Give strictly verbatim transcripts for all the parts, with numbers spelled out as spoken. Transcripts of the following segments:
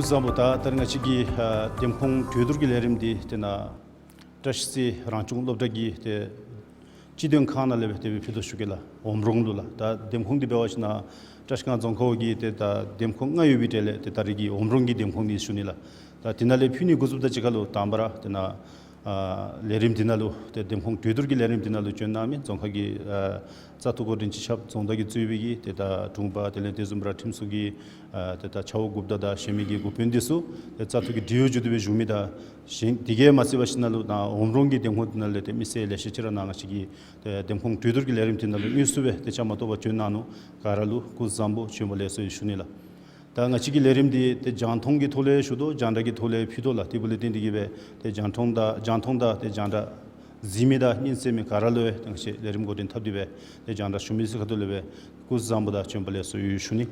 བཟང་པོ། ད་ད་རིས་ང་བཅས་ཀྱི་ཨ་འདེམས་ཁོངས་གྲོས་བསྡུར་གྱི་ལས་རིམ་འདི་དེ་ནང་བཀྲ་ཤིས་རང་སྐྱོང་སློབ་གྲྭ་གི་ཏེ་སྤྱི་དོན་ཁང་ནང་ལས་སྦེ་དེ་སྦེ་ཕུལ་དོ་ཞུ་གེ་ལགས། ཨོམ་རོང་ལུ་ལགས། ད་འདེམས་ཁོངས་འདི་འབད་བ་ཅིན་ནཱ་བཀྲིས་སྒང་རྫོང་ཁག་འོག་གི་ཏེ་ད་འདེམས་ཁོངས་ལྔ་ཡོད་པའི་གྲས་ལས་ཏེ་ད་རིས་ཀྱི་ཨོམ་རོང་གི་འདེམས་ཁོངས་འདི་ཞུ་ནི་ལགས། ད་དེ་ནང་ལས་ཕུལ་ནི་འགོ་བཙུགསཔ་ད་གཅིག་ཁར་ལུ་དང་པ་ར་དེ་ནང་ཨ་ལས་རིམ་འདི་ནང་ལུ་ཏེ་འདེམས་ཁོངས་གྲོས་བསྡུར་གྱི་ལས་རིམ་འདི་ནང་ལུ་བྱོན་གནང་མི་རྫོང་ཁག་གི་ཨ་བཙག་འཐུ་འགོ་འདྲེན་སྤྱི་ཁྱབ་རྫོང་བདག་གིས་གཙོས་པའི་གི་ཏེ་ད་དྲུང་པ་དེ་ལས་དེ་བཟུམ་ར་ཁྲིམས་སྲུང་གི་ཨ་ཏེ་ད་ཆ་འོག་འགོ་བདག་དང་གཞན་མི་གི་འགོ་དཔོན་འདི་ཚུ་ཏེ་བཙག་འཐུ་གི་འབྲེལ་ཡོད་བརྒྱུད་དེ་སྦེ་བཞུགས་མི་དང་གཞན་དེ་གིས་མ་ཚད་པ་ཅིག་ནང་ལུ་ནཱ་ཨོམ་རོང་གི་འདེམས་ཁོངས་འདི་ནང་ལས་ཏེ་མི་སེར་ལེ་ཤ་ཅིག་ར་ནཱ་ང་བཅས་ཀྱི་ཏེ་འདེམས་ཁོངས་གྲོས་བསྡུར་གྱི་ལས་རིམ་འདི་ནང་ལུ་དངོས་སུ་སྦེ་ཏེ་བཅའ་མར་གཏོགས་པར་བྱོན་གནང་ནུག། ག་ར་ལུ་སྐུ་གཟུགས་བཟང་པོ། བྱོན་པ་ལེགས་སོ་ཡོད་ཞུ་ནི་ལགས། ད་ང་བཅས་ཀྱི་ལས་རིམ་འདི་ཏེ་རྒྱང་མཐོང་གི་ཐོག་ལས་ཞུ་དོ། རྒྱང་བསྒྲགས་ཀྱི་ཐོག་ལས་ཕུལ་དོ་ལགས། དེ་འབདཝ་ལས་བརྟེན་ཏེ་གིས་སྦེ་ཏེ་རྒྱང་མཐོང་དང་རྒྱང་མཐོང་དང་ཏེ་རྒྱང་བསྒྲགས་གཟིགས་མི་དང་སྙན་གསན་མི་ག་ར་ལུ་ཏེ་ང་བཅས་ལས་རིམ་འགོ་འདྲེན་འཐབ་སྟེ་སྦེ་ཏེ་རྒྱང་བསྒྲགས་ཞུ་མི་ཚུ་ཁ་ཐུག་ལས་སྦེ་སྐུ་གཟུགས་བཟང་པོ་དང་བྱོན་པ་ལེགས་སོ་ཡོད་ཞུ་ནི།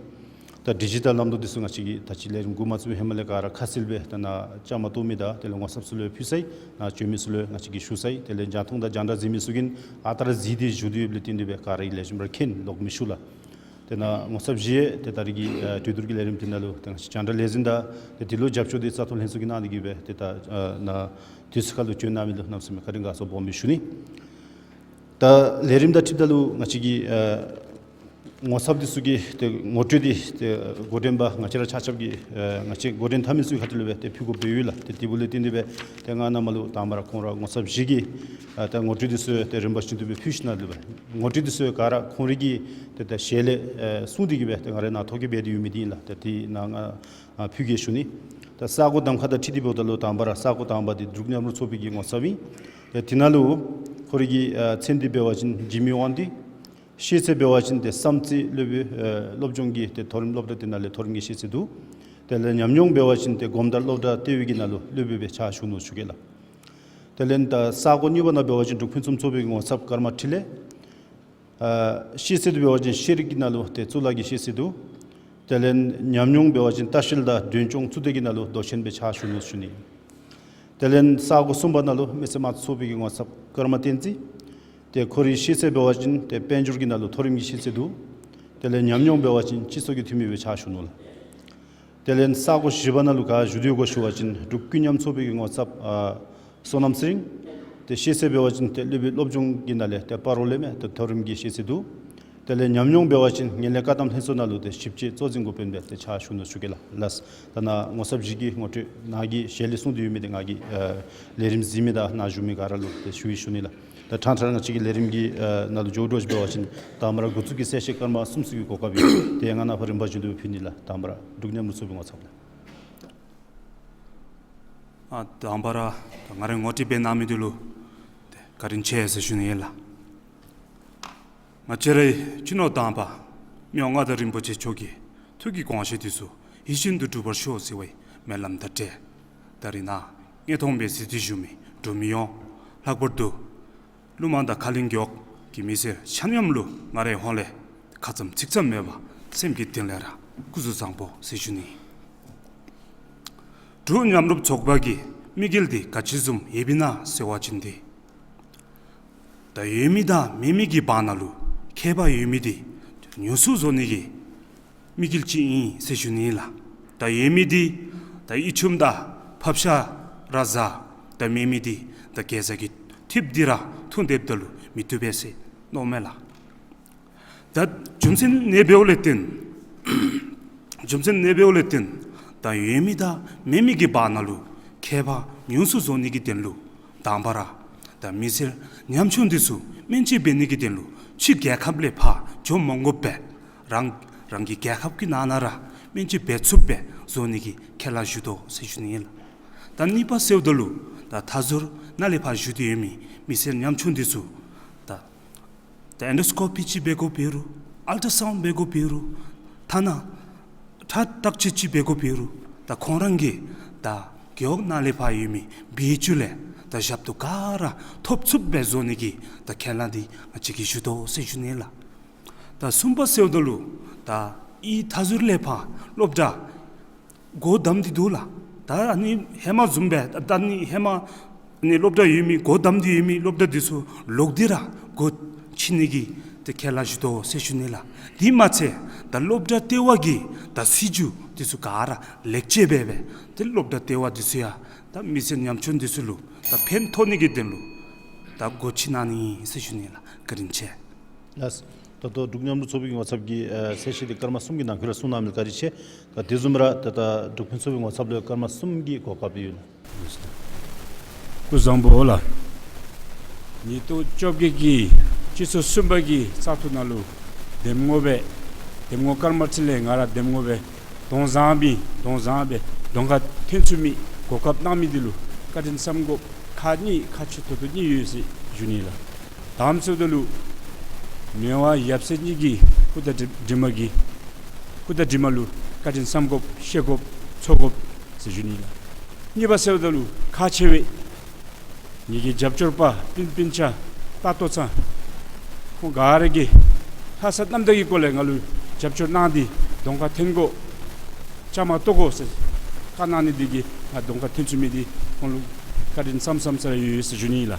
ད་ཌི་ཇི་ཊལ་ལམ་ལུགས་འདི་ཚུ་ང་བཅས་ཀྱིས་ད་ཅི་ལས་རིམ་འགོ་མ་བཙུགས་པའི་ཧེ་མ་ལས་ག་ར་ཁ་གསལ་སྦེ་ད་ནཱ་བཅའ་མར་གཏོགས་མི་དང་དེ་ལས་ངོ་ཚབ་ཚུ་ལུ་ཕུལ་ཚར་ཡི། ནཱ་བྱོན་མི་ཚུ་ལུ་ང་བཅས་ཀྱིས་ཞུ་ཚར་ཡི། དེ་ལས་རྒྱང་མཐོང་དང་རྒྱང་བསྒྲགས་གཟིགས་མི་ཚུ་གིས་ཨ་རྟག་ར་གཟིགས་ཏེ་བཞུགས་ཏེ་ཡོདཔ་ལས་བརྟེན་ཏེ་སྦེ་ག་ར་གིས་ལེགས་ཤོམ་ར་མཁྱེན་ལོག་མི་ཞུ་ལགས། དེ་ནང་ངོ་ཚབ་བཞི་ཡང་ཏེ་ད་རིས་ཀྱི་ཨ་གྲོས་བསྡུར་གྱི་ལས་རིམ་འདི་ནང་ལུ་ཏེ་ང་བཅས་རྒྱང་བསྒྲགས་ལས་འཛིན་དང་ཏེ་འདི་ལུ་རྒྱབ་སྐྱོར་འདི་བཙག་འཐུ་ལྷན་ཚོགས་ཀྱིས་གནང་སྟེ་གིས་སྦེ་ཏེ་ད་ཨ་ནཱ་དུས་ཚོད་ཁར་ལུ་བྱོན་གནང་མི་ལུ་གནམ་མེད་ས་མེད་བཀའ་དྲིན་དགའ་ཚོར་སྦོམ་སྦེ་ཞུ་ནི། ད་ལས་རིམ་དང་འཁྲིལཝ་ད་ལུ་ང་བཅས་ཀྱི་ཨ་ངོ་ཚབ་འདི་ཚུ་གིས་ཏེ་ངོ་སྤྲོད་འདི་ཏེ་འགོ་འདྲེན་པ་ང་བཅས་ར་ཆ་ཁྱབ་ཀྱིས་ཨ་ང་བཅས་འགོ་འདྲེན་འཐབ་མི་ཚུ་གི་ཁ་ཐུག་ལས་སྦེ་ཏེ་ཕུལ་དགོཔ་སྦེ་ཡོད་ལགས། ཏེ་དེ་འབདཝ་ལས་བརྟེན་ཏེ་སྦེ་ཏེ་ང་ནཱ་མར་ལུ་དང་པ་ར་ཁོང་ར་ངོ་ཚབ་བཞི་གིས་ཨ་ད་ངོ་སྤྲོད་འདི་ཚུ་ཏེ་རིམ་པ་བཞིན་དུ་སྦེ་ཕུལ་ཞིནམ་ལས་སྦེ་ངོ་སྤྲོད་འདི་ཚུ་ག་ར་ཁོང་རའི་གི་ཏེ་ད་ཞལ་ལས་ཨ་གསུངས་ཏེ་གིས་སྦེ་ཏེ་ང་རའི་ནཱ་ཐོ་བཀོད་འབད་དེ་ཡོད་མི་འདི་ཨིན་ལགས། ཏེ་དེ་ནང་ང་ཨ་ཕུལ་གེ་ཞུ་ནི། ད་ས་གོ་གདམ་ཁ་དང་འཁྲིལ་ཏེ་འབདཝ་ད་ལུ་དང་པ་ར་ས་གོ་དང་པ་འདི་འབྲུག་མཉམ་རུབ་ཚོགས་པའི་གི་ངོ་ཚབ་ཨིན། ཏེ་དེ་ནང་ལུ་ཁོ་རའི་གི་ཨ་མཚན་འདི་འབད་བ་ཅིན་འཇིགས་མེད་དབང་འདུས། ཤེས་ཚད་འབད་བ་ཅིན་ཏེ་བསམ་རྩེ་སློབ་དཔོན་ཨ་སློབ་སྦྱོང་གི་ཏེ་མཐོ་རིམ་སློབ་གྲྭ་དེ་ནང་ལས་མཐོ་རིམ་གྱི་ཤེས་ཚད་འདུག། དེ་ལས་ཉམས་མྱོང་འབད་བ་ཅིན་ཏེ་སྒོམ་དར་སློབ་གྲྭ་ལྟེ་བའི་གི་ནང་ལུ་སློབ་དཔོན་སྦེ་ཕྱག་ཞུ་ནུག་ཞུ་གེ་ལགས། དེ་ལས་ད་ས་གོ་གཉིས་པ་ནང་འབད་བ་ཅིན་འབྲུག་ཕུན་སུམ་ཚོགས་པའི་གི་ངོ་ཚབ་ཀརྨ་འཕྲིན་ལས། ཨ་ཤེས་ཚད་འབད་བ་ཅིན་ཤེས་རིག་གི་ནང་ལུ་ཏེ་གཙུག་ལག་གི་ཤེས་ཚད་འདུག། དེ་ལས་ཉམས་མྱོང་འབད་བ་ཅིན་ལྟ་བཤལ་དང་མགྲོན་སྐྱོང་གཙུག་སྡེ་གི་ནང་ལུ་མདོ་ཆེན་སྦེ་ཕྱག་ཞུ་ནུག་ཞུ་ནི། དེ་ལས་ས་གོ་གསུམ་པ་ནང་ལུ་མི་སེར་དམངས་གཙོ་ཚོགས་པའི་གི་ངོ་ཚབ་ཀརྨ་བསྟན་འཛིན། ཏེ་ཁོ་རའི་ཤེས་ཚད་འབད་བ་ཅིན་ཏེ་དཔལ་འབྱོར་གྱི་ནང་ལུ་མཐོ་རིམ་གྱི་ཤེས་ཚད་འདུག། དེ་ལས་ཉམས་མྱོང་འབད་བ་ཅིན་སྤྱི་ཚོགས་ཀྱི་འཐུས་མི་སྦེ་ཕྱག་ཞུ་ནུག་ལགས། དེ་ལས་ས་གོ་བཞི་པ་ནང་ལུ་ག་བཞུགས་ཏེ་ཡོད་ག་ཞུ་བ་ཅིན་འབྲུག་ཀུན་མཉམ་ཚོགས་པའི་གི་ངོ་ཚབ་ཨ་བསོད་ནམས་ཚེ་རིང་། ཏེ་ཤེས་ཚད་འབད་བ་ཅིན་ཏེ་སློབ་དཔོན་སློབ་སྦྱོང་གི་ནང་ལས་ཏེ་སྤ་རོ་ལས་མས། ཏེ་མཐོ་རིམ་གྱི་ཤེས་ཚད་འདུག། དེ་ལས་ཉམས་མྱོང་འབད་བ་ཅིན་ངན་ལྷད་བཀག་སྡོམ་ལྷན་ཚོགས་ནང་ལུ་ཏེ་ཞིབ་དཔྱད་གཙོ་འཛིན་འགོ་དཔོན་སྦེ་ཏེ་ཕྱག་ཞུ་ནུག་ཞུ་གེ་ལགས། ལགས། ད་ནཱ་ངོ་ཚབ་བཞི་གི་ངོ་སྤྲོད་ནཱ་གི་ཞལ་ལས་གསུངས་ཏེ་ཡོད་མི་འདི་ང་གིས་ཨ་ལས་རིམ་གཟིགས་མི་དང་ནཱ་བཞུགས་མི་ག་ར་ལུ་ཏེ་ཞུ་ཡི་ཞུ་ནི་ལགས། ད་ཕྲང་ཕྲང་ང་བཅས་ཀྱི་ལས་རིམ་གྱི་ཨ་ནང་ལུ་འགྱོ་འགྱོཝ་ཅིག་འབད་བ་ཅིན་དང་པ་ར་འགོ་བཙུགས་ཀྱི་གསལ་བཤད་སྐར་མ་གསུམ་ཙམ་གྱི་གོ་སྐབས་ཡོད། ཏེ་ང་ནཱ་ཕར་རིམ་པ་བཞིན་དུ་ཕུལ་ནི་ལགས། དང་པ་ར་འབྲུག་མཉམ་རུབ་ཚོགས་པའི་ངོ་ཚབ་ལགས། ཨ་དང་པ་ར་ད་ང་རའི་ངོ་སྤྲོད་འབད་གནང་མི་འདི་ལུ་ཏེ་བཀའ་དྲིན་ཆེ་ཟེར་ཞུ་ནི་ཨིན་ལགས། ང་བཅས་རའི་སྤྱི་ནོར་དམ་པ་མི་དབང་མངའ་བདག་རིན་པོ་ཆེ་མཆོག་གི་ཐུགས་ཀྱི་དགོངས་བཞེད་འདི་ཚུ་ཡིད་བཞིན་དུ་འགྲུབ་པར་ཤོག་ཟེར་བའི་སྨོན་ལམ་དང་འབྲེལ་ད་རིས་ནཱ་དངོས་མཐོང་སྦེ་གཟིགས་ཏེ་བཞུགས་མི་འབྲུག་མི་ཡོངས་ལྷག་པར་དུ་ཀླུ་དམངས་དང་ཁ་གླིང་རྒེད་འོག་གི་མི་སེར་ཆ་མཉམ་ལུ་ང་རའི་ཧོངས་ལས་ཁ་ཙམ་ཚིག་ཙམ་མེད་པར་སེམས་ཀྱི་གཏིང་ལས་ར་སྐུ་གཟུགས་བཟང་པོ་ཟེར་ཞུ་ནི། འབྲུག་མཉམ་རུབ་ཚོགས་པ་གི་དམིགས་ཡུལ་འདི་ག་ཅི་བཟུམ་ཡོདཔ་ཨིན་ན་ཟེར་བ་ཅིན་ཏེ་ད་ཡོད་མི་དང་མེད་མི་གི་བར་ན་ལུ་ཁྱད་པར་ཡོད་མི་འདི་ཉུང་སུ་བཟོ་ནི་གི་དམིགས་ཡུལ་ཅིག་ཨིན་ཟེར་ཞུ་ནི་ལགས། ད་ཡོད་མི་འདི་ད་ཡིག་ཆུང་དང་ཕབ་ཤ་ར་བཟའ། ད་མེད་མི་འདི་ད་གེ་ཟ་གི་ཐིབས་འདི་ར་འཐུང་སྡོདཔ་ད་ལུ་མི་བཏུབ་པས་ཟེར་མནོཝ་མས་ལགས། ད་རྒྱུ་མཚན་ཨ་ནི་འབདཝ་ལས་བརྟེན་རྒྱུ་མཚན་ཨ་ནི་འབདཝ་ལས་བརྟེན་ད་ཡོད་མི་དང་མེད་མི་གི་བར་ན་ལུ་ཁྱད་པར་ཉུང་སུ་བཟོ་ནི་གི་དོན་ལུ་དང་པ་ར་ད་མི་སེར་ཉམ་ཆུང་འདི་ཚུ་སྨན་བཅོས་འབད་ནི་གི་དོན་ལུ་ཕྱི་རྒྱལ་ཁབ་ལས་ཕར་འགྱོ་མ་དགོ་པར་རང་རང་གི་རྒྱལ་ཁབ་ཀྱི་ནང་ན་ར་སྨན་བཅོས་འབད་ཚུགསཔ་སྦེ་བཟོ་ནི་གི་ཁས་བླངས་ཞུ་དོ་ཟེར་ཞུ་ནི་ཨིན་ལགས། ད་གཉིས་པ་ཟེརཝ་ད་ལུ་ད་མཐའ་ཟུར་ནཱ་ལས་ཕར་བཞུགས་ཏེ་ཡོད་མི་མི་སེར་ཉམ་ཆུང་འདི་ཚུ་ད་ད་ཨེན་ཌོ་སི་ཀོ་པི་ཅིག་འབད་དགོཔ་འབད་རུང་ཨལ་ཊ་སའུནཌ་འབད་དགོཔ་འབད་རུང་ཐ་ན་ཁྲག་བརྟག་དཔྱད་ཅིག་འབད་དགོཔ་འབད་རུང་ད་ཁོང་ར་གིས་ད་རྒེད་འོག་ནང་ལས་ཕར་ཡོད་མི་བེད་སྤྱོད་ལས་ད་ཞབས་ཏོག་ག་ར་ཐོབ་ཚུགསཔ་སྦེ་བཟོ་ནི་གི་ད་ཁས་བླངས་འདི་ང་བཅས་ཀྱིས་ཞུ་དོ་ཟེར་ཞུ་ནི་ལགས། ད་གསུམ་པ་ཟེརཝ་ད་ལུ་ད་ཨི་མཐའ་ཟུར་ལས་ཕར་སློབ་གྲྭ་སྒོ་བསྡམས་ཏེ་འདུག་ལགས། ད་ཨ་ནི་ཧེ་མ་བཟུམ་སྦེ་ད་ཨ་ནི་ཧེ་མ་ཨ་ནི་སློབ་གྲྭ་ཡོད་མི་སྒོ་བསྡམས་ཏེ་ཡོད་མི་སློབ་གྲྭ་འདི་ཚུ་ལོག་སྟེ་ར་སྒོ་ཕྱེ་ནི་གི་ ཏེ་ཁས་བླངས་ཞུ་དོ་ཟེར་ཞུ་ནི་ལགས། དེ་མ་ཚད་ད་སློབ་གྲྭ་ལྟེ་བ་གིས་ད་སྲིད་བྱུས་འདི་ཚུ་ག་ར་ལེགས་བཅོས་འབད་སྦེ་ཏེ་སློབ་གྲྭ་ལྟེ་བ་འདི་ཚུ་ཡང་ད་མི་སེར་ཉམ་ཆུང་འདི་ཚུ་ལུ་ད་ཕན་ཐོགས་ནི་གི་དོན་ལུ་ད་སྒོ་ཕྱེ་གནང་ནི་ཟེར་ཞུ་ནི་ལགས། བཀའ་དྲིན་ཆེ། ལགས། ད་ལྟོ་འབྲུག་མཉམ་རུབ་ཚོགས་པའི་ངོ་ཚབ་ཀྱིས་ཨ་གསལ་བཤད་འདི་སྐར་མ་གསུམ་གྱི་ནང་འཁོད་ལུ་གསུངས་གནང་མི་ལུ་བཀའ་དྲིན་ཆེ། ད་དེ་བཟུམ་ར་ད་ལྟ་འབྲུག་ཕུན་ཚོགས་པའི་ངོ་ཚབ་ལུ་སྐར་མ་གསུམ་གྱི་གོ་སྐབས་ཡོད་ལགས། སྐུ་གཟུགས་བཟང་པོ་ལགས། ཉིས་སྟོང་བཅོ་བརྒྱད་ཀྱི་སྤྱི་ཚོགས་གསུམ་པ་གི་བཙག་འཐུ་ནང་ལུ་འདེམས་ངོ་སྦེ་འདེམས་ངོ་སྐར་མ་ཁྲི་ལས་ང་ར་འདེམས་ངོ་སྦེ་གདོང་བཟང་སྦེ་གདོང་བཟང་སྦེ་གདོང་ཁར་འཐོན་ཚུགས་མི་གོ་སྐབས་གནང་མི་འདི་ལུ་བཀའ་དྲིན་བསམ་དགོཔ་ཁག་གཉིས་ཁག་ཆེ་ཏོག་ཏོ་གཉིས་ཡོད་ཟེར་ཞུ་ནི་ལགས། དང་པ་ཟེརཝ་ད་ལུ་མི་དབང་ཡབ་སྲས་གཉིས་ཀྱི་སྐུ་དང་གྲིབ་གྲིབ་མ་གི་སྐུ་དང་གྲིབ་མ་ལུ་བཀའ་དྲིན་བསམ་དགོཔ་ཤེས་དགོཔ་ཚོར་དགོཔ་ཟེར་ཞུ་ནི་ལགས། གཉིས་པ་ཟེརཝ་ད་ལུ་ཁག་ཆེ་བའི་ངེ་གི་རྒྱབ་སྐྱོར་པ་སྤུན་སྤུན་ཆ་ལྟ་རྟོག་ཚང་ཁོང་ག་ར་གིས་ལྷག་བསམ་རྣམ་དག་གི་སྒོ་ལས་ང་ལུ་རྒྱབ་སྐྱོར་གནང་སྟེ་གདོང་ཁར་འཐོན་དགོ་བཅའ་མར་གཏོགས་དགོ་ཟེར་བཀའ་གནང་ནི་འདི་གིས་ང་གདོང་ཁར་འཐོན་ཚུགས་མི་འདི་ཁོང་ལུ་བཀའ་དྲིན་བསམ་བསམ་ས་ར་ཡོད་ཟེར་ཞུ་ནི་ལགས།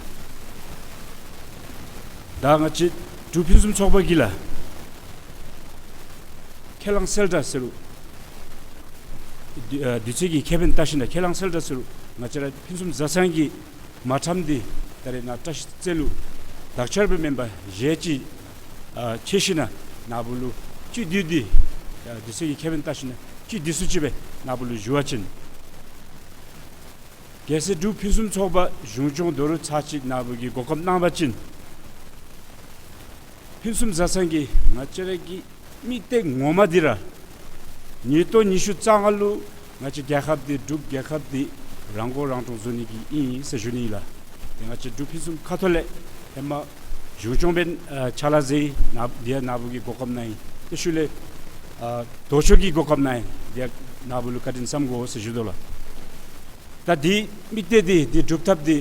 ད་ང་བཅས་འབྲུག་ཕུན་སུམ་ཚོགས་པ་གིས་ལགས་ཁས་བླངས་གསལ་བསྒྲགས་ཟེར་རུང་དུས་ཨ་དུས་ཚོད་ཀྱི་ཁེ་ཕན་ལྟ་ཞིནམ་ལས་ཁས་བླངས་གསལ་བསྒྲགས་ཟེར་རུང་ང་བཅས་ར་ཕུན་སུམ་བཟའ་ཚང་གི་མ་ཊམ་འདི་ད་རེས་ནཱ་བཀྲ་ཤིས་རྩེ་ལུ་དག་ཆར་སྦེ་མེན་པར་ཞལ་གཅིག་ཨ་ཕྱེ་ཞིནམ་ལས་ནཱ་བུ་ལུ་སྤྱི་འཐུས་འདི་ཨ་དུས་ཚོད་ཀྱི་ཁེ་ཕན་ལྟ་ཞིནམ་ལས་སྤྱི་འཐུས་ཚུ་ཅིག་སྦེ་ནཱ་བུ་ལུ་ཞུ་བ་ཅིན་གལ་སྲིད་འབྲུག་ཕུན་སུམ་ཚོགས་པ་གཞུང་སྐྱོང་དོ་རུང་ཚར་གཅིག་ནཱ་བུ་གིས་གོ་སྐབས་གནང་བ་ཅིན་ཕུན་སུམ་བཟའ་ཚང་གི་ང་བཅས་ར་གི་དམིགས་གཏད་ངོ་མ་འདི་ར་ཉིས་སྟོང་ཉི་ཤུ་རྩ་ལྔ་ལུ་ང་བཅས་རྒྱལ་ཁབ་འདི་འབྲུག་རྒྱལ་ཁབ་འདི་རང་མགོ་རང་འདྲོངས་བཟོ་ནི་གི་ཨིན་ཟེར་ཞུ་ནི་ལགས། ཏེ་ང་བཅས་འབྲུག་ཕུན་སུམ་ཁ་ཐོར་ལས་ཧེ་མ་གཞུང་སྐྱོང་འབད་ཨ་ཕྱག་ལཱ་མཛད་ནཱ་འདི་ཡང་ནཱ་བུ་གིས་གོ་སྐབས་གནང་ཡི། ཏེ་ཤུལ་ལས་ཨ་ལྡོག་ཕྱོགས་ཀྱི་གོ་སྐབས་གནང་ཡི། འདི་ཡང་ནཱ་བུ་ལུ་བཀའ་དྲིན་བསམ་དགོ་ཟེར་ཞུ་དོ་ལགས། ད་འདི་དམིགས་གཏད་འདི་འདི་སྒྲུབ་ཐབས་འདི་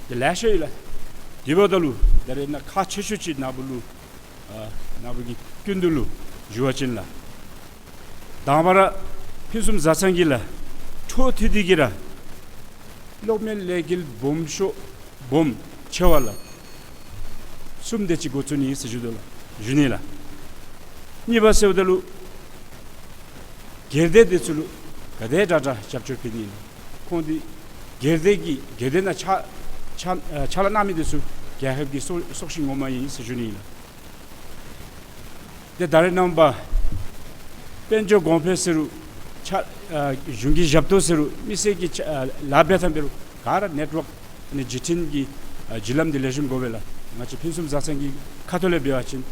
འདི་ལེ་ཤ་ཡོད་ལགས། དེ་འབདཝ་ད་ལུ་ད་རེས་ནཱ་ཁག་ཆེ་ཤོས་ཅིག་ནཱ་བུ་ལུ་ཨ་ནཱ་བུ་གི་སྐུ་མདུན་ལུ་ཞུ་བ་ཅིན་ལགས། དང་པ་ར་ཕུན་སུམ་བཟའ་ཚང་གིས་ལགས་འཕྲོ་མཐུད་དེ་གིས་ར་གློག་མེ་ལས་འགུལ་སྦོམ་ཤོས་སྦོམ་ཆེ་བ་ལགས་གསུམ་དེ་ཅིག་འགོ་བཙུགས་ནི་ཟེར་ཞུ་དོ་ལགས། ཞུ་ནི་ལགས། གཉིས་པ་ཟེརཝ་ད་ལུ་སྒེར་སྡེ་འདི་ཚུ་ལུ་ག་དེ་དྲག་དྲག་རྒྱབ་སྐྱོར་འབད་ནི་ཨིན་ན། ཁོང་འདི་སྒེར་སྡེ་གི་སྒེར་སྡེ་ནང་ཕྱག་ཕྱག་ཨ་ཕྱག་ལཱ་གནང་མི་འདི་ཚུ་རྒྱལ་ཁབ་ཀྱི་སྲོག་སྲོག་ཤིང་ངོ་མ་ཨིན་ཟེར་ཞུ་ནི་ཨིན་ལགས། ཏེ་ད་རེས་ནངས་པ་དཔལ་འབྱོར་གོང་འཕེལ་ཟེར་རུང་ཕྱག་ཨ་གཞུང་གི་ཞབས་ཏོག་ཟེར་རུང་མི་སེར་གྱི་ཕྱག་ཨ་ལཱ་འབད་ཐངས་འབད་རུང་ག་ར་ནེཊ་ཝརཀ་ཨ་ནི་བརྒྱུད་འཕྲིན་གྱི་ཨ་བརྒྱུད་ལམ་འདི་ལེགས་ཤོམ་དགོ་པས་ལགས། ང་བཅས་ཕུན་སུམ་བཟའ་ཚང་གི་ཁ་ཐུག་ལས་འབད་བ་ཅིན་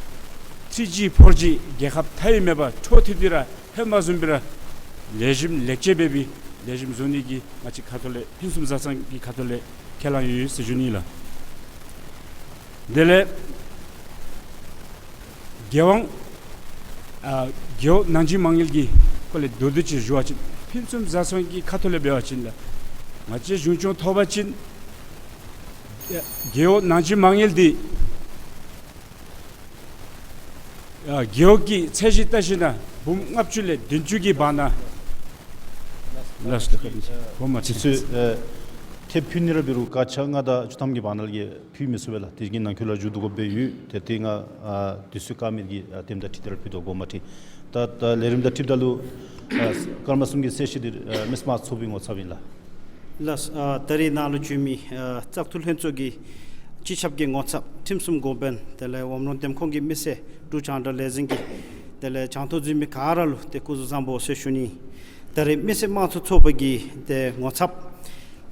ཐི་རི་ཇི་ཕོར་ཇི་རྒྱལ་ཁབ་མཐའ་དབུས་མེད་པར་འཕྲོ་མཐུད་དེ་ར་ཧེ་མ་བཟུམ་སྦེ་ར་ལེགས་ཤོམ་ལེགས་བཅོས་འབད་སྦེ་ལེགས་ཤོམ་བཟོ་ནི་གི་ང་བཅས་ཁ་ཐུག་ལས་ཕུན་སུམ་བཟའ་ཚང་གི་ཁ་ཐུག་ལས་ཁས་བླངས་ཡོད་ཟེར་ཞུ་ནི་ལགས། དེ་ལས་རྒྱལ་དབང་ཨ་རྒེད་འོག་ནང་འཛིང་མ་དངུལ་གྱི་སྐོར་ལས་མདོར་བསྡུས་ཅིག་ཞུ་བ་ཅིན་ཕུན་སུམ་བཟའ་ཚང་གི་ཁ་ཐུག་ལས་འབད་བ་ཅིན་ལགས་ང་བཅས་གཞུང་སྐྱོང་ཐོབ་པ་ཅིན་ཨ་རྒེད་འོག་ནང་འཛིང་མ་དངུལ་འདི་ཨ་རྒེད་འོག་གི་ཚད་གཞི་བལྟ་ཞིནམ་ལས་འབུམ་ལྔ་བཅུ་ལས་བདུན་ཅུ་གི་བར་ན་ལགས་སོ། ཁོང་མ་ཚུད་ཚུད་ཨ་ཐེབས་ཕུལ་ནི་ར་འབད་རུང་སྐར་ཆ་ལྔ་དང་བཅུ་ཐམ་གྱི་བར་ན་ལས་ཕུལ་མི་ཚུགས་པས་ལགས། དེ་གི་ནང་འཁོད་ལུ་མཇུག་བསྡུ་དགོཔ་སྦེ་ཡོད། ཏེ་དེ་ང་ཨ་དུས་ཚོད་བཀག་མི་གིས་ཨ་དེམ་དང་འཁྲིལ་ཏེ་ར་ཕུལ་དོ་དགོངསམ་མ་ཁྲེལ། ད་ད་ལས་རིམ་དང་འཁྲིལཝ་ད་ལུ་ཨ་སྐར་མ་གསུམ་གྱི་གསལ་བཤད་འདི་ཨ་མི་སེར་དམངས་གཙོ་ཚོགས་པའི་ངོ་ཚབ་ཨིན་ལགས། ལགས། ཨ་ད་རེས་ནཱ་ལུ་བྱོན་མི་ཨ་བཙག་འཐུ་ལྷན་ཚོགས་ཀྱི་སྤྱི་ཁྱབ་ཀྱི་ངོ་ཚབ་ཁྲིམས་སྲུང་འགོ་དཔོན་དེ་ལས་འོམ་རོང་འདེམས་ཁོངས་ཀྱི་མི་སེར་འབྲུག་རྒྱང་བསྒྲགས་ལས་འཛིན་གྱི་དེ་ལས་རྒྱང་མཐོང་གཟིགས་མི་ག་ར་ལུ་ཏེ་སྐུ་གཟུགས་བཟང་པོ་ཟེར་ཞུ་ནི། ད་རེས་མི་སེར་དམངས་གཙོ་ཚོགས་པ་གི་ཏེ་ངོ་ཚབ་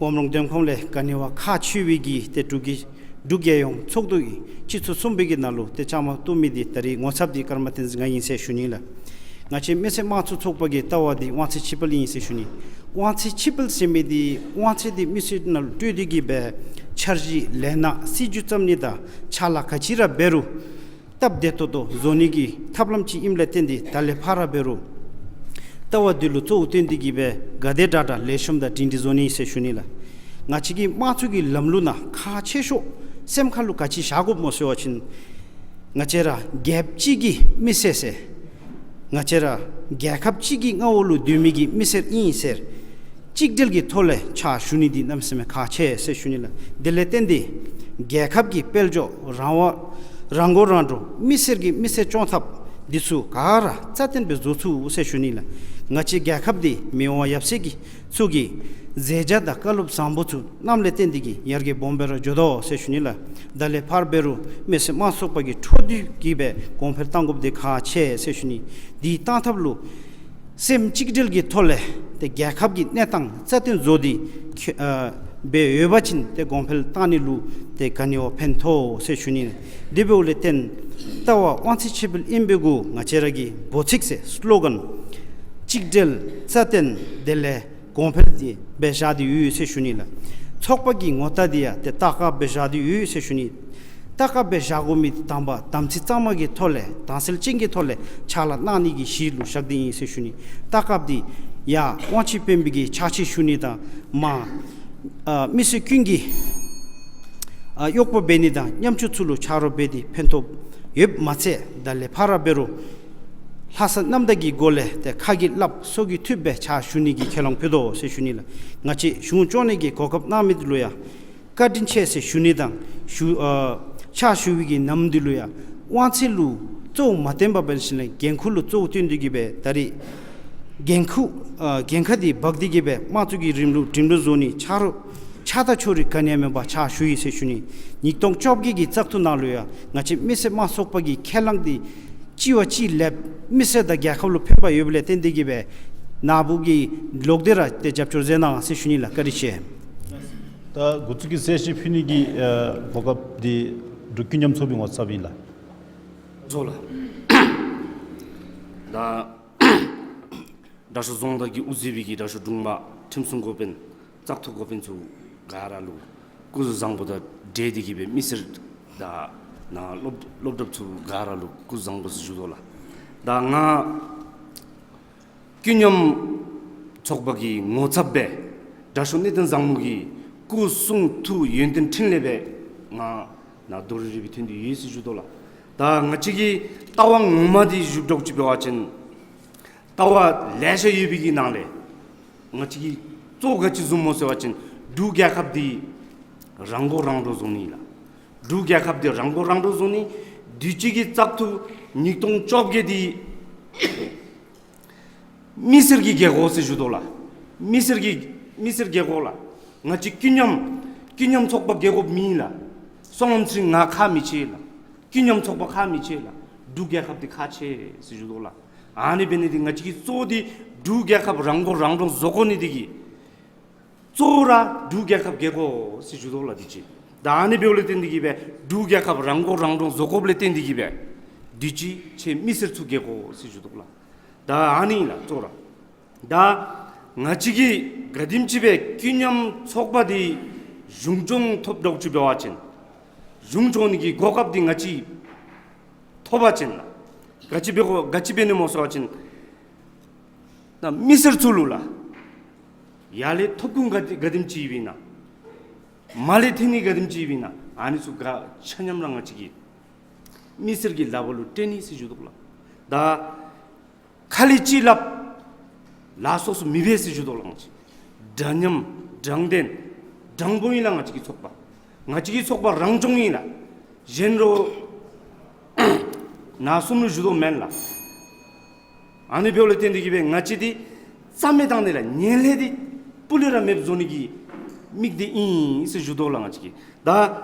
འོམ་རོང་འདེམས་ཁོངས་ལས་ག་ནི་བ་ཁག་ཆེ་བའི་གི་ཏེ་འབྲུག་གི་འབྲུག་རྒྱལ་ཡོངས་ཚོགས་འདུ་གི་སྤྱི་ཚོགས་གསུམ་པའི་གི་ནང་ལུ་ཏེ་བཅའ་མར་གཏོགས་མི་འདི་ད་རེས་ངོ་ཚབ་འདི་ཀརྨ་བསྟན་འཛིན་ང་ཨིན་ཟེར་ཞུ་ནི་ལགས། ང་བཅས་མི་སེར་དམངས་གཙོ་ཚོགས་པ་གི་ལྟ་བ་འདི་དབང་ཚད་ཕྱིར་སྤེལ་ཨིན་ཟེར་ཞུ་ནི། དབང་ཚད་ཕྱིར་སྤེལ་ཟེར་མི་འདི་དབང་ཚད་འདི་མི་སེར་ནང་ལུ་སྤྲོད་དེ་གི་སྦེ་འཆར་གཞི་ལས་སྣ་སྲིད་བྱུས་བརྩམ་ནི་དང་ཕྱག་ལཱ་ག་ཅི་ར་འབད་རུང་སྟབས་བདེ་ཏོག་ཏོ་བཟོ་ནི་གི་ཐབས་ལམ་ཅིག་ཨིནམ་ལས་བརྟེན་ཏེ་ད་ལས་ཕར་འབད་རུང་ལྟ་བ་འདི་ལུ་གཙོ་བོ་བཏོན་ཏེ་གི་སྦེ་ག་དེ་དྲག་དྲག་ལེགས་ཤོམ་དང་སྒྲིང་སྒྲིང་བཟོ་ནི་ཟེར་ཞུ་ནི་ལགས། ང་བཅས་ཀྱི་དམངས་གཙོ་གི་ལམ་ལུགས་ནང་ཁག་ཆེ་ཤོས་སེམས་ཁ་ལུ་ག་ཅི་བཞག་དགོཔ་སྨོ་ཟེར་བ་ཅིན་ང་བཅས་ར་རྒྱལ་ཁབ་ཅིག་གི་མི་སེར་ཟེར་ང་བཅས་ར་རྒྱལ་ཁབ་ཅིག་གི་མངའ་འོག་ལུ་སྡོད་མི་གི་མི་སེར་ཨིན་ཟེར་གཅིག་སྒྲིལ་གྱི་ཐོག་ལས་ཕྱག་ཞུ་ནི་འདི་གནམ་མེད་ས་མེད་ཁག་ཆེ་ཟེར་ཞུ་ནི་ལགས། དེ་ལས་བརྟེན་ཏེ་རྒྱལ་ཁབ་ཀྱི་དཔལ་འབྱོར་རང་དབང་ རང་མགོ་རང་འདྲོངས་མི་སེར་གྱི་མི་ཚེ་སྐྱོང་ཐབས་འདི་ཚུ་ག་ར་རྩ་བརྟན་སྦེ་བཟོ་ཚུགས་ཟེར་ཞུ་ནི་ལགས། ང་བཅས་རྒྱལ་ཁབ་འདི་མི་དབང་ཡབ་སྲས་ཀྱི་ཚུ་གི་མཛད་བྱ་དང་བཀའ་སློབ་བཟང་པོ་ཚུ་རྣམས་ལས་བརྟེན་ཏེ་གིས་ཡར་རྒྱས་སྦོམ་སྦེ་ར་འགྱོ་དོ་ཟེར་ཞུ་ནི་ལགས། ད་ལས་ཕར་འབད་རུང་མི་སེར་དམངས་ཚོགས་པ་གིས་འཕྲོ་མཐུད་ཀྱིས་སྦེ་གོང་འཕེལ་གཏང་དགོཔ་འདི་ཁག་ཆེ་ཟེར་ཞུ་ནི། འདི་གཏང་ཐབས་ལུ་སེམས་གཅིག་སྒྲིལ་གྱི་ཐོག་ལས་ཏེ་རྒྱལ་ཁབ་ཀྱི་གནས་སྟངས་རྩ་བརྟན་བཟོ་སྟེ་ཁེ་ཨ་སྦེ་ཡོད་པ་ཅིན་ཏེ་གོང་འཕེལ་གཏང་ནི་ལུ་ཏེ་ག་ནི་བ་ཕན་ཐོགས་ཟེར་ཞུ་ནི། དེ་འབདཝ་ལས་བརྟེན་ལྟ་བ་དབང་ཚད་ཆེ་བའི་ཨིན་པའི་གུ་ང་བཅས་ར་གི་འབོད་ཚིག་ཟེར་སི་ལོ་གཱན་གཅིག་སྒྲིལ་རྩ་བརྟན་དེ་ལས་གོང་འཕེལ་འདི་སྦེ་བཞག་སྟེ་ཡོད་ཟེར་ཞུ་ནི་ལགས། ཚོགས་པ་གི་ངོ་རྟགས་འདི་ཡང་ཏེ་རྟ་དཀརཔོ་སྦེ་བཞག་སྟེ་ཡོད་ཟེར་ཞུ་ནི། རྟ་དཀརཔོ་སྦེ་བཞག་དགོ་མི་དང་པ་དམ་ཚིག་གཙང་མ་གི་ཐོག་ལས་དྭངས་གསལ་ཅན་གྱི་ཐོག་ལས་ཕྱག་ལཱ་གནང་ནི་གི་གཞི་ལུ་བཞག་སྟེ་ཨིན་ཟེར་ཞུ་ནི། རྟ་དཀརཔོ་འདི་ཡང་དབང་ཆེ་དཔོན་པོ་གི་ཕྱག་ཕྱིད་ཞུ་ནི་དང་མ་ཨ་མི་སེར་ཀུན་གྱི་ཨ་གཡོགཔོ་འབད་ནི་དང་ཉམ་ཆུང་ཚུ་ལུ་ཆ་རོགས་འབད་དེ་ཕན་ཐོགས་ཡོདཔ་མ་ཚད་ད་ལས་ཕར་འབད་རུང་ལྷག་བསམ་རྣམ་དག་གི་སྒོ་ལས་ཏེ་ཁ་གིས་སླབ་སོ་གིས་ཐུབ་སྦེ་ཕྱག་ཞུ་ནི་གི་ཁས་བླངས་ཕུལ་དོ་ཟེར་ཞུ་ནི་ལགས། ང་བཅས་གཞུང་སྐྱོང་ནི་གི་གོ་སྐབས་གནང་མི་འདི་ལུ་ཡང་བཀའ་དྲིན་ཆེ་ཟེར་ཞུ་ནི་དང་ཞུ་ཨ་ཕྱག་ཞུ་བའི་གི་ནམ་འདི་ལུ་ཡང་དབང་ཚད་ལུ་གཙོ་བོ་མ་བཏོན་པར་འབད་ཞིནམ་ལས་འགན་ཁུར་ལུ་གཙོ་བོ་བཏོན་ཏེ་གིས་སྦེ་ད་རིས་འགན་ཁུར་ཨ་འགན་ཁག་འདི་འབག་སྟེ་གིས་སྦེ་དམངས་གཙོ་གི་རིང་ལུགས་སྒྲིང་སྒྲི་བཟོ་ནི་ཆ་རོགས་ཆགས་སྡང་ཕྱོགས་རིས་ག་ནི་ཡང་མེད་པར་ཕྱག་ཞུ་ཡི་ཟེར་ཞུ་ནི། ཉིས་སྟོང་བཅོ་བརྒྱད་ཀྱི་བཙག་འཐུ་ནང་ལུ་ཡང་ང་བཅས་མི་སེར་དམངས་ཚོགས་པ་གི་ཁས་བླངས་འདི་གཅིག་བ་གཅིག་ལེགས་མི་སེར་དང་རྒྱལ་ཁབ་ལུ་ཕན་པ་ཡོདཔ་ལས་བརྟེན་ཏེ་གིས་སྦེ་ནཱ་བུ་གིས་ལོག་སྟེ་ར་ཏེ་རྒྱབ་སྐྱོར་མཛད་གནང་ཟེར་ཞུ་ནི་ལགས། བཀའ་དྲིན་ཆེ། ད་འགོ་བཙུགས་ཀྱི་གསལ་བཤད་ཕུལ་ནི་གི་ཨ་གོ་སྐབས་འདི་འབྲུག་ཀུན་མཉམ་ཚོགས་པའི་ངོ་ཚབ་ཨིན་ལགས། ཚོགས་ལགས། ད་དྲག་ཤོས་རྫོང་བདག་གིས་དབུ་གཙོས་པའི་གི་དྲག་ཤོས་དྲུང་འཕར་ཁྲིམས་སྲུང་འགོ་དཔོན་བཙག་འཐུ་འགོ་དཔོན་ཚུ་ག་ར་ལུ་སྐུ་གཟུགས་བཟང་པོ་དང་འབྲེལ་ཏེ་གིས་སྦེ་མི་སེར་དང་ནཱ་སློབ་སློབ་གྲྭཔ་ཚུ་ག་ར་ལུ་སྐུ་གཟུགས་བཟང་པོ་ཟེར་ཞུ་དོ་ལགས། ད་ང་ཀུན་མཉམ་ཚོགས་པ་གི་ངོ་ཚབ་སྦེ་དྲག་ཤོས་གནས་བརྟན་བཟང་མོ་གི་སྐུ་གསུང་ཐུགས་ཡོན་ཏན་འཕྲིན་ལས་སྦེ་ང་ནཱ་རྡོ་རི་རི་བའི་ཐོན་ཏེ་ཡོད་ཟེར་ཞུ་དོ་ལགས། ད་ང་བཅས་ཀྱི་ལྟ་བ་ངོ་མ་འདི་ཞུ་དོ་ཅིག་འབད་བ་ཅིན་ལྟ་བ་ལེ་ཤ་ཡོད་པའི་གི་ནང་ལས་ང་བཅས་ཀྱི་གཙོ་བོ་ག་ཅི་བཟུངམ་སྨོ་ཟེར་བ་ཅིན་འབྲུག་རྒྱལ་ཁབ་འདི་རང་མགོ་རང་འདྲོངས་བཟོ་ནི་ལགས། འབྲུག་རྒྱལ་ཁབ་འདི་རང་མགོ་རང་འདྲོངས་བཟོ་ནི། དུས་ཅི་གི་བཙག་འཐུ་ཉིས་སྟོང་བཅོ་བརྒྱད་འདི་མི་སེར་གྱི་རྒྱལ་ཁབ་ཟེར་ཞུ་དོ་ལགས། མི་སེར་གྱི་མི་སེར་རྒྱལ་ཁབ་ལགས། ང་བཅས་ཀུན་མཉམ་ཀུན་མཉམ་ཚོགས་པ་རྒྱལ་ཁབ་མེན་ལགས། སོ་ནམ་ཚུ་ང་ཁག་མི་ཆེ་ལགས། ཀུན་མཉམ་ཚོགས་པ་ཁག་མི་ཆེ་ལགས། འབྲུག་རྒྱལ་ཁབ་འདི་ཁག་ཆེ་ཟེར་ཞུ་དོ་ལགས། ཨ་ནི་འབད་ནི་འདི་ང་བཅས་ཀྱི་གཙོ་བོ་འདི་འབྲུག་རྒྱལ་ཁབ་རང་མགོ་རང་འདྲོངས་བཟོ་དགོ་ནི་འདི་གིས་གཙོ་བོ་ར་འབྲུག་རྒྱལ་ཁབ་རྒྱལ་ཁབ་ཟེར་ཞུ་དོ་ལགས། དུས་ཅི་ད་ཨ་ནི་འབདཝ་ལས་བརྟེན་ཏེ་གིས་སྦེ་འབྲུག་རྒྱལ་ཁབ་རང་མགོ་རང་འདྲོངས་བཟོ་དགོཔ་ལས་བརྟེན་ཏེ་གིས་སྦེ་དུས་ཅི་ཁྱེད་མི་སེར་ཚུ་རྒྱལ་ཁབ་ཟེར་ཞུ་དོ་ལགས། ད་ཨ་ནི་ལགས་གཙོ་བོ་ར། ད་ང་བཅས་ཀྱིས་ག་དེམ་ཅིག་སྦེ་ཀུན་མཉམ་ཚོགས་པ་འདི་གཞུང་སྐྱོང་ཐོབ་དོ་ཅིག་འབད་བ་ཅིན་གཞུང་སྐྱོང་ནི་གི་གོ་སྐབས་འདི་ང་བཅས་ཐོབ་པ་ཅིན་ལགས། ག་ཅི་འབད་དགོ་ག་ཅི་འབད་ནི་སྨོ་ཟེར་བ་ཅིན་ད་མི་སེར་ཚུ་ལུ་ལགས། ཡར་ལས་ཐོབ་ཁུངས་ག་དེ་ག་དེམ་ཅིག་ཡོདཔ་ཨིན་ན། མར་ལས་ཐོན་ནི་ག་དེམ་ཅིག་ཡོདཔ་ཨིན་ན། ཨ་ནི་ཚུ་ག་ཆ་མཉམ་ར་ང་བཅས་ཀྱིས་མི་སེར་གྱི་ལག་པར་ལུ་སྤྲོད་ནི་ཟེར་ཞུ་དོ་ལགས། ད་ཁ་ལས་ཅིག་སླབ་ལཱ་སོ་སོ་མི་འབད་ཟེར་ཞུ་དོ་ལགས། ང་བཅས་འདྲ་མཉམ་དྲང་བདེན་དྲང་པོ་ཨིན་ལགས། ང་བཅས་ཀྱི་ཚོགས་པ་ང་བཅས་ཀྱི་ཚོགས་པ་རང་སྐྱོང་ཨིན་ལགས། གཞན་རོགས་ནཱ་གསུམ་ལུ་ཞུ་དོ་མེན་ལགས། ཨ་ནི་འབདཝ་ལས་བརྟེན་ཏེ་གིས་སྦེ་ང་བཅས་འདི་རྩ་མེད་བཏང་ནི་ལགས། ངན་ལྷད་འདི་སྤུ་ལས་ར་མེདཔ་བཟོ་ནི་གི་དམིགས་གཏད་ཨིན་ཟེར་ཞུ་དོ་ལགས། ང་བཅས་ཀྱིས་ད་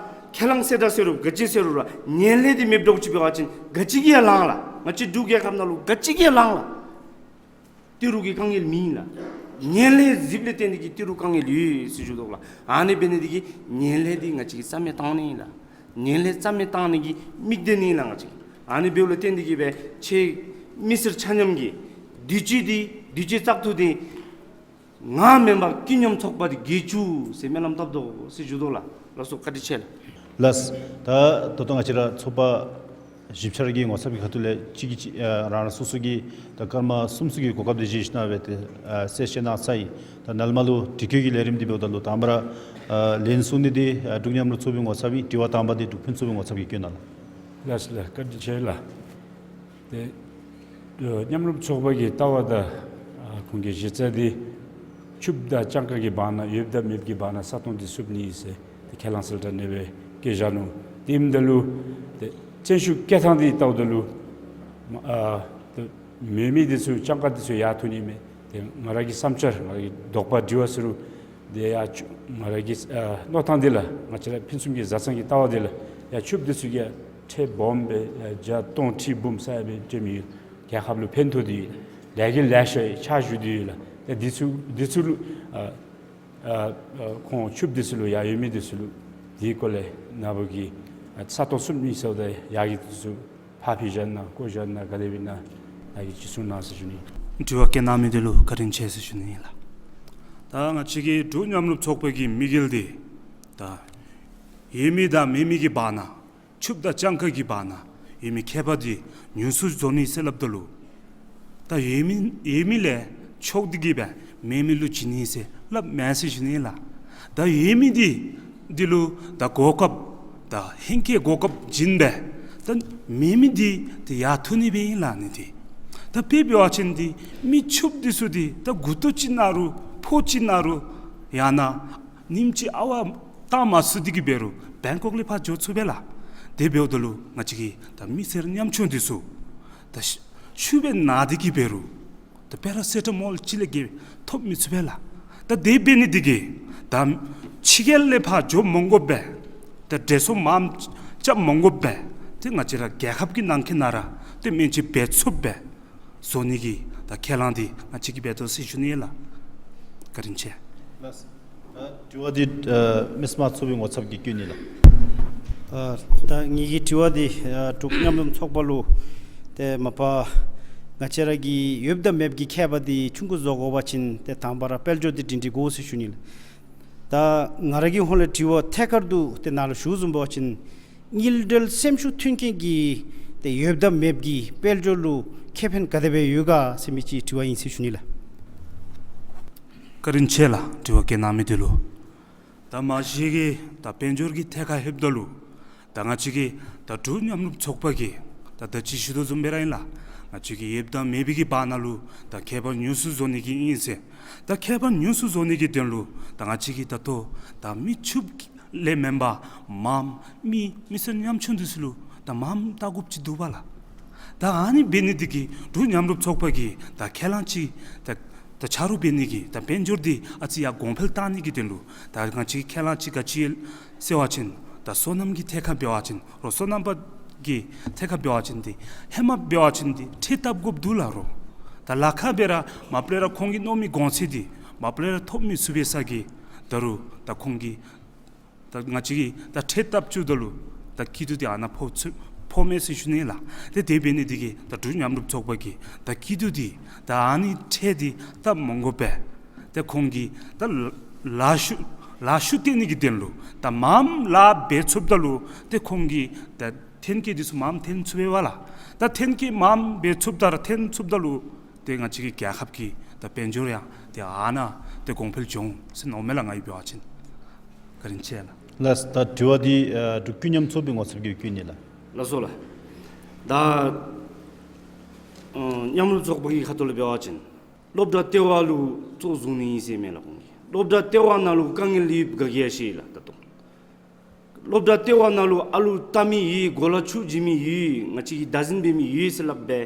ཁས་བླངས་ཟེར་ད་ཟེར་རུང་ག་ཅི་ཟེར་རུང་ར་ངན་ལྷད་འདི་མེདཔ་འདྲཝ་ཅིག་འབད་བ་ཅིན་ག་ཅི་གིས་ཡང་ལང་ལགས། ང་བཅས་འབྲུག་རྒྱལ་ཁབ་ནང་ལུ་ག་ཅི་གིས་ཡང་ལང་ལགས། ཏི་རུ་གི་དཀའ་ངལ་མེད་ལགས། ངན་ལྷད་གཟིགསཔ་ལས་བརྟེན་ཏེ་གིས་ཏི་རུ་དཀའ་ངལ་ཡོད་ཟེར་ཞུ་དོ་ལགས། ཨ་ནི་འབད་ནི་འདི་གིས་ངན་ལྷད་འདི་ང་བཅས་ཀྱིས་རྩ་མེད་བཏང་ནི་ལགས། ངན་ལྷད་རྩ་མེད་བཏང་ནི་གི་དམིགས་གཏད་ཨིན་ལགས་ང་བཅས། ཨ་ནི་འབདཝ་ལས་བརྟེན་ཏེ་གིས་སྦེ་ཁྱེད་མི་སེར་ཆ་མཉམ་གྱིས་དུས་ཅི་འདི་དུས་ཅི་བཙག་འཐུ་འདི་ང་མེན་པར་ཀུན་མཉམ་ཚོགས་པ་འདི་རྒྱལ་བཅུག་ཟེར་སྨོན་ལམ་བཏབ་དོ་ཟེར་ཞུ་དོ་ལགས། ལགས་སོ། བཀའ་དྲིན་ཆེ་ལགས། ལགས། ད་ད་ལྟོ་ང་བཅས་ར་ཚོགས་པ་བཞི་ཆ་ར་གི་ངོ་ཚབ་ཀྱི་ཁ་ཐུག་ལས་གཅིག་གིས་གཅིག་ཨ་རང་རང་སོ་སོ་གི་ད་སྐར་མ་གསུམ་གསུམ་གྱི་གོ་སྐབས་འདི་བཞེས་ཞིནམ་སྦེ་ཏེ་ཨ་གསལ་བཤད་གནང་ཚར་ཡི། ད་ནཱ་ལས་མར་ལུ་དྲི་བཀོད་ཀྱི་ལས་རིམ་འདི་འབདཝ་ད་ལུ་དང་པ་ར་ཨ་ལན་གསུང་ནི་འདི་ཨ་འབྲུག་མཉམ་རུབ་ཚོགས་པའི་ངོ་ཚབ་ཨིན། དྲི་བ་དང་པ་འདི་འབྲུག་ཕུན་ཚོགས་པའི་ངོ་ཚབ་ཀྱིས་བཀོད་གནང་ལགས། ལགས་ལགས། བཀའ་དྲིན་ཆེ་ལགས། ཏེ་ཨ་མཉམ་རུབ་ཚོགས་པ་གི་ལྟ་བ་དང་ཨ་ཁོང་གི་གཞི་རྩ་འདི་ཕྱུགཔོ་དང་སྤྱང་ཀ་གི་བར་ན་ཡོདཔ་དང་མེདཔ་གི་བར་ན་ས་སྟོང་འདི་བསུབ་ནི་ཨིན་ཟེར་ཏེ་ཁས་བླངས་གསལ་བསྒྲགས་ཨ་ནེ་སྦེ་བཀོད་བཞག་ནུག། དེ་ཨིནམ་ད་ལུ་ཏེ་ བཙན་ཤུགས་བཀལ་ཐངས་འདི་བལྟཝ་ད་ལུ་ཨ་ཏེ་མེད་མི་འདི་ཚུ་སྤྱང་ཀ་འདི་ཚུ་ཡར་འཐོན་ནི་མས། ཏེ་ང་ར་གི་བསམ་འཆར་ང་ར་གི་དོགས་པ་དྲི་བ་ཟེར་རུང་འདི་ཡར་ཆུ་ང་ར་གི་ཨ་མནོ་ཐངས་འདི་ལགས། ང་བཅས་ར་ཕུན་སུམ་གྱི་བཟའ་ཚང་གི་ལྟ་བ་འདི་ལགས། ཡར་ཕྱུགཔོ་འདི་ཚུ་གིས་ཁྲལ་སྦོམ་སྦེ་ཨ་བརྒྱ་སྟོང་ཁྲི་འབུམ་ས་ཡ་སྦེ་སྤྲོད་མི་ཡོད། རྒྱལ་ཁབ་ལུ་ཕན་ཐོགས་ཏེ་ཡོད། ལས་ཀྱི་ལས་ཤོར་ཕྱག་ཞུ་སྟེ་ཡོད་ལགས། ཏེ་འདི་ཚུ་འདི་ཚུ་ལུ་ཨ་ཨ་ཨ་ཁོང་ཕྱུགཔོ་འདི་ཚུ་ལུ་ཡར་ཡོད་མི་འདི་ཚུ་ལུ་དེའི་སྐོར་ལས་ནཱ་བུ་གིས་ཨ་ས་སྟོང་གསུམ་གཉིས་ཟེརཝ་ད་ཡར་གྱི་འདི་ཚུ་ཕར་ཕུད་བཞག་ན་བཀོ་བཞག་ན་ག་དེ་སྦེ་ཨིན་ན་ཡར་གྱིས་ཅིག་གསུང་གནང་ཟེར་ཞུ་ནི། དྲི་བ་བཀོད་གནང་མི་འདི་ལུ་བཀའ་དྲིན་ཆེ་ཟེར་ཞུ་ནི་ཨིན་ལགས། ད་ང་བཅས་ཀྱི་འབྲུག་མཉམ་རུབ་ཚོགས་པ་གི་དམིགས་ཡུལ་འདི་ད་ཡོད་མི་དང་མེད་མི་གི་བར་ན་ཕྱུགཔོ་དང་སྤྱང་ཀ་གི་བར་ན་ཡོད་མི་ཁྱད་པར་འདི་ཉུང་སུ་བཟོ་ནི་ཟེར་སླབ་ད་ལུ་ད་ཡོད་མི་ཡོད་མི་ལས་འཕྱོག་སྟེ་གི་སྦེ་མེད་མི་ལུ་བྱིན་ནི་ཟེར་སླབ་མེན་ཟེར་ཞུ་ནི་ལགས། ད་ཡོད་མི་འདི་འདི་ལུ་ད་གོ་སྐབས་ད་ཧེང་སྐལ་གོ་སྐབས་བྱིན་སྦེ་ད་མེད་མི་འདི་ཏེ་ཡར་འཐོན་ནི་སྦེ་ཨིན་ལགས། ཨ་ནི་འདི་ད་དཔེ་འབད་བ་ཅིན་འདི་མི་ཕྱུགཔོ་འདི་ཚུ་འདི་ད་མགུ་ཏོ་ཅིག་ནང་རུང་ཕོ་ཅིག་ནང་རུང་ཡང་ན་ཉིནམ་གཅིག་ཨ་ཝ་བཏང་མ་ཚུགས་ཏེ་གི་འབད་རུང་བེང་ཀོག་ལས་ཕར་འགྱོ་ཚུགས་པས་ལགས། དེ་འབདཝ་ད་ལུ་ང་བཅས་ཀྱི་ད་མི་སེར་ཉམ་ཆུང་འདི་ཚུ་ད་ཤུ་ཤུགས་སྦེ་ན་སྟེ་གི་འབད་རུང་ད་པེ་ར་སེ་ཊ་མོལ་ཅིག་ལས་བརྒལ་ཐོབ་མི་ཚུགས་པས་ལགས། ད་དེ་འབད་ནི་འདི་གིས་ད་ཕྱི་རྒྱལ་ལས་ཕར་འགྱོ་མ་དགོ་པར་ད་འདྲེད་སོང་མངམ་རྐྱབ་མ་དགོ་པར་ཏེ་ང་བཅས་ར་རྒྱལ་ཁབ་ཀྱི་ནང་འཁོད་ནང་ར་ཏེ་སྨན་བཅོས་འབད་ཚུགསཔ་སྦེ་བཟོ་ནི་གི་ད་ཁས་བླངས་འདི་ང་བཅས་ཀྱིས་འབད་དོ་ཟེར་ཞུ་ནི་ལགས། བཀའ་དྲིན་ཆེ། ལགས། ད་དྲི་བ་འདི་ཨ་མི་སེར་དམངས་གཙོའི་ངོ་ཚབ་ཀྱིས་བཀོད་ནི་ལགས། ཨ་ད་ངེ་གི་དྲི་བ་འདི་ཨ་འབྲུག་མཉམ་རུབ་ཚོགས་པ་ལུ་ཏེ་མ་པ་ང་བཅས་ར་གི་ཡོདཔ་དང་མེདཔ་གི་ཁྱད་པར་འདི་ཆུང་ཀུ་བཟོ་དགོ་པ་ཅིན་ཏེ་དང་པ་ར་དཔལ་འབྱོར་འདི་སྒྲིང་སྒྲི་དགོ་ཟེར་ཞུ་ནི་ལགས། ད་ང་ར་གི་ཧོངས་ལས་དྲི་བ་ཐད་ཀར་དུ་ཏེ་ནཱ་ལུ་ཞུ་བཟུམ་འབད་བ་ཅིན་དངུལ་འབྲེལ་སེམས་ཤུགས་མཐུན་རྐྱེན་གྱིས་ཏེ་ཡོདཔ་དང་མེདཔ་གི་དཔལ་འབྱོར་ལུ་ཁེ་ཕན་ག་དེ་སྦེ་ཡོད་ག་ཟེར་མི་ཅིག་དྲི་བ་ཨིན་ཟེར་ཞུ་ནི་ལགས། བཀའ་དྲིན་ཆེ་ལགས། དྲི་བ་བཀོད་གནང་མི་འདི་ལུ། ད་མ་གཞི་གི་ད་དཔལ་འབྱོར་གྱི་ཐད་ཁར་ལྷོདཔ་ད་ལུ་ད་ང་བཅས་ཀྱི་ད་འབྲུག་མཉམ་རུབ་ཚོགས་པ་གིས་ད་ད་ཅི་ཞུ་དོ་བཟུམ་སྦེ་ར་ཨིན་ལགས། ང་བཅས་ཀྱི་ཡོདཔ་དང་མེདཔ་གི་བར་ན་ལུ་ད་ཁྱད་པར་ཉུང་སུ་བཟོ་ནི་གི་ཨིན་ཟེར། ད་ཁྱད་པར་ཉུང་སུ་བཟོ་ནི་གི་དོན་ལུ་ད་ང་བཅས་ཀྱིས་ད་ལྟོ་ད་མི་ཕྱུགཔོ་ལས་མེན་པར་མངམ་མི་མི་སེར་ཉམ་ཆུང་འདི་ཚུ་ལུ་ད་མངམ་བལྟ་དགོཔ་ཅིག་འདུག་པ་ལགས། ད་ཨ་ནི་འབད་ནི་འདི་གིས་འབྲུག་མཉམ་རུབ་ཚོགས་པ་གིས་ད་ཁས་བླངས་ཅིག་ད་ད་ཆ་རོགས་འབད་ནི་གི་ད་དཔལ་འབྱོར་འདི་ཨ་ཙི་ཡར་གོང་འཕེལ་བཏང་ནི་གི་དོན་ལུ་ད་ང་བཅས་ཁས་བླངས་ཅིག་ག་ཅི་ཟེར་བ་ཅིན་ད་སོ་ནམ་གྱི་ཐད་ཁར་འབད་བ་ཅིན་རོགས་སོ་ནམ་པ་གི་ཐད་ཁར་འབད་བ་ཅིན་འདི་ཧེ་མ་འབད་བ་ཅིན་འདི་ཁྲལ་བཏབ་དགོཔ་འདུག་ལགས། རོགས་ད་ལཱ་ཁག་འབད་ར་མ་པ་ལས་ར་ཁོང་གིས་མནོ་མི་གོང་ཚད་འདི་མ་པ་ལས་ར་ཐོབ་མི་ཚུགས་པའི་ས་གི་ད་རུང་ད་ཁོང་གིས་ད་ང་བཅས་ཀྱིས་ད་ཁྲལ་བཏབ་བཅུགཔ་ད་ལུ་ད་སྐྱིད་སྡུག་འདི་ཨ་ནཱ་ཕོག་ཚུགས་ཕོགཔ་མས་ཟེར་ཞུ་ནི་ལགས། ཏེ་དེ་འབད་ནི་འདི་གིས་ད་འབྲུག་མཉམ་རུབ་ཚོགས་པ་གིས་ད་སྐྱིད་སྡུག་འདི་ད་ཨ་ནི་ཁྲལ་འདི་བཏབ་མ་དགོ་པར་ཏེ་ཁོང་གིས་ད་ལཱ་ཤུ་ལཱ་ཤུགས་བཏོན་ནི་གི་དོན་ལུ་ད་མངམ་ལཱ་འབད་ཚུགསཔ་ད་ལུ་ཏེ་ཁོང་གིས་ད་ཐོན་སྐྱེད་འདི་ཚུ་མངམ་ཐོན་ཚུགས་པས་ལགས། ད་ཐོན་སྐྱེད་མངམ་འབད་ཚུགསཔ་ད་ར་ཐོན་ཚུགསཔ་ད་ལུ་ཏེ་ང་བཅས་ཀྱི་རྒྱལ་ཁབ་ཀྱི་ད་དཔལ་འབྱོར་ཡང་ཏེ་ཨ་ནཱ་ཏེ་གོང་འཕེལ་འགྱོ་འོང་ཟེར་མནོཝ་མས་ལགས། ང་གིས་འབད་བ་ཅིན། བཀའ་དྲིན་ཆེ་ལགས། ལགས། ད་དྲི་བ་འདི་ཨ་འབྲུག་ཀུན་མཉམ་ཚོགས་པའི་ངོ་ཚབ་ཀྱིས་བཀོད་ནི་ལགས། ལགས་སོ་ལགས། ད་ཨ་མཉམ་རུབ་ཚོགས་པ་གི་ཁ་ཐུག་ལས་འབད་བ་ཅིན་སློབ་གྲྭ་ལྟེ་བ་ལུ་གཙོ་བཟུང་ནི་ཨིན་ཟེར་མས་ལགས། ཁོང་གིས་སློབ་གྲྭ་ལྟེ་བ་ནང་ལུ་དཀའ་ངལ་ཡོདཔ་ག་གིས་ཡང་ཤེས་ལགས། ད་ལྟོ་སློབ་གྲྭ་ལྟེ་བ་ནང་ལུ་ཨ་ལུ་བལྟ་མི་ཡོད། གོ་ལ་ཆུ་བྱིན་མི་ཡོད། ང་བཅས་ཀྱི་བདག་འཛིན་འབད་མི་ཡོད་ཟེར་སླབ་སྦེ་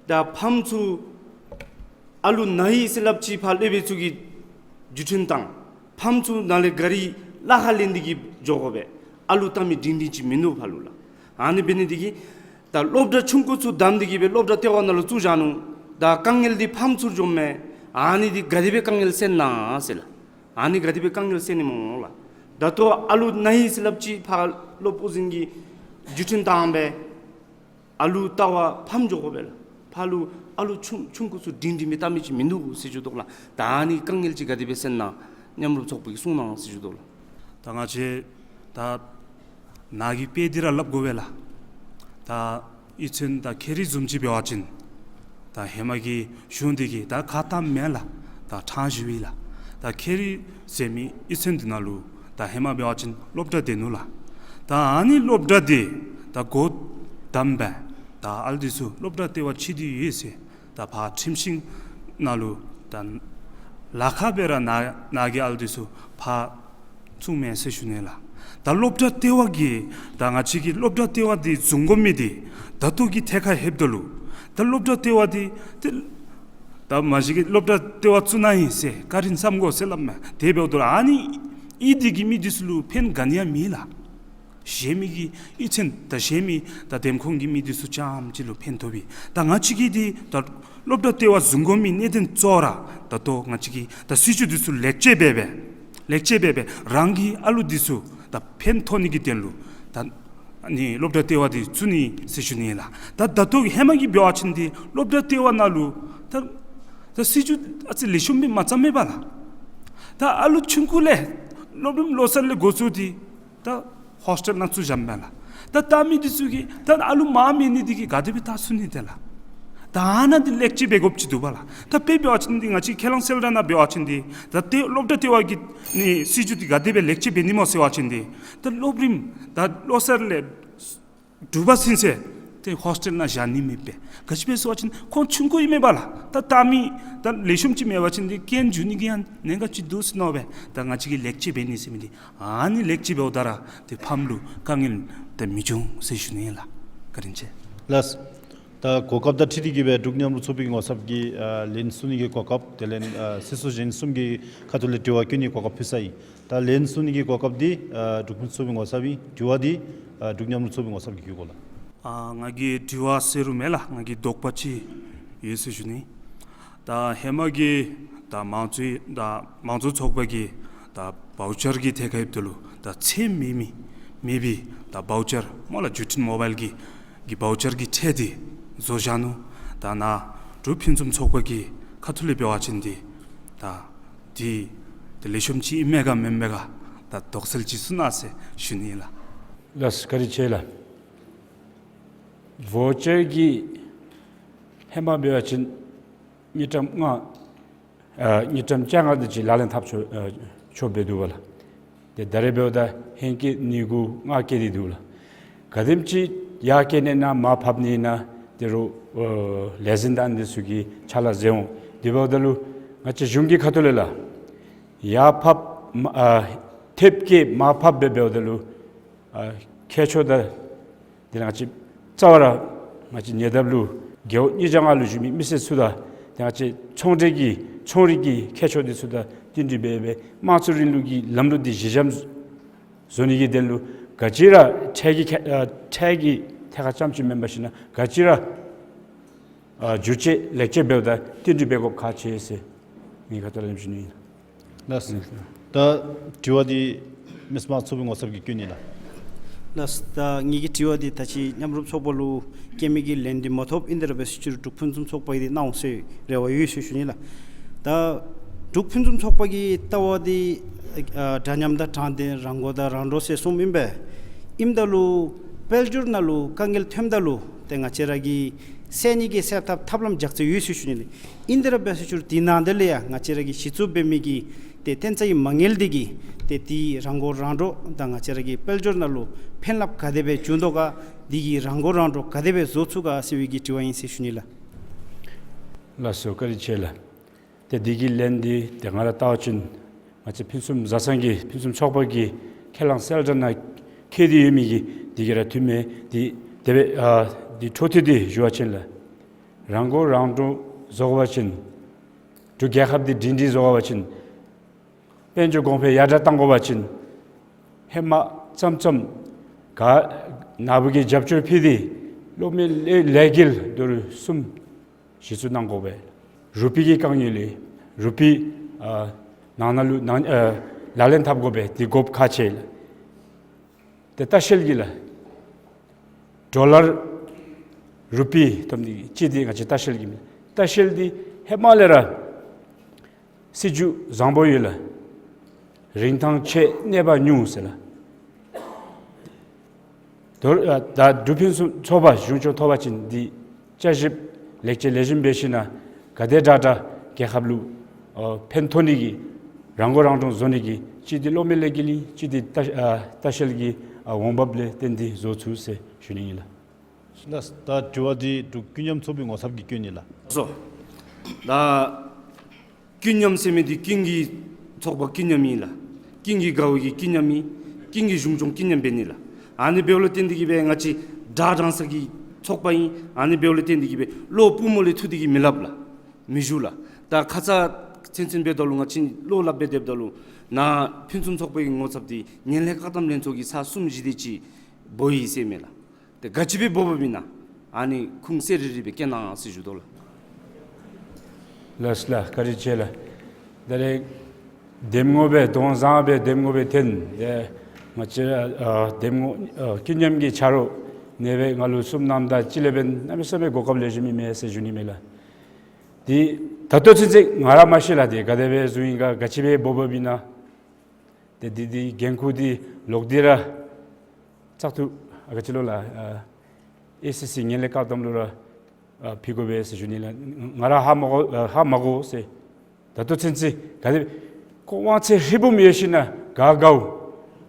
ད་ཕམ་ཚུ་ཨ་ལུ་ན་ཡི་ཟེར་སླབ་ཅིག་ཕར་སློབ་དཔོན་ཚུ་གིས་བརྒྱུད་འཕྲིན་བཏང་། ཕམ་ཚུ་ནང་ལས་གཱ་རི་ལཱ་ཁག་ལེན་ཏེ་གིས་འགྱོ་དགོ་པས། ཨ་ལུ་བལྟ་མི་སྒྲིང་སྒྲིང་ཅིག་མིན་འདུག་ཕར་ལུ་ལགས། ཨ་ནི་འབད་ནི་འདི་གིས་ད་སློབ་གྲྭ་ཆུང་ཀུ་ཚུ་བདམས་ཏེ་གིས་སྦེ་སློབ་གྲྭ་ལྟེ་བ་ནང་ལུ་བཙུགས་བཞག་ནུག། ད་དཀའ་ངལ་འདི་ཕམ་ཚུར་འགྱོཝ་མས། ཨ་ནི་འདི་ག་དེ་སྦེ་དཀའ་ངལ་སེལ་ནི་ཨིན་ཟེར་ལགས། ཨ་ནི་ག་དེ་སྦེ་དཀའ་ངལ་སེལ་ནི་སྨོ་ལགས། ད་ལྟོ་ཨ་ལུ་ན་ཡི་ཟེར་སླབ་ཅིག་ཕར་སློབ་དཔོན་ཚུ་གིས་བརྒྱུད་འཕྲིན་བཏང་སྦེ་ཨ་ལུ་ལྟ་བར་ཕམ་འགྱོ་དགོ་པས་ལགས། ཕར་ལུ་ཨ་ལུ་ཆུང་ཆུང་ཀུ་ཚུ་སྒྲིང་སྒྲིང་སྦེ་བལྟ་མི་ཅིག་མིན་འདུག་ཟེར་ཞུ་དོ་ལགས། ད་ཨ་ནི་དཀའ་ངལ་ཅིག་ག་དེ་སྦེ་སེལ་ནི་ཨིན་མཉམ་རུབ་ཚོགས་པ་གིས་གསུང་གནང་ཟེར་ཞུ་དོ་ལགས། ད་ང་བཅས་ད་ནཱ་གི་དཔེ་འདི་ར་སླབ་དགོ་པས་ལགས། ད་གཡུས་ཚན་ད་ཁེ་རི་བཟུམ་ཅིག་འབད་བ་ཅིན་ད་ཧེ་མ་གི་གཞུང་འདི་གིས་ད་ཁ་བཏངམ་མེན་ལགས། ད་ཕྲང་ཞུ་ཡི་ལགས། ད་ཁེ་རི་ཟེར་མི་གཡུས་ཚན་འདི་ནང་ལུ་ད་ཧེ་མ་འབད་བ་ཅིན་སློབ་གྲྭ་འདི་ནུག་ལགས། ད་ཨ་ནི་སློབ་གྲྭ་འདི་ད་སྒོ་བསྡམས་སྦེ་ད་ཨ་ལུ་འདི་ཚུ་སློབ་གྲྭ་ལྟེ་བ་ཕྱེ་སྟེ་ཡོད་ཟེར། ད་ཕར་ཁྲིམས་ཤིང་ནང་ལུ་ད་ལཱ་ཁག་འབད་ར་ནཱ་ནཱ་གི་ཨ་ལུ་འདི་ཚུ་ཕར་བཙུགས་མེན་ཟེར་ཞུ་ནི་ལགས། ད་སློབ་གྲྭ་ལྟེ་བ་གི་ད་ང་བཅས་ཀྱི་སློབ་གྲྭ་ལྟེ་བ་འདི་བཟུང་དགོ་མི་འདི་ད་ལྟོ་གི་ཐད་ཁར་ལྷོདཔ་ད་ལུ་ད་སློབ་གྲྭ་ལྟེ་བ་འདི་ཏེ་ད་མ་གཞི་གི་སློབ་གྲྭ་ལྟེ་བ་བཙུགས་ནི་ཨིན་ཟེར་བཀའ་དྲིན་བསམ་དགོ་ཟེར་སླབ་མས། དེ་འབདཝ་ད་ཨ་ནི་ཨི་དེ་གི་མི་འདི་ཚུ་ལུ་ཕན་ག་ནི་ཡང་མེད་ལགས། གཞན་མི་གི་ཨི་ཚན་ད་གཞན་མི་ད་འདེམས་ཁོངས་ཀྱི་མི་འདི་ཚུ་རྐྱངམ་ཅིག་ལུ་ཕན་ཐོགས་པས། ད་ང་བཅས་ཀྱི་འདི་ད་སློབ་གྲྭ་ལྟེ་བ་བཟུང་དགོ་མི་གནད་དོན་གཙོ་བོ་ར་ད་ལྟོ་ང་བཅས་ཀྱི་ད་སྲིད་བྱུས་འདི་ཚུ་ལེགས་བཅོས་འབད་སྦེ་ལེགས་བཅོས་འབད་སྦེ་རང་གི་ཨ་ལུ་འདི་ཚུ་ད་ཕན་ཐོགས་ནི་གི་དོན་ལུ་ད་ཨ་ནི་སློབ་གྲྭ་ལྟེ་བ་འདི་བཙུགས་ནི་ཟེར་ཞུ་ནི་ཨིན་ལགས། ད་ད་ལྟོ་གི་ཧེ་མ་གི་འབད་བ་ཅིན་འདི་སློབ་གྲྭ་ལྟེ་བ་ནང་ལུ་ད་ད་སྲིད་བྱུས་ཨ་ཙི་ལེགས་ཤོམ་སྦེ་མ་བརྩམས་མས་པ་ལགས། ད་ཨ་ལུ་ཆུང་ཀུ་ལས་སློབ་རིམ་ལོ་གསར་ལས་འགོ་བཙུགས་ཏེ་ད་ཧོསི་ཊེལ་ནང་བཙུགས་བཞགཔ་མས་ལགས། ད་ལྟ་མི་འདི་ཚུ་གིས་ད་ཨ་ལུ་མར་མེད་ནི་འདི་གིས་ག་དེ་སྦེ་ད་ཚུགས་ནི་ཏེ་ལགས། ད་ཨ་ནཱ་འདི་ལེགས་བཅོས་འབད་དགོཔ་ཅིག་འདུག་པ་ལགས། ད་དཔེ་འབད་བ་ཅིན་འདི་ང་བཅས་ཁས་བླངས་གསལ་བསྒྲགས་ནང་འབད་བ་ཅིན་འདི་ད་ཏེ་སློབ་གྲྭ་ལྟེ་བ་གི་ནི་སྲིད་བྱུས་འདི་ག་དེ་སྦེ་ལེགས་བཅོས་འབད་ནི་སྨོ་ཟེར་བ་ཅིན་འདི་ད་སློབ་རིམ་ད་ལོ་གསར་ལས་དྲུག་པ་ཚུན་ཚོད་ཏེ་ཧོསི་ཊེལ་ནང་བཞག་ནི་མེད་པས། ག་ཅི་སྦེ་ཟེར་བ་ཅིན་ཁོང་ཆུང་ཀུ་ཨིན་མས་པ་ལགས། ད་ལྟ་མི་ད་ལེགས་ཤོམ་ཅིག་མེད་པ་ཅིན་འདི་རྐྱེན་འགྱུར་ནི་གི་ཡང་གནད་འགག་ཅིག་འདུག་ཟེར་མནོ་སྦེ་ད་ང་བཅས་ཀྱིས་ལེགས་བཅོས་འབད་ནི་ཟེར་མི་འདི་ཨ་ནི་ལེགས་བཅོས་འབདཝ་ད་ར་ཏེ་ཕམ་ལུ་དཀའ་ངལ་ཏེ་མི་འབྱུང་ཟེར་ཞུ་ནི་ཨིན་ལགས། བཀའ་དྲིན་ཆེ། ལགས། ད་གོ་སྐབས་དང་འཁྲིལ་ཏེ་གིས་སྦེ་འབྲུག་མཉམ་རུབ་ཚོགས་པའི་ངོ་ཚབ་ཀྱིས་ཨ་ལན་གསུང་ནི་གི་གོ་སྐབས་དེ་ལས་ཨ་ཟེར་སྲོལ་གཞན་གསུམ་གྱི་ཁ་ཐུག་ལས་དྲི་བ་བཀོད་ནི་གོ་སྐབས་ཕུལ་ས་ཨིན། ད་ལན་གསུང་ནི་གི་གོ་སྐབས་འདི་ཨ་འབྲུག་ཕུན་སུམ་ཚོགས་པའི་ངོ་ཚབ་ཨིན། དྲི་བ་འདི་ཨ་འབྲུག་མཉམ་རུབ་ཚོགས་པའི་ངོ་ཚབ་ཀྱིས་བཀོད་དགོ་ལགས། ཨ་ང་གི་དྲི་བ་ཟེར་རུང་མེད་ལགས། ང་གི་དོགས་པ་ཅིག་ཡོད་ཟེར་ཞུ་ནི། ད་ཧེ་མ་གི་ད་མང་གཙོའི་ད་མང་གཙོ་ཚོགས་པ་གི་ད་བའུ་ཅར་གྱི་ཐད་ཁར་ཡོདཔ་ད་ལུ་ད་ཚད་མེད་མི་མེད་པའི་ད་བའུ་ཅར་སྨོ་ལགས། བརྒྱུད་འཕྲིན་མོ་བཱའིལ་གྱི་གི་བའུ་ཅར་གྱི་ཁྲལ་འདི་བཟོ་བཞག་ནུག། ད་ནཱ་འབྲུག་ཕུན་སུམ་ཚོགས་པ་གི་ཁ་ཐུག་ལས་འབད་བ་ཅིན་འདི་ད་འདི་ད་ལེགས་ཤོམ་ཅིག་ཨིན་མས་ག་མེན་མས་ག་ད་དོགས་སེལ་ཅིག་གསུང་གནང་ཟེར་ཞུ་ནི་ཨིན་ལགས། ལགས་སོ། བཀའ་དྲིན་ཆེ་ལགས། བའུ་ཅར་གྱི་ཧེ་མ་འབད་བ་ཅིན་དངུལ་ཀྲམ་ལྔ་ཨ་དངུལ་ཀྲམ་བཅོ་ལྔ་དེ་ཅིག་ལག་ལེན་འཐབ་ཆོག་ཨ་ཆོགཔ་སྦེ་འདུག་པ་ལགས། ཏེ་ད་རེས་འབདཝ་ད་ཧེང་སྐལ་ནི་གུ་ལྔ་བཀལ་ཏེ་འདུག་ལགས། ག་དེམ་ཅིག་ཡར་བཀལ་ནི་ཨིན་ན་མར་ཕབ་ནི་ཨིན་ན་དེ་རུང་ཨ་ལས་འཛིན་དང་འདི་ཚུ་གིས་ཕྱག་ལཱ་མཛད་འོང་། དེ་འབདཝ་ད་ལུ་ང་བཅས་གཞུང་གི་ཁ་ཐུག་ལས་ལགས་ཡར་ཕབ་མ་ཨ་མཐེབ་བཀལ་མར་ཕབ་སྦེ་འབདཝ་ད་ལུ་ཨ་ཁྱད་ཆོས་དང་དེ་ལས་ང་བཅས་རྩ་བ་ར་ང་བཅས་ཉེ་འདབས་ལུ་རྒེད་འོག་གཉིས་བརྒྱ་ལྔ་ལུ་བཞུགས་མི་མི་སེར་ཚུ་དང་དེ་ང་བཅས་ཚོང་འབྲེལ་གྱི་ཚོང་རིག་གི་ཁྱད་ཆོས་འདི་ཚུ་དང་བསྟུན་ཏེ་སྦེ་སྦེ་དམངས་གཙོ་རིང་ལུགས་ཀྱི་ལམ་ལུགས་འདི་གཞི་འགྱམ་བཟོ་ནི་གི་དོན་ལུ་ག་ཅི་ར་ཁྲལ་གྱི་ཁ་ཨ་ཁྲལ་གྱི་ཐད་ཁར་རྐྱངམ་ཅིག་མེན་པར་ཞིན་ན་ག་ཅི་ར་ཨ་བསྒྱུར་བཅོས་ལེགས་བཅོས་འབདཝ་ད་བསྟུན་ཏེ་འབད་དགོཔ་ཁག་ཆེ་ཟེར་ངེའི་ཁ་ཐུག་ལས་ཞུ་ནི་ཨིན། ལགས། ད་དྲི་བ་འདི་མི་སེར་དམངས་གཙོའི་ངོ་ཚབ་ཀྱིས་བཀོད་ནི་ལགས། ལགས། ད་ངེ་གི་དྲི་བ་འདི་ད་ཅི་མཉམ་རུབ་ཚོགས་པ་ལུ་བཀོད་མི་གི་ལན་འདི་མ་ཐོབ། ཨིན་དེ་ར་འབད་ཟེར་ཅི་རུང་འབྲུག་ཕུན་སུམ་ཚོགས་པ་གིས་འདི་གནང་འོང་ཟེར་རེ་བ་ཡོད་ཟེར་ཞུ་ནི་ལགས། ད་འབྲུག་ཕུན་སུམ་ཚོགས་པ་གི་ལྟ་བ་འདི་ཨ་འདྲ་མཉམ་དང་དྲང་བདེན་རང་མགོ་དང་རང་འདྲོངས་ཟེར་གསུམ་ཨིན་པས། ཨིནམ་ད་ལུ་དཔལ་འབྱོར་ནང་ལུ་དཀའ་ངལ་ཐོནམ་ད་ལུ་ཏེ་ང་བཅས་ར་གིས་སེལ་ནི་གི་སེལ་ཐབས་ཐབས་ལམ་རྒྱག་ས་ཡོད་ཟེར་ཞུ་ནི་ལགས། ཨིན་དེ་ར་འབད་ཟེར་ཅི་རུང་དེ་ནང་དེ་ལས་ཡང་ང་བཅས་ར་གི་གཞི་བཙུགས་འབད་མི་གི་ཏེ་བརྟེན་རྩ་གི་མ་དངུལ་འདི་གིས་ཏེ་དེ་རང་མགོ་རང་འདྲོངས་དང་ང་བཅས་ར་གི་དཔལ་འབྱོར་ནང་ལུ་ཕན་རླབས་ག་དེ་སྦེ་འབྱུང་དོ་ག། དེ་གི་རང་མགོ་རང་འདྲོངས་ག་དེ་སྦེ་བཟོ་ཚུགས་ག་ཟེར་བའི་གི་དྲི་བ་ཨིན་ཟེར་ཞུ་ནི་ལགས། ལགས་སོ། བཀའ་དྲིན་ཆེ་ལགས། ཏེ་དེ་གི་ལན་འདི་ཏེ་ང་ར་བལྟ་བ་ཅིན་ང་བཅས་ཕུན་སུམ་བཟང་ས་གི་ཕུན་སུམ་ཚོགས་པ་གི་ཁས་བླངས་གསལ་བསྒྲགས་ནང་བཀོད་དེ་ཡོད་མི་གི་དེ་གིས་ར་འཐུས་མི་འདི་དེ་སྦེ་ཨ་འདི་འཕྲོ་མཐུད་དེ་ཞུ་བ་ཅིན་ལགས། རང་མགོ་རང་འདྲོངས་བཟོ་དགོ་པ་ཅིན་འབྲུག་རྒྱལ་ཁབ་འདི་སྒྲིང་སྒྲིང་བཟོ་དགོ་པ་ཅིན་དཔལ་འབྱོར་གོང་འཕེལ་ཡར་དྲག་གཏང་དགོ་པ་ཅིན་ཧེ་མ་ཙམ་ཙམ་ག་ནཱ་བུ་གིས་རྒྱབ་སྐྱོར་ཕུལ་ཏེ་སློབ་མའི་ལས་ལས་འགུལ་འདི་ཚུ་གསུམ་གཞི་བཙུགས་གནང་དགོ་པས། རུ་པི་གི་དཀའ་ངལ་ལས་རུ་པི་ཨ་ནང་ན་ལུ་ནང་ཨ་ལག་ལེན་འཐབ་དགོ་པས། དེ་དགོཔ་ཁག་ཆེ་ལགས། ཏེ་ལྟ་བཤལ་གྱི་ལགས། ཌོ་ལར་རུ་པི་ཐོབ་ནི་གི་ཅིག་འདི་ང་བཅས་ལྟ་བཤལ་གྱི་མི་ལགས། ལྟ་བཤལ་འདི་ཧེ་མ་ལས་ར་སྲིད་བྱུས་བཟང་པོ་ཡོད་ལགས། རིན་ཐང་ཆེ་གནོད་པ་ཉུང་ཟེར་ལགས། དོ་ཨ་ད་འབྲུག་ཕུན་སུམ་ཚོགས་པ་གཞུང་སྐྱོང་ཐོབ་པ་ཅིན་འདི་བསྐྱར་ཞིབ་ལེགས་བཅོས་ལེགས་ཤོམ་འབད་ཞིན་ན་ག་དེ་དྲག་དྲག་རྒྱལ་ཁབ་ལུ་ཨ་ཕན་ཐོགས་ནི་གི་རང་མགོ་རང་འདྲོངས་བཟོ་ནི་གི་ཅིག་འདི་སློབ་མའི་ལས་འགུལ་ཨིན། ཅིག་འདི་ལྟ་ཨ་ལྟ་བཤལ་གྱི་ཨ་འོང་འབབ་ལས་བརྟེན་ཏེ་བཟོ་ཚུགས་ཟེར་ཞུ་ནི་ཨིན་ལགས། ལགས། ད་དྲི་བ་འདི་འབྲུག་ཀུན་མཉམ་ཚོགས་པའི་ངོ་ཚབ་ཀྱིས་བཀོད་ནི་ལགས། སོ། ད་ཀུན་མཉམ་ཟེར་མི་འདི་ཀུན་གྱི་ཚོགས་པ་ཀུན་མཉམ་ཨིན་ལགས། ཀུན་གྱིས་དགའ་བའི་གི་ཀུན་མཉམ་ཨིན། ཀུན་གྱིས་གཞུང་སྐྱོང་སྐུ་མཉམ་འབད་ནི་ལགས། ཨ་ནི་འབདཝ་ལས་བརྟེན་ཏེ་གིས་སྦེ་ང་བཅས་དགྲ་དྲངས་ས་གི་ཚོགས་པ་ཨིན། ཨ་ནི་འབདཝ་ལས་བརྟེན་ཏེ་གིས་སྦེ་བློ་པུས་མོ་ལས་འཐུ་སྟེ་གིས་མི་སླབ་ལགས། མི་ཞུ་ལགས། ད་ཁ་ཙ་ཚུན་ཚོད་འབདཝ་ད་ལུ་ང་བཅས་བློ་སླབ་སྦེ་སྡོདཔ་ད་ལུ་ནཱ་ཕུན་སུམ་ཚོགས་པའི་ངོ་ཚབ་འདི་ངན་ལྷད་བཀག་སྡོམ་ལྷན་ཚོགས་ཀྱིས་ས་གསུམ་བཞི་དེ་ཅིག་འབོ་ཡི་ཟེར་མས་ལགས། ཏེ་ག་ཅི་སྦེ་འབོ་འབོཝ་ཨིན་ན་ཨ་ནི་ཁུངས་གསལ་རི་རི་སྦེ་བཀོད་གནང་ཟེར་ཞུ་དོ་ལགས། ལགས་ལགས། བཀའ་དྲིན་ཆེ་ལགས། ད་རེས་འདེམས་ངོ་སྦེ་དོན་བཟང་སྦེ་འདེམས་ངོ་སྦེ་ཐོན། ཏེ་ང་བཅས་ཨ་འདེམས་ངོ་ཨ་སྐུ་མཉམ་གྱི་ཆ་རོགས་ཨ་ནི་སྦེ་ང་ལུ་གསུམ་གནངམ་ད་ཅིག་ལས་འབདན་གནམ་མེད་ས་མེད་གོ་སྐབས་ལེགས་ཤོམ་ཨིན་མས་ཟེར་ཞུ་ནི་མས་ལགས། ཏེ་ད་ལྟོ་ཚུན་ཚོད་ང་ར་མ་ཤེས་ལགས། ཏེ་ག་དེ་སྦེ་བཟོཝ་ཨིན་ག་ག་ཅི་སྦེ་འབོ་འབོཝ་ཨིན་ན། ཏེ་འདི་འདི་འགན་ཁུར་འདི་ལོག་སྟེ་ར་བཙག་འཐུ་ཨ་ག་ཅི་ལོ་ལགས། ཨ་ཨེ་སི་སི་ངན་ལྷད་བཀག་སྡོམ་ལུ་ར་ཨ་ཕུལ་དགོ་པས་ཟེར་ཞུ་ནི་ལགས། ང་ར་ཧ་མ་གོ་ཨ་ཧ་མ་གོ་ཟེར། ད་ལྟོ་ཚུན་ཚོད་ག་དེ་ཁོ་དབང་ཚད་ཧྲིལ་བུམ་ཡོད་ཞིན་ན་ག་དགའཝ་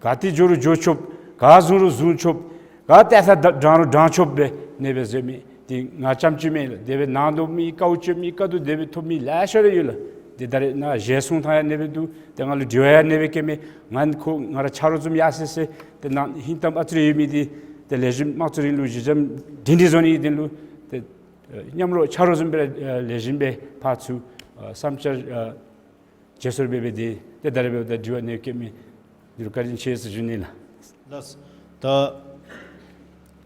ག་ཏེ་འགྱོ་རུང་འགྱོ་ཆོགཔ། ག་བཟུང་རུང་བཟུང་ཆོགཔ། ག་ཏེ་ས་ད་དྲང་རུང་དྲང་ཆོགཔ་སྦེ་ཨ་ནི་སྦེ་བཟོ་མི་འདི་ང་རྐྱངམ་ཅིག་མེན་ལགས། དེ་སྦེ་གནང་དོ་མི་དཀའཝ་སྤྱོད་མི་དཀའ་སྡུག་དེ་སྦེ་ཐོབ་མི་ལེ་ཤ་ར་ཡོད་ལགས། ཏེ་ད་རེས་ནཱ་ཞལ་གསུང་ཐངས་ཡང་ཨ་ནི་སྦེ་འདུག། ཏེ་ང་ལུ་དྲི་བ་ཡང་ཨ་ནི་སྦེ་བཀོད་མི། ང་ཁོ་ང་ར་ཆ་རོགས་བཟུམ་ཡར་སོ་ཡི་ཟེར། ཏེ་ནཱ་ཧིང་གཏམ་ཨ་ཙི་རེ་ཡོད་མི་འདི་ཏེ་ལེགས་ཤོམ་དམངས་གཙོ་རིང་ལུགས་གཞི་འགྱམ་སྒྲིང་སྒྲིང་བཟོ་ནི་གི་དོན་ལུ་ཏེ་ཨ་མཉམ་རོགས་ཆ་རོགས་བཟུམ་སྦེ་ར་ཨ་ལེགས་ཤོམ་སྦེ་ཕར་ཚུར་ཨ་བསམ་འཆར་ཨ་བརྗེ་སོར་འབད་འབད་དེ་ཏེ་ད་རེས་འབདཝ་ད་དྲི་བ་ཨ་ནི་བཀོད་མི་འདི་ལུ་བཀའ་དྲིན་ཆེ་ཟེར་ཞུ་ནི་ལགས། ལགས། ད་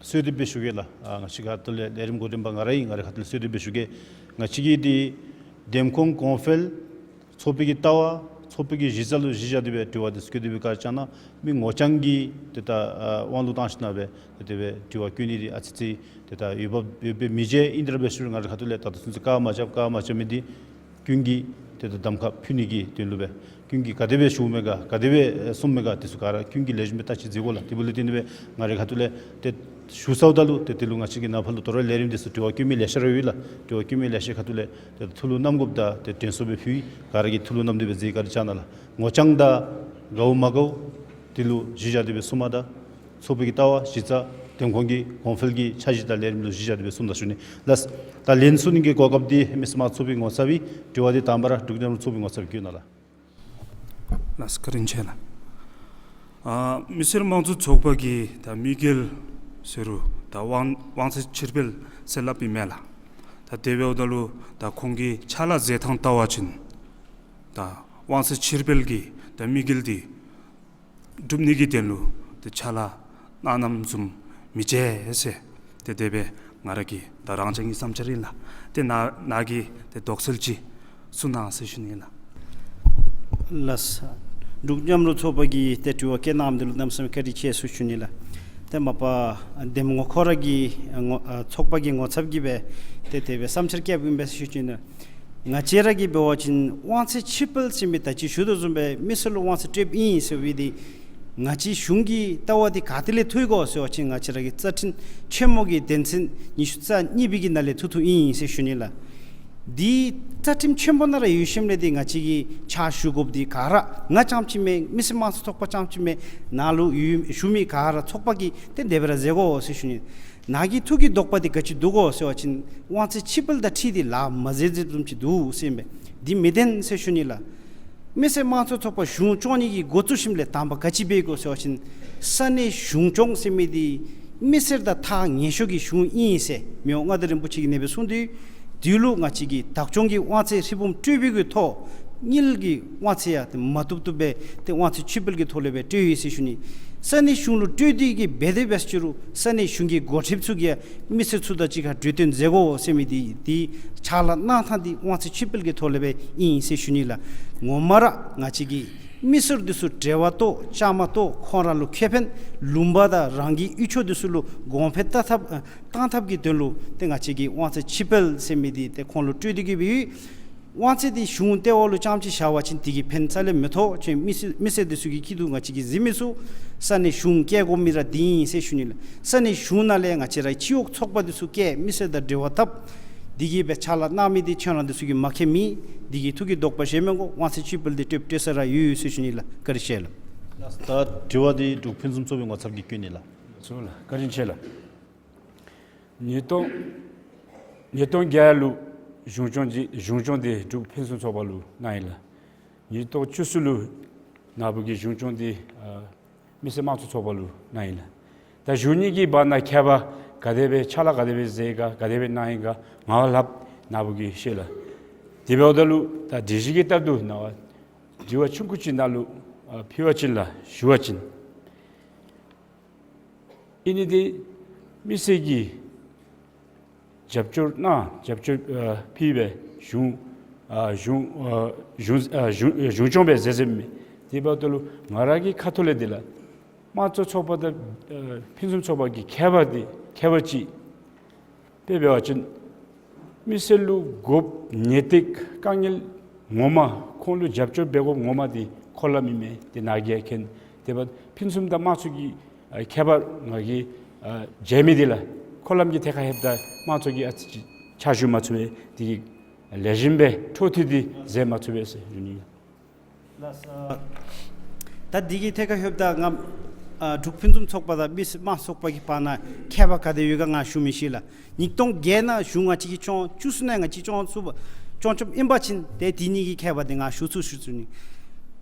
གསོལ་འདེབས་སྦེ་ཞུ་གེ་ལགས། ཨ་ང་བཅས་ཁ་ཐུག་ལས་ལས་རིམ་འགོ་འདྲེན་པ་ང་ར་ཨིན། ང་རའི་ཁ་ཐུག་ལས་གསོལ་འདེབས་སྦེ་ཞུ་གེ། ང་བཅས་ཀྱི་འདི་འདེམས་ཁོངས་གོང་འཕེལ་ཚོགས་པའི་གི་ལྟ་བ་ཚོགས་པའི་གི་གཞི་རྩ་ལུ་གཞི་བཞག་སྟེ་སྦེ་དྲི་བ་འདི་ཚུ་བཀོད་དེ་སྦེ་བཀའ་དྲིན་བསྐྱང་གནང་། མི་ངོ་རྐྱང་གི་ཏེ་ད་ཨ་དབང་ལུ་བཏང་ཞིན་ན་སྦེ་ཏེ་དེ་སྦེ་དྲི་བ་བཀོད་ནི་འདི་ཨ་ཙི་ཙི་ཏེ་ད་འོས་འབབ་འོས་འབབ་མི་བྱེད་ཨིན། དེ་ར་འབད་ཞུ་རུང་ང་རའི་ཁ་ཐུག་ལས་ད་ལྟོ་ཚུན་ཚོད་བཀག་མ་རྐྱབ་བཀག་མ་རྐྱབ་མི་འདི་ཀུན་གྱིས་ཏེ་ད་གདམ་ཁ་ཕུལ་ནི་གི་དོན་ལུ་སྦེ་ཀུན་གྱིས་ག་དེ་སྦེ་ཞུཝ་མས་ག་ག་དེ་སྦེ་གསུངམ་མས་ག་དེ་ཚུ་ག་ར་ཀུན་གྱིས་ལེགས་ཤོམ་སྦེ་བལྟ་ཅི་མཛད་དགོ་ལགས། དེ་འབདཝ་ལས་བརྟེན་ཏེ་སྦེ་ང་རའི་ཁ་ཐུག་ལས་ཏེ་ཞུ་ཚརཝ་ད་ལུ་ཏེ་དེ་ལུ་ང་བཅས་ཀྱི་ནང་ཕར་ལུ་དོ་རུང་ལས་རིམ་འདི་ཚུ་དྲི་བ་བཀོད་མི་ལེ་ཤ་ར་ཡོད་ལགས། དྲི་བ་བཀོད་མི་ལེ་ཤའི་ཁ་ཐུག་ལས་ཏེ་ཐུགས་ལུ་བསྣམ་དགོཔ་དང་ཏེ་དྲན་གསོ་སྦེ་ཕུལ་ཡི། ག་ར་གིས་ཐུགས་ལུ་བསྣམ་སྟེ་སྦེ་མཛད། བཀའ་དྲིན་བསྐྱང་གནང་ལགས། ངོ་རྐྱང་དང་དགའཝ་མ་དགའཝ་དེ་ལུ་གཞི་བཞག་སྟེ་སྦེ་གསུངམ་ད་ཚོགས་པའི་གི་ལྟ་བ་གཞི་རྩ་འདེམས་ཁོངས་ཀྱི་གོང་འཕེལ་གྱི་འཆར་གཞི་དང་ལས་རིམ་ལུ་གཞི་བཞག་སྟེ་སྦེ་གསུངམ་ད་ཞུ་ནི། ལགས། ད་ལན་གསུང་ནི་གི་གོ་སྐབས་འདི་མི་སེར་དམངས་གཙོ་ཚོགས་པའི་ངོ་ཚབ་ཨིན། དྲི་བ་འདི་དང་པ་ར་འབྲུག་མཉམ་རུབ་ཚོགས་པའི་ངོ་ཚབ་བཀོད་གནང་ལགས། ལགས་བཀའ་དྲིན་ཆེ་ལགས། ཨ་མི་སེར་དམངས་གཙོ་ཚོགས་པ་གི་ད་དམིགས་ཡུལ་ཟེར་རུང་ད་དབང་དབང་ཚད་ཕྱིར་སྤེལ་ཟེར་སླབ་ཨིན་མས་ལགས། ད་དེ་འབདཝ་ད་ལུ་ད་ཁོང་གི་ཕྱག་ལཱ་མཛད་ཐངས་བལྟ་བ་ཅིན་ད་དབང་ཚད་ཕྱིར་སྤེལ་གྱི་ད་དམིགས་ཡུལ་འདི་སྒྲུབ་ནི་གི་དོན་ལུ་ཏེ་ཕྱག་ལཱ་གནང་གནངམ་བཟུམ་མི་མཇལ་ཟེར། ཏེ་དེ་སྦེ་ང་ར་གི་ད་རང་རྐྱང་གི་བསམ་འཆར་ཨིན་ལགས། ཏེ་ནཱ་ནཱ་གིས་ཏེ་དོགས་སེལ་ཅིག་གསུང་གནང་ཟེར་ཞུ་ནི་ལགས། ལགས། འབྲུག་མཉམ་རུབ་ཚོགས་པ་གིས་ཏེ་དྲི་བ་བཀོད་གནངམ་འདི་ལུ་གནམ་མེད་ས་མེད་བཀའ་དྲིན་ཆེ་ཟེར་ཞུ་ནི་ལགས། ཏེ་མ་པ་འདེམས་ངོ་ཁོ་ར་གི་ངོ་ཨ་ཚོགས་པ་གི་ངོ་ཚབ་ཀྱིས་སྦེ་ཏེ་དེ་སྦེ་བསམ་འཆར་བཀོདཔ་ཨིན་པས་ཟེར་ཞུ་ནི། ང་བཅས་ར་གིས་འབད་བ་ཅིན་དབང་ཚད་ཕྱིར་སྤེལ་ཟེར་མི་ད་ཅི་ཞུ་དོ་བཟུམ་སྦེ་མི་སེར་ལུ་དབང་ཚད་སྤྲོདཔ་ཨིན་ཟེར་བའི་འདི་ང་བཅས་གཞུང་གི་ལྟ་བ་འདི་ག་ཏེ་ལས་ཐོན་དགོ་ཟེར་བ་ཅིན་ང་བཅས་ར་གི་རྩ་ཁྲིམས་ཆེན་མོ་གི་དོན་ཚན་ཉི་ཤུ་རྩ་གཉིས་པའི་གི་ནང་ལས་ཐོན་ཐོནམ་ཨིན་ཟེར་ཞུ་ནི་ལགས། འདི་རྩ་ཁྲིམས་ཆེན་མོ་ནང་ར་ཡོད་ཞིནམ་ལས་འདི་ང་བཅས་ཀྱིས་ཕྱག་ཞུ་དགོཔ་འདི་ག་ར་ང་རྐྱངམ་ཅིག་མེན། མི་སེར་དམངས་གཙོ་ཚོགས་པ་རྐྱངམ་ཅིག་མེན། ནཱ་ལུ་ཡོད་ཞུ་མི་ག་ར་ཚོགས་པ་གིས་ཏེ་དེ་སྦེ་ར་མཛད་དགོ་ཟེར་ཞུ་ནི། ནཱ་གི་ཐུགས་ཀྱི་དོགས་པ་འདི་ག་ཅི་འདུག་གོ་ཟེར་བ་ཅིན་དབང་ཚད་ཕྱིར་སྤེལ་དང་འཁྲིལ་ཏེ་ལཱ་མ་མཛད་མཛདཔ་བཟུམ་ཅིག་འདུག་ཟེར་ཨིན་པས། འདི་མི་བདེན་ཟེར་ཞུ་ནི་ལགས། མི་སེར་དམངས་གཙོ་ཚོགས་པ་གཞུང་སྐྱོང་ནི་གི་འགོ་བཙུགས་ཞིནམ་ལས་དང་པ་ག་ཅི་འབད་དགོ་ཟེར་བ་ཅིན་ས་གནས་གཞུང་སྐྱོང་ཟེར་མི་འདི་མི་སེར་དང་ཐག་ཉེ་ཤོས་ཀྱི་གཞུང་ཨིན་ཟེར་མི་དབང་མངའ་བདག་རིན་པོ་ཆེ་གིས་ཨ་ནེ་སྦེ་གསུངས་ཏེ། དེ་ལུ་ང་བཅས་ཀྱིས་བདག་སྐྱོང་གི་དབང་ཚད་ཧྲིལ་བུམ་སྤྲོད་པའི་གི་ཐོག་དངུལ་གྱི་དབང་ཚད་ཡང་ཏེ་མ་བཏུབ་བཏུབ་སྦེ་ཏེ་དབང་ཚད་ཕྱིར་སྤེལ་གྱི་ཐོག་ལས་སྦེ་སྤྲོད་ཡི་ཟེར་ཞུ་ནི། ས་གནས་གཞུང་ལུ་སྤྲོད་དེ་གིས་འབད་དེ་འབད་ཅི་རུང་ས་གནས་གཞུང་གི་འགོ་ཁྲིདཔ་ཚུ་གིས་མི་སེར་ཚུ་དང་གཅིག་ཁར་གྲོས་བསྟུན་མཛད་དགོ་ཟེར་མི་འདི་འདི་ཕྱག་ལཱ་གནང་ཐངས་འདི་དབང་ཚད་ཕྱིར་སྤེལ་གྱི་ཐོག་ལས་སྦེ་ཨིན་ཟེར་ཞུ་ནི་ལགས། ངོ་མ་ར་ང་བཅས་ཀྱིས་མི་སེར་འདི་ཚུ་འབྲེལ་བ་གཏོགས་བཅའ་མར་གཏོགས་ཁོང་ར་ལུ་ཁེ་ཕན་ལུང་པ་དང་རང་གི་ཡུལ་ཕྱོགས་འདི་ཚུ་ལུ་གོང་འཕེལ་བཏང་ཐབས་ཨ་བཏང་ཐབས་ཀྱི་དོན་ལུ་ཏེ་ང་བཅས་ཀྱིས་དབང་ཚད་ཕྱིར་སྤེལ་ཟེར་མི་འདི་ཏེ་ཁོང་ལུ་སྤྲོད་དེ་གིས་སྦེ་ཡོད། དབང་ཚད་འདི་གཞུང་ལྟེ་བ་ལུ་རྐྱངམ་ཅིག་བཞག་པ་ཅིན་དེ་གིས་ཕན་རྩ་ལས་མི་ཐོགས། ཅིན་མི་སེར་མི་སེར་འདི་ཚུ་གི་སྐྱིད་སྡུག་ང་བཅས་ཀྱིས་གཟིགས་མི་ཚུགས། ས་གནས་གཞུང་བཀལ་དགོ་མི་ར་འདི་ཨིན་ཟེར་ཞུ་ནི་ལགས། ས་གནས་གཞུང་ནང་ལས་ང་བཅས་རའི་སྤྱི་འོག་ཚོགས་པ་འདི་ཚུ་བཀལ་མི་སེར་དང་འབྲེལ་བ་འཐབ། དེ་གིས་སྦེ་ཕྱག་ལཱ་གནང་མི་འདི་ཁྱོད་ར་འདི་ཚུ་གིས་མ་མཁྱེན་མི་འདི་གིས་ཐུགས་ཀྱི་དོགས་པ་བཞེས་མི་དགོ། དབང་ཚད་ཕྱིར་སྤེལ་འདི་སྤྲོད་སྤྲོད་ས་ར་ཡོད་ཟེར་ཞུ་ནི་ལགས། བཀའ་དྲིན་ཆེ་ལགས། ད་དྲི་བ་འདི་འབྲུག་ཕུན་སུམ་ཚོགས་པའི་ངོ་ཚབ་ཀྱིས་བཀོད་ནི་ལགས། ཚོགས་ལགས་བཀའ་དྲིན་ཆེ་ལགས། ཉིས་སྟོང་ཉིས་སྟོང་བརྒྱད་ལུ་གཞུང་སྐྱོང་འདི་གཞུང་སྐྱོང་འདི་འབྲུག་ཕུན་སུམ་ཚོགས་པ་ལུ་གནང་ཡི་ལགས། ཉིས་སྟོང་བཅུ་གསུམ་ལུ་ནཱ་བུ་གི་གཞུང་སྐྱོང་འདི་ཨ་ མི་སེར་དམངས་གཙོ་ཚོགས་པ་ལུ་གནང་ཡི་ལགས། ད་བཞུགས་ནི་གི་བར་ན་ཁྱད་པར་ག་དེ་སྦེ་ཕྱག་ལཱ་ག་དེ་སྦེ་མཛད་ག་ག་དེ་སྦེ་གནང་ཡི་ག་ང་བ་ལྷགཔ་ནཱ་བུ་གིས་ཤེས་ལགས། དེ་འབདཝ་ད་ལུ་ད་དེ་བཞིན་གྱི་ལྟར་དུ་ནཱ་བ་དྲི་བ་ཆུང་ཀུ་ཅིག་ནཱ་ལུ་ཨ་ཕུལ་བ་ཅིན་ལགས་ཞུ་བ་ཅིན། ཨིན་ནི་འདི་མི་སེར་གྱིས་རྒྱབ་སྐྱོར་གནང་རྒྱབ་སྐྱོར་ཨ་ཕུལ་སྦེ་གཞུང་ཨ་གཞུང་ཨ་གཞུང་ཨ་གཞུང་གཞུང་སྐྱོང་སྦེ་མཛད་མཛདཔ་མས། དེ་འབདཝ་ད་ལུ་ང་ར་གི་ཁ་ཐུག་ལས་འདི་ལགས་དམངས་གཙོ་ཚོགས་པ་དང་ཨ་ཕུན་སུམ་ཚོགས་པ་གི་ཁྱད་པར་འདི་ཁྱད་པར་ཅིག་དཔེ་འབད་བ་ཅིན་མི་སེར་ལུ་དགོཔ་ཉེས་སྟེགས་དཀའ་ངལ་ངོ་མ་ཁོང་ལུ་རྒྱབ་སྐྱོར་འབད་དགོཔ་ངོ་མ་འདི་འཁོར་ལམ་ཨིན་མས། དེ་ནཱ་གིས་ཡང་མཁྱེན། དེ་འབདཝ་ཕུན་སུམ་དང་དམངས་གཙོ་གི་ཨ་ཁྱད་པར་ང་གིས་ཨ་མཇལ་མི་འདི་ལགས་འཁོར་ལམ་གྱི་ཐད་ཁར་ལྷོདཔ་ད་དམངས་གཙོ་གི་ཨ་ཙི་ཅིག་ཕྱག་ཞུ་མ་ཚུགས་པས། དེ་གིས་ལེགས་ཤོམ་སྦེ་འཕྲོ་མཐུད་དེ་མཛད་མ་ཚུགས་པས་ཟེར་ཞུ་ནི། ལགས་སོ། ད་འདི་གི་ཐད་ཁར་ལྷོདཔ་ད་ང་ཨ་འབྲུག་ཕུན་སུམ་ཚོགས་པ་དང་མི་སེར་དམངས་གཙོ་ཚོགས་པ་གི་བར་ན་ཁྱད་པར་ག་དེ་ཡོད་ག་ང་ཞུ་མི་ཤེས་ལགས། ཉིས་སྟོང་བརྒྱད་ནང་གཞུང་ང་བཅས་ཀྱིས་སྐྱོང་བཅུ་གསུམ་ནང་ང་བཅས་སྐྱོང་ཚུགས་པ་སྐྱོང་བཅུགཔ་ཨིན་པ་ཅིན་ཏེ་དེ་གཉིས་ཀྱི་ཁྱད་པར་འདི་ང་ཞུ་ཚུགས་ཞུ་ཚུགས་ནི།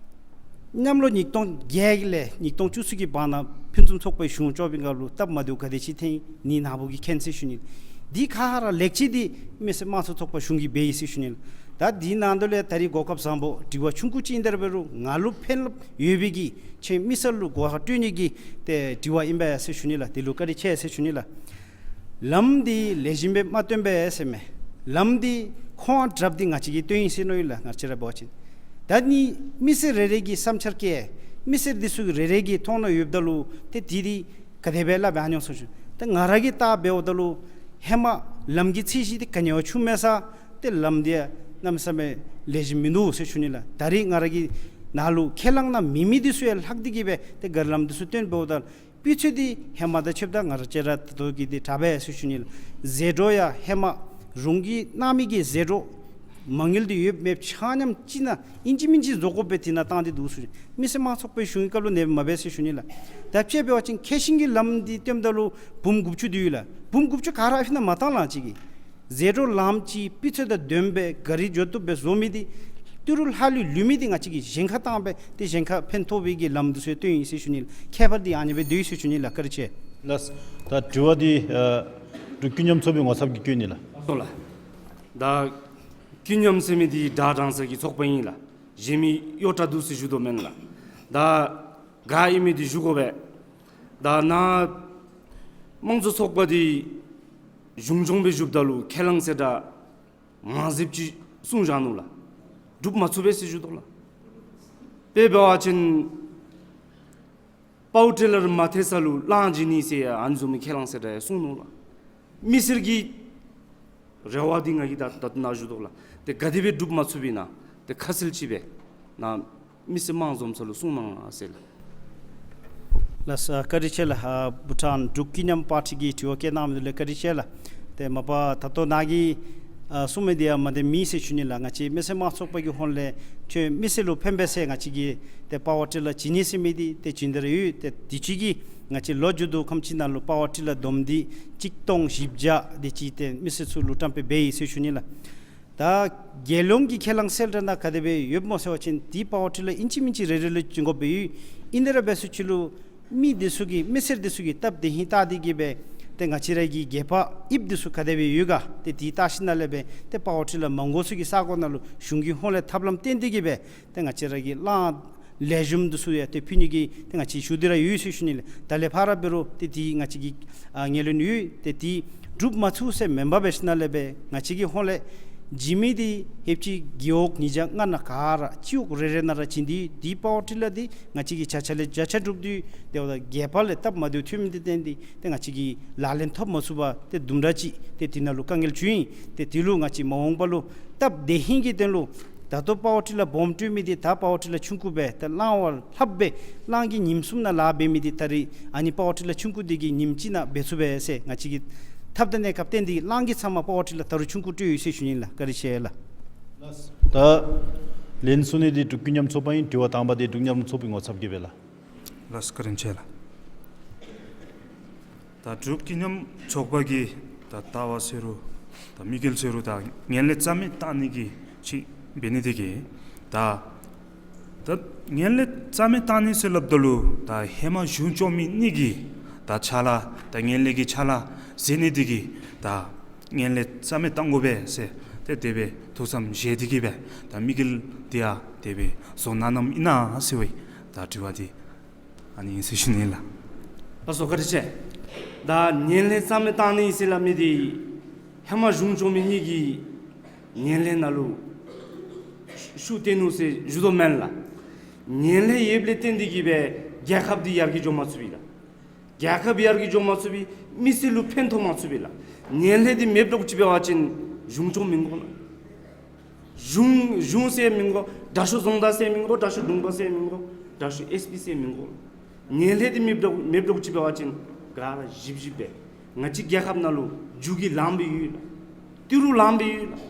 གནམ་ལོ་ཉིས་སྟོང་བརྒྱད་ལས་ཉིས་སྟོང་བཅུ་གསུམ་གྱི་བར་ན་ཕུན་སུམ་ཚོགས་པའི་གཞུང་སྐྱོང་བའི་སྐབས་ལུ་སྟབས་མ་བདེཝ་ག་དེ་ཅིག་ཐོན་ནི་ནཱ་བུ་གིས་མཁྱེན་ཟེར་ཞུ་ནི། འདི་ག་ར་ལེགས་བཅོས་འདི་མི་སེར་དམངས་གཙོ་ཚོགས་པ་གཞུང་གིས་འབད་ཡི་ཟེར་ཞུ་ནི་ལགས། ད་འདི་ནང་དོག་ལས་ད་རིས་གོ་སྐབས་བཟང་པོ་དྲི་བ་ཆུང་ཀུ་ཅིག་ཨིན་ད་ར་འབད་རུང་ང་ལུ་ཕན་རླབས་ཡོད་པའི་གི་ཁྱེད་མི་སེར་ལུ་གོ་བ་སྤྲོད་ནི་གི་ཏེ་དྲི་བ་ཨིན་པས་ཟེར་ཞུ་ནི་ལགས། དེ་ལུ་བཀའ་དྲིན་ཆེ་ཟེར་ཞུ་ནི་ལགས། ལམ་འདི་ལེགས་ཤོམ་སྦེ་མ་བཏོན་པས་ཟེར་མས། ལམ་འདི་ཁོང་དྲགཔ་འདི་ང་བཅས་ཀྱིས་བཏོན་ཡི་ཟེར་མནོ་ཡི་ལགས། ང་བཅས་ར་འབད་བ་ཅིན་ད་ནི་མི་སེར་རེ་རེ་གིས་བསམ་འཆར་བཀོད་མི་སེར་འདི་ཚུ་གི་རེ་རེ་གི་མཐོང་སྣང་ཡོདཔ་ད་ལུ་ཏེ་འདི་འདི་ག་དེ་སྦེ་སླབ་ཨ་ནི་ཡོད་ཟེར་ཞུ། ད་ང་ར་གིས་བལྟ་འབདཝ་ད་ལུ་ཧེ་མ་ལམ་གྱི་ཚད་གཞི་འདི་ག་ནི་བ་ཆུང་མས་ས། ཏེ་ལམ་འདི་ཡང་གནམ་མེད་ས་མེད་ལེགས་ཤོམ་མིན་འདུག་ཟེར་ཞུ་ནི་ལགས། ད་རིས་ང་ར་གི་ནཱ་ལུ་ཁས་བླངས་གནང་མི་མི་འདི་ཚུ་ཡང་ལྷག་སྟེ་གི་སྦེ་ཏེ་ག་ར་ལམ་འདི་ཚུ་བཏོན་འབདཝ་ད་སྤུས་ཚད་འདི་ཧེ་མ་དང་ཕྱདཔ་ད་ང་ར་ཅིག་ར་ད་ལྟོ་གི་འདི་དྲག་པས་ཟེར་ཞུ་ནི་ལགས། ཟད་འགྲོ་ཡང་ཧེ་མ་རོང་གི་གནང་མི་གི་ཟད་འགྲོ་མ་དངུལ་འདི་ཡོདཔ་མེདཔ་ཆ་མཉམ་ཅིག་ནང་ཨིན་ཅི་མིན་ཅི་བཟོ་དགོ་པའི་དེ་ནང་བཏང་སྟེ་འདུག་ཟེར། མི་སེར་དམངས་གཙོ་ཚོགས་པའི་གཞུང་གི་སྐབས་ལུ་ནེམ་མ་འབད་ཟེར་ཞུ་ནི་ལགས། ད་དཔྱེ་འབད་བ་ཅིན་ཁེ་ཤིང་གི་ལམ་འདི་བཏོནམ་ད་ལུ་འབུམ་དགུ་བཅུ་འདི་ཡོད་ལགས། འབུམ་དགུ་བཅུ་ག་ར་ཨ་ཕི་ན་མ་བཏང་ལགས། ང་བཅས་ཀྱིས་ཟད་འགྲོ་ལམ་ཅིག་སྤུས་ཚད་དང་ལྡནམ་སྦེ་ག་རི་འགྱོ་བཏུབ་སྦེ་བཟོ་མི་འདི་ཏི་རུ་ལྷག་ལུས་ལུས་མི་འདི་ང་བཅས་ཀྱིས་གཞན་ཁར་བཏང་སྦེ་ཏེ་གཞན་ཁར་ཕན་ཐོགས་པའི་གི་ལམ་འདི་ཚུ་བཏོན་ཡི་ཟེར་ཞུ་ནི་ལགས། ཁྱད་པར་འདི་ཨ་ནི་སྦེ་འདུག་ཟེར་ཞུ་ནི་ལགས། བཀའ་དྲིན་ཆེ། ལགས། ད་དྲི་བ་འདི་ཨ་འབྲུག་ཀུན་མཉམ་ཚོགས་པའི་ངོ་ཚབ་ཀྱིས་བཀོད་ནི་ལགས། སོ་ལགས། ད་ཀུན་མཉམ་ཟེར་མི་འདི་དྲག་དྲགས་ས་གི་ཚོགས་པ་ཨིན་ལགས། གཞན་མི་གཡོ་དྲགས་འདུག་ཟེར་ཞུ་དོ་མེན་ལགས། ད་ག་ཨིན་མི་འདི་ཞུ་དགོ་པས། ད་ནཱ་དམངས་གཙོ་ཚོགས་པ་འདི་གཞུང་སྐྱོང་སྦེ་བཞུགསཔ་ད་ལུ་ཁས་བླངས་ཟེར་དྲགས་མང་རབས་ཅིག་གསུངས་བཞག་ནུག་ལགས། སྒྲུབ་མ་ཚུགས་པས་ཟེར་ཞུ་དོ་ལགས། དཔེ་འབད་བ་ཅིན་པ་ཝར་ཊི་ལར་མ་ཐལ་ས་ལུ་གླང་བྱིན་ནི་ཟེར་ཡང་ཨ་ནི་བཟུམ་མའི་ཁས་བླངས་ཟེར་དྲགས་ཡང་གསུངས་ནུག་ལགས། མི་སེར་གྱི་རེ་བ་འདི་ང་གིས་ད་ད་ལྟོ་ནཱ་ཞུ་དོ་ལགས། ཏེ་ག་དེ་སྦེ་སྒྲུབ་མ་ཚུགས་པས་ན་ཏེ་ཁ་གསལ་ཅིག་སྦེ་ནཱ་མི་སེར་དམངས་འཛོམས་ས་ལུ་གསུང་གནང་ཟེར་ལགས། ལགས་སོ། བཀའ་དྲིན་ཆེ་ལགས། ཨ་བྷུ་ཊཱན་འབྲུག་ཀུན་མཉམ་པར་ཊི་གི་དྲི་བ་བཀོད་གནང་མི་འདི་ལུ་བཀའ་དྲིན་ཆེ་ལགས། ཏེ་མ་པ་ད་ལྟོ་ནཱ་གིས་ཨ་གསུངས་མི་འདི་ཡང་མ་བདེན་མེད་ཟེར་ཞུ་ནི་ལགས། ང་བཅས་མི་སེར་དམངས་གཙོ་ཚོགས་པ་གི་ཧོངས་ལས་ཁྱོད་མི་སེར་ལུ་ཕན་པའི་ཟེར་ང་བཅས་ཀྱིས་ཏེ་པ་ཝར་ཊི་ལར་བྱིན་ནི་ཟེར་མི་འདི་ཏེ་བྱིན་ཏེ་ར་ཡོད། ཏེ་དུས་ཅི་གི་ང་བཅས་ལོ་མཇུག་བསྡུ་ཁམས་ཅིག་ནང་ལུ་པ་ཝར་ཊི་ལར་བསྡོམས་འདི་གཅིག་སྟོང་བཞི་བརྒྱ་དེ་ཅིག་ཏེ་མི་སེར་ཚུ་ལུ་བཀྲམ་སྤེལ་འབད་ཡི་ཟེར་ཞུ་ནི་ལགས། ད་རྒྱལ་ཡོངས་ཀྱི་ཁས་བླངས་གསལ་བསྒྲགས་ནང་ག་དེ་སྦེ་ཡོདཔ་སྨོ་ཟེར་བ་ཅིན་འདི་པ་ཝར་ཊི་ལར་ཨིན་ཅི་མིན་ཅི་རེ་རེ་ལུ་བྱིན་དགོཔ་སྦེ་ཡོད། ཨིན་ཏེ་ར་འབད་ས་ཅིག་ལུ་མི་འདི་ཚུ་གིས་མི་སེར་འདི་ཚུ་གིས་སྟབས་བདེ་ཧིང་བལྟ་སྟེ་གི་སྦེ་ཏེ་ང་བཅས་ར་གི་རྒྱལ་ཁབ་དབྱིབས་འདི་ཚུ་ག་དེ་སྦེ་ཡོད་ག་ཏེ་འདི་བལྟ་ཞིནམ་ལས་སྦེ་ཏེ་པ་ཝར་ཊི་ལར་མ་དགོ་ས་གི་ས་གོ་ནང་ལུ་གཞུང་གི་ཧོངས་ལས་ཐབས་ལམ་བཏོན་ཏེ་གི་སྦེ་ཏེ་ང་བཅས་ར་གི་གླང་ལེགས་ཤོམ་འདི་ཚུ་ཡང་ཏེ་ཕུལ་ནི་གི་ཏེ་ང་བཅས་ཞུ་སྟེ་ར་ཡོད་ཟེར་ཞུ་ནི་ལགས། ད་ལས་ཕར་འབད་རུང་ཏེ་འདི་ང་བཅས་ཀྱི་ཨ་ངོས་ལུ་ནི་ཡོད། ཏེ་འདི་སྒྲུབ་མ་ཚུགས་ཟེར་མེན་པར་འབད་ཞིནམ་ལས་སྦེ་ང་བཅས་ཀྱི་ཧོངས་ལས་བྱིན་མི་འདི་ཧེབ་ཅིག་རྒེད་འོག་ཉིས་བརྒྱ་ལྔ་ནང་ག་ར་སྤྱི་འོག་རེ་རེ་ནང་ར་བྱིན་ཏེ་འདི་པ་ཝར་ཊི་ལར་འདི་ང་བཅས་ཀྱིས་བརྒྱ་ཆ་ལས་བརྒྱ་ཆ་སྒྲུབ་སྟེ་དེ་འབདཝ་ད་རྒྱལ་ཁབ་ལས་སྟབས་མ་བདེཝ་ཐོན་མི་འདི་བརྟེན་ཏེ་ཏེ་ང་བཅས་ཀྱིས་ལག་ལེན་འཐབ་མ་ཚུགས་པར་ཏེ་དུམ་གྲ་ཅིག་ཏེ་འདི་ནང་ལུ་དཀའ་ངལ་བྱུང་ཡི། ཏེ་འདི་ལུ་ང་བཅས་མ་འོངས་པ་ལུ་སྟབས་བདེ་ཧིང་གི་དོན་ལུ་ད་ལྟོ་པ་ཝར་ཊི་ལར་སྦོམ་སྤྲོད་མི་འདི་ད་པ་ཝར་ཊི་ལར་ཆུང་ཀུ་སྦེ་ད་གླང་བ་ལྷགཔ་སྦེ་གླང་གི་ཉིམ་གསུམ་ནང་ལཱ་འབད་མི་འདི་ད་རིས་ཨ་ནི་པ་ཝར་ཊི་ལར་ཆུང་ཀུ་འདི་གིས་ཉིམ་གཅིག་ནང་འབད་ཚུགས་པས་ཟེར་ང་བཅས་ཀྱིས་ཐབས་དང་གནས་སྐབས་བསྟུན་ཏེ་གླང་གིས་ཚབ་མ་པ་ཝར་ཊི་ལར་ད་རུང་ཆུང་ཀུ་སྤྲོད་ཡོད་ཟེར་ཞུ་ནི་ལགས། བཀའ་དྲིན་ཆེ་ལགས། ད་ལན་གསུང་ནི་འདི་འབྲུག་ཀུན་མཉམ་ཚོགས་པ་ཨིན། དྲི་བ་དང་པ་འདི་འབྲུག་ཀུན་མཉམ་ཚོགས་པའི་ངོ་ཚབ་ཀྱིས་འབད་ལགས། ལགས་སོ། བཀའ་དྲིན་ཆེ་ལགས། ད་འབྲུག་ཀུན་མཉམ་ཚོགས་པ་གིས་ད་ལྟ་བ་ཟེར་རུང་ད་དམིགས་ཡུལ་ཟེར་རུང་ད་ངན་ལྷད་རྩ་མེད་བཏང་ནི་གི་ཅིག་འབད་ནི་དེ་གིས་ད་ ད་ངན་ལྷད་རྩ་མེད་བཏང་ནི་ཟེར་སླབ་ད་ལུ་ད་ཧེ་མ་གཞུང་སྐྱོང་མི་གཉིས་ཀྱིས་ད་ཕྱག་ལཱ་ད་ངན་ལྷད་ཀྱི་ཕྱག་ལཱ་མཛད་ནི་འདི་གིས་ད་ངན་ལྷད་རྩ་མེད་བཏང་དགོ་པས་ཟེར་ཏེ་དེ་སྦེ་ཐུགས་བསམ་བཞེས་ཏེ་གིས་སྦེ་ད་དམིགས་ཡུལ་འདི་ཡང་དེ་སྦེ་བཟོ་གནང་གནངམ་ཨིན་ན་ཟེར་བའི་ད་དྲི་བ་འདི་ཨ་ནི་ཨིན་ཟེར་ཞུ་ནི་ལགས། ལགས་སོ། བཀའ་དྲིན་ཆེ། ད་ངན་ལྷད་རྩ་མེད་བཏང་ནི་ཟེར་སླབ་མི་འདི་ཧེ་མ་གཞུང་སྐྱོང་མི་གཉིས་ཀྱིས་ངན་ལྷད་ནང་ལུ་ཤུགས་བཏོན་ནུག་ཟེར་ཞུ་དོ་མེན་ལགས། ངན་ལྷད་ཡོདཔ་ལས་བརྟེན་ཏེ་གིས་སྦེ་རྒྱལ་ཁབ་འདི་ཡར་རྒྱས་འགྱོ་མ་ཚུགས་པས་ལགས། རྒྱལ་ཁབ་ཡར་རྒྱས་འགྱོ་མ་ཚུགས་པས། མི་སེར་ལུ་ཕན་ཐོགས་མ་ཚུགས་པས་ལགས། ངན་ལྷད་འདི་མེདཔ་འདྲཝ་ཅིག་འབད་བ་ཅིན་གཞུང་སྐྱོང་མི་དགོ་ལགས། གཞུང་གཞུང་ཟེར་མི་དགོ། དྲག་ཤོས་རྫོང་བདག་ཟེར་མི་དགོ། དྲག་ཤོས་གྲོང་པ་ཟེར་མི་དགོ། དྲག་ཤོས་ཨེས་པི་ཟེར་མི་དགོ། ངན་ལྷད་འདི་མེདཔ་འདྲཝ་མེདཔ་འདྲཝ་ཅིག་འབད་བ་ཅིན་ག་ར་བཞི་བཞི་སྦེ་ང་བཅས་རྒྱལ་ཁབ་ནང་ལུ་རྒྱུ་གི་ལངམ་སྦེ་ཡོད་ལགས། ཏི་རུ་ལངམ་སྦེ་ཡོད་ལགས།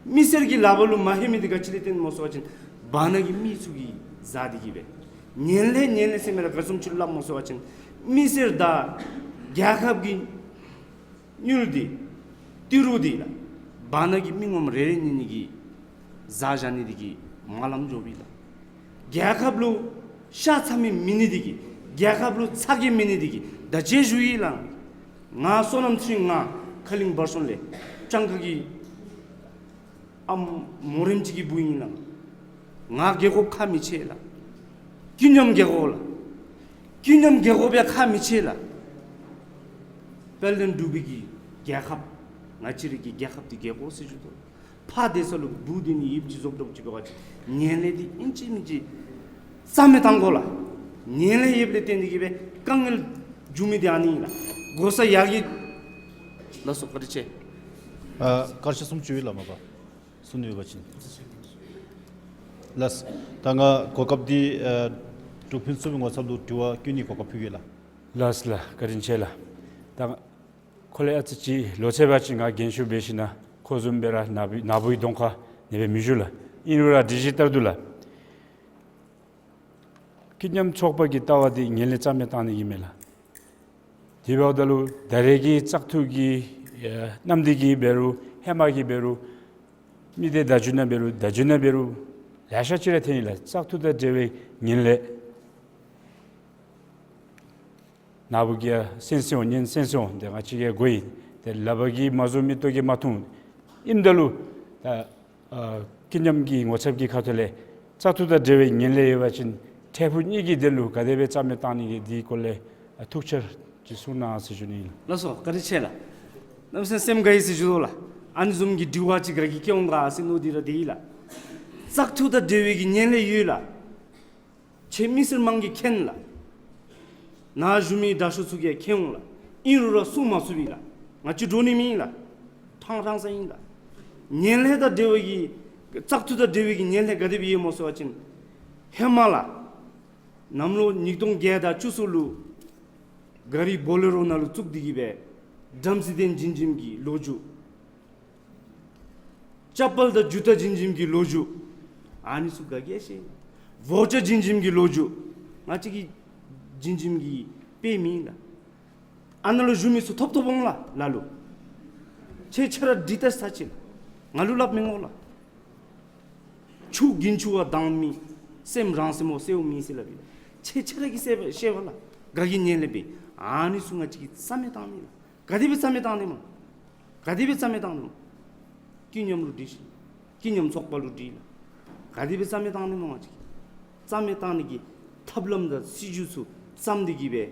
མི་སེར་གྱི་ལག་པ་ལུ་མ་ལྷོད་མི་འདི་ག་ཅི་ལས་བརྟེན་སྨོ་ཟེར་བ་ཅིན་བར་ན་གི་མི་ཚུ་གིས་བཟའ་སྟེ་གིས་སྦེ། ངན་ལྷད་ངན་ལྷད་ཟེར་མི་ར་ག་བཟུམ་ཅིག་ལུ་སླབ་སྨོ་ཟེར་བ་ཅིན་མི་སེར་དང་རྒྱལ་ཁབ་ཀྱི་དངུལ་འདི་ཏི་རུ་འདི་ལགས་བར་ན་གི་མི་ངོམ་རེ་རེ་གཉིས་གཉིས་ཀྱིས་བཟའ་བཞག་ནི་འདི་གིས་མ་ལངམ་འགྱོ་བས་ལགས། རྒྱལ་ཁབ་ལུ་ཤ་ཚ་མི་མེད་ནི་འདི་གིས་རྒྱལ་ཁབ་ལུ་ཚ་གྱང་མེད་ནི་འདི་གིས། ད་ཅི་ཞུ་ཡི་ལགས། ང་བསོད་ནམས་ཚེ་རིང་ང་ཁ་གླིང་བར་སོང་ལས་སྤྱང་ཀ་གི་ཨམ་མོ་རེངམ་ཅིག་གི་བུ་ཨིན་ལགས། ང་རྒས་འཁོགས་ཁག་མི་ཆེ་ལགས། ཀུན་མཉམ་རྒས་འཁོགས་ལགས། ཀུན་མཉམ་རྒས་འཁོགས་སྦེ་ཁག་མི་ཆེ་ལགས། དཔལ་ལྡན་འབྲུག་པའི་གི་རྒྱལ་ཁབ་ང་བཅས་རའི་གི་རྒྱལ་ཁབ་འདི་རྒས་འཁོགས་ཟེར་ཞུ་དོ། ཕར་སྡོད་ས་ལུ་བུ་སྡོད་ནི་ཡོདཔ་ཅིག་བཟོ་འདྲཝ་ཅིག་འབད་བ་ཅིན་ངན་ལྷད་འདི་ཨིན་ཅི་མིན་ཅི་རྩ་མེད་བཏང་དགོ་ལགས། ངན་ལྷད་ཡོདཔ་ལས་བརྟེན་ཏེ་གིས་སྦེ་དཀའ་ངལ་འབྱུང་མི་འདི་ཨ་ནི་ཨིན་ལགས། གོ་ས་ཡར་རྒྱས། ལགས་སོ། བཀའ་དྲིན་ཆེ། ཨ་བཀའ་ཤག་གསུམ་ཅིག་ཡོད་ལགས་མ་པ། གསུམ་ཡོད་པ་ཅིན། ལགས། ད་ང་གོ་སྐབས་འདི་ཨ་འབྲུག་ཕུན་ཚོགས་པའི་ངོ་ཚབ་ལུ་དྲི་བ་བཀོད་ནིའི་གོ་སྐབས་ཕུལ་གེ་ལགས། ལགས་ལགས། བཀའ་དྲིན་ཆེ་ལགས། ད་ཁོ་ལས་ཨ་ཙི་ཅིག་ལོ་ཚད་འབད་བ་ཅིན་ང་རྒན་ཤོས་འབད་ཞིནམ་ཁོ་བཟུམ་སྦེ་ར་ནཱ་བུ་ནཱ་བུའི་གདོང་ཁར་ཨ་ནི་སྦེ་མི་བཞུགས་ལགས། ཨིན་རུང་ར་སྒྲིག་གཞི་ལྟར་དུ་ལགས། ཀུན་མཉམ་ཚོགས་པ་གི་ལྟ་བ་འདི་ངན་ལྷད་རྩ་མེད་བཏང་ནི་གི་མེན་ལགས། དེ་འབདཝ་ད་ལུ་ད་རེས་ཀྱི་བཙག་འཐུ་གི་ཨེ་གནམ་དུས་ཀྱི་འབད་རུང་ཧེ་མ་གི་འབད་རུང་མི་སྡེ་བརྡ་བརྒྱུད་ནང་འབད་རུང་བརྡ་བརྒྱུད་ནང་འབད་རུང་ལེ་ཤ་ཅིག་ར་ཐོན་ཡི་ལགས། བཙག་འཐུ་དང་འབྲེལ་བའི་ངན་ལྷད། ནཱ་བུ་གིས་ཡང་གསན་གསན་འོང་ཉན་གསན་གསན་འོང་། ཏེ་ང་བཅས་ཀྱིས་གོ་ཡི། ཏེ་ལག་པ་གིས་མ་བཟོ་མི་ལྟོ་གིས་མ་འཐུང་། ཨིནམ་ད་ལུ་ད་ཨ་ཀུན་མཉམ་གྱི་ངོ་ཚབ་ཀྱི་ཁ་ཐུག་ལས་བཙག་འཐུ་དང་འབྲེལ་བའི་ངན་ལྷད་ཡོད་པ་ཅིན་འཕྲལ་ཕུགས་གཉིས་ཀྱི་དོན་ལུ་ག་དེ་སྦེ་རྩ་མེད་བཏང་ནི་གི་འདི་སྐོར་ལས་ཨ་ཐུགས་འཆར་ཅིག་གསུང་གནང་ཟེར་ཞུ་ནི་ཨིན། ལགས་སོ། བཀའ་དྲིན་ཆེ་ལགས། གནམ་མེད་ས་མེད་སེམས་དགའ་ཡི་ཟེར་ཞུ་དོ་ལགས། ཨ་ནི་བཟུམ་གྱི་དྲི་བ་ཅིག་ག་གིས་བཀོད་འོང་ག་ཟེར་མནོ་སྟེ་ར་སྡོད་ཡི་ལགས། བཙག་འཐུ་དང་འབྲེལ་བའི་གི་ངན་ལྷད་ཡོད་ལགས། ཁྱེད་མི་སེར་དམངས་ཀྱིས་མཁྱེན་ལགས། ནཱ་བཞུགས་མི་དྲག་ཤོས་ཚུ་གིས་མཁྱེན་འོང་ལགས། ཨིན་རུང་ར་གསུང་མ་ཚུགས་པས་ལགས། ང་བཅས་འདྲོག་ནི་མེད་ལགས། ཕྲང་ཕྲང་ས་ཨིན་ལགས། ངན་ལྷད་དང་འབྲེལ་བའི་གི་བཙག་འཐུ་དང་འབྲེལ་བའི་གི་ངན་ལྷད་ག་དེ་སྦེ་ཡོད་སྨོ་ཟེར་བ་ཅིན་ཧེ་མ་ལགས། གནམ་ལོ་ཉིས་སྟོང་བརྒྱད་དང་བཅུ་གསུམ་ལུ་ག་རི་བོ་ལེ་རོ་ནང་ལུ་བཙུགས་ཏེ་གིས་སྦེ་ཌམ་སི་ཌེན་བྱིན་བྱིནམ་གི་ལོ་རྒྱུས། ཅ་པལ་དང་ཇུ་ཏ་བྱིན་བྱིནམ་གི་ལོ་རྒྱུས། ཨ་ནི་ཚུ་ག་གིས་ཤེས། ཝའུ་ཅར་བྱིན་བྱིནམ་གི་ལོ་རྒྱུས། ང་བཅས་ཀྱིས་བྱིན་བྱིནམ་གི་དཔེ་མེད་ལགས། ཨ་ནཱ་ལུ་བཞུགས་མི་ཚུ་ཐོབ་ཐོབ་འོང་ལགས་ལ་ལུ། ཁྱེད་ཁྱེད་ར་འདྲི་ད་ས་ཅིག་ང་ལུ་སླབ་མི་དགོ་ལགས། ཆུ་རྒྱུན་ཆུ་བ་དྭངས་མི། སེམས་རང་སེམས་འོ་གསལཝ་མེད་ཟེར་སླབ་ཨིན། ཁྱེད་ཁྱེད་ར་གིས་ཤེས་པས་ཤེས་པས་ལགས། ག་གིས་ངན་ལྷད་འབད། ཨ་ནི་ཚུ་ང་བཅས་ཀྱིས་རྩ་མེད་བཏང་ནི་ལགས། ག་དེ་སྦེ་རྩ་མེད་བཏང་ནི་སྨོ། ག་དེ་སྦེ་རྩ་མེད་བཏང་ནི་སྨོ། ཀུན་མཉམ་ལུ་དྲིས་ཤིག། ཀུན་མཉམ་ཚོགས་པ་ལུ་དྲིས་ལགས། ག་དེ་སྦེ་རྩ་མེད་བཏང་ནི་སྨོ་ང་བཅས་ཀྱིས། རྩ་མེད་བཏང་ནི་གི་ཐབས་ལམ་དང་སྲིད་བྱུས་ཚུ་བརྩམས་ཏེ་གིས་སྦེ་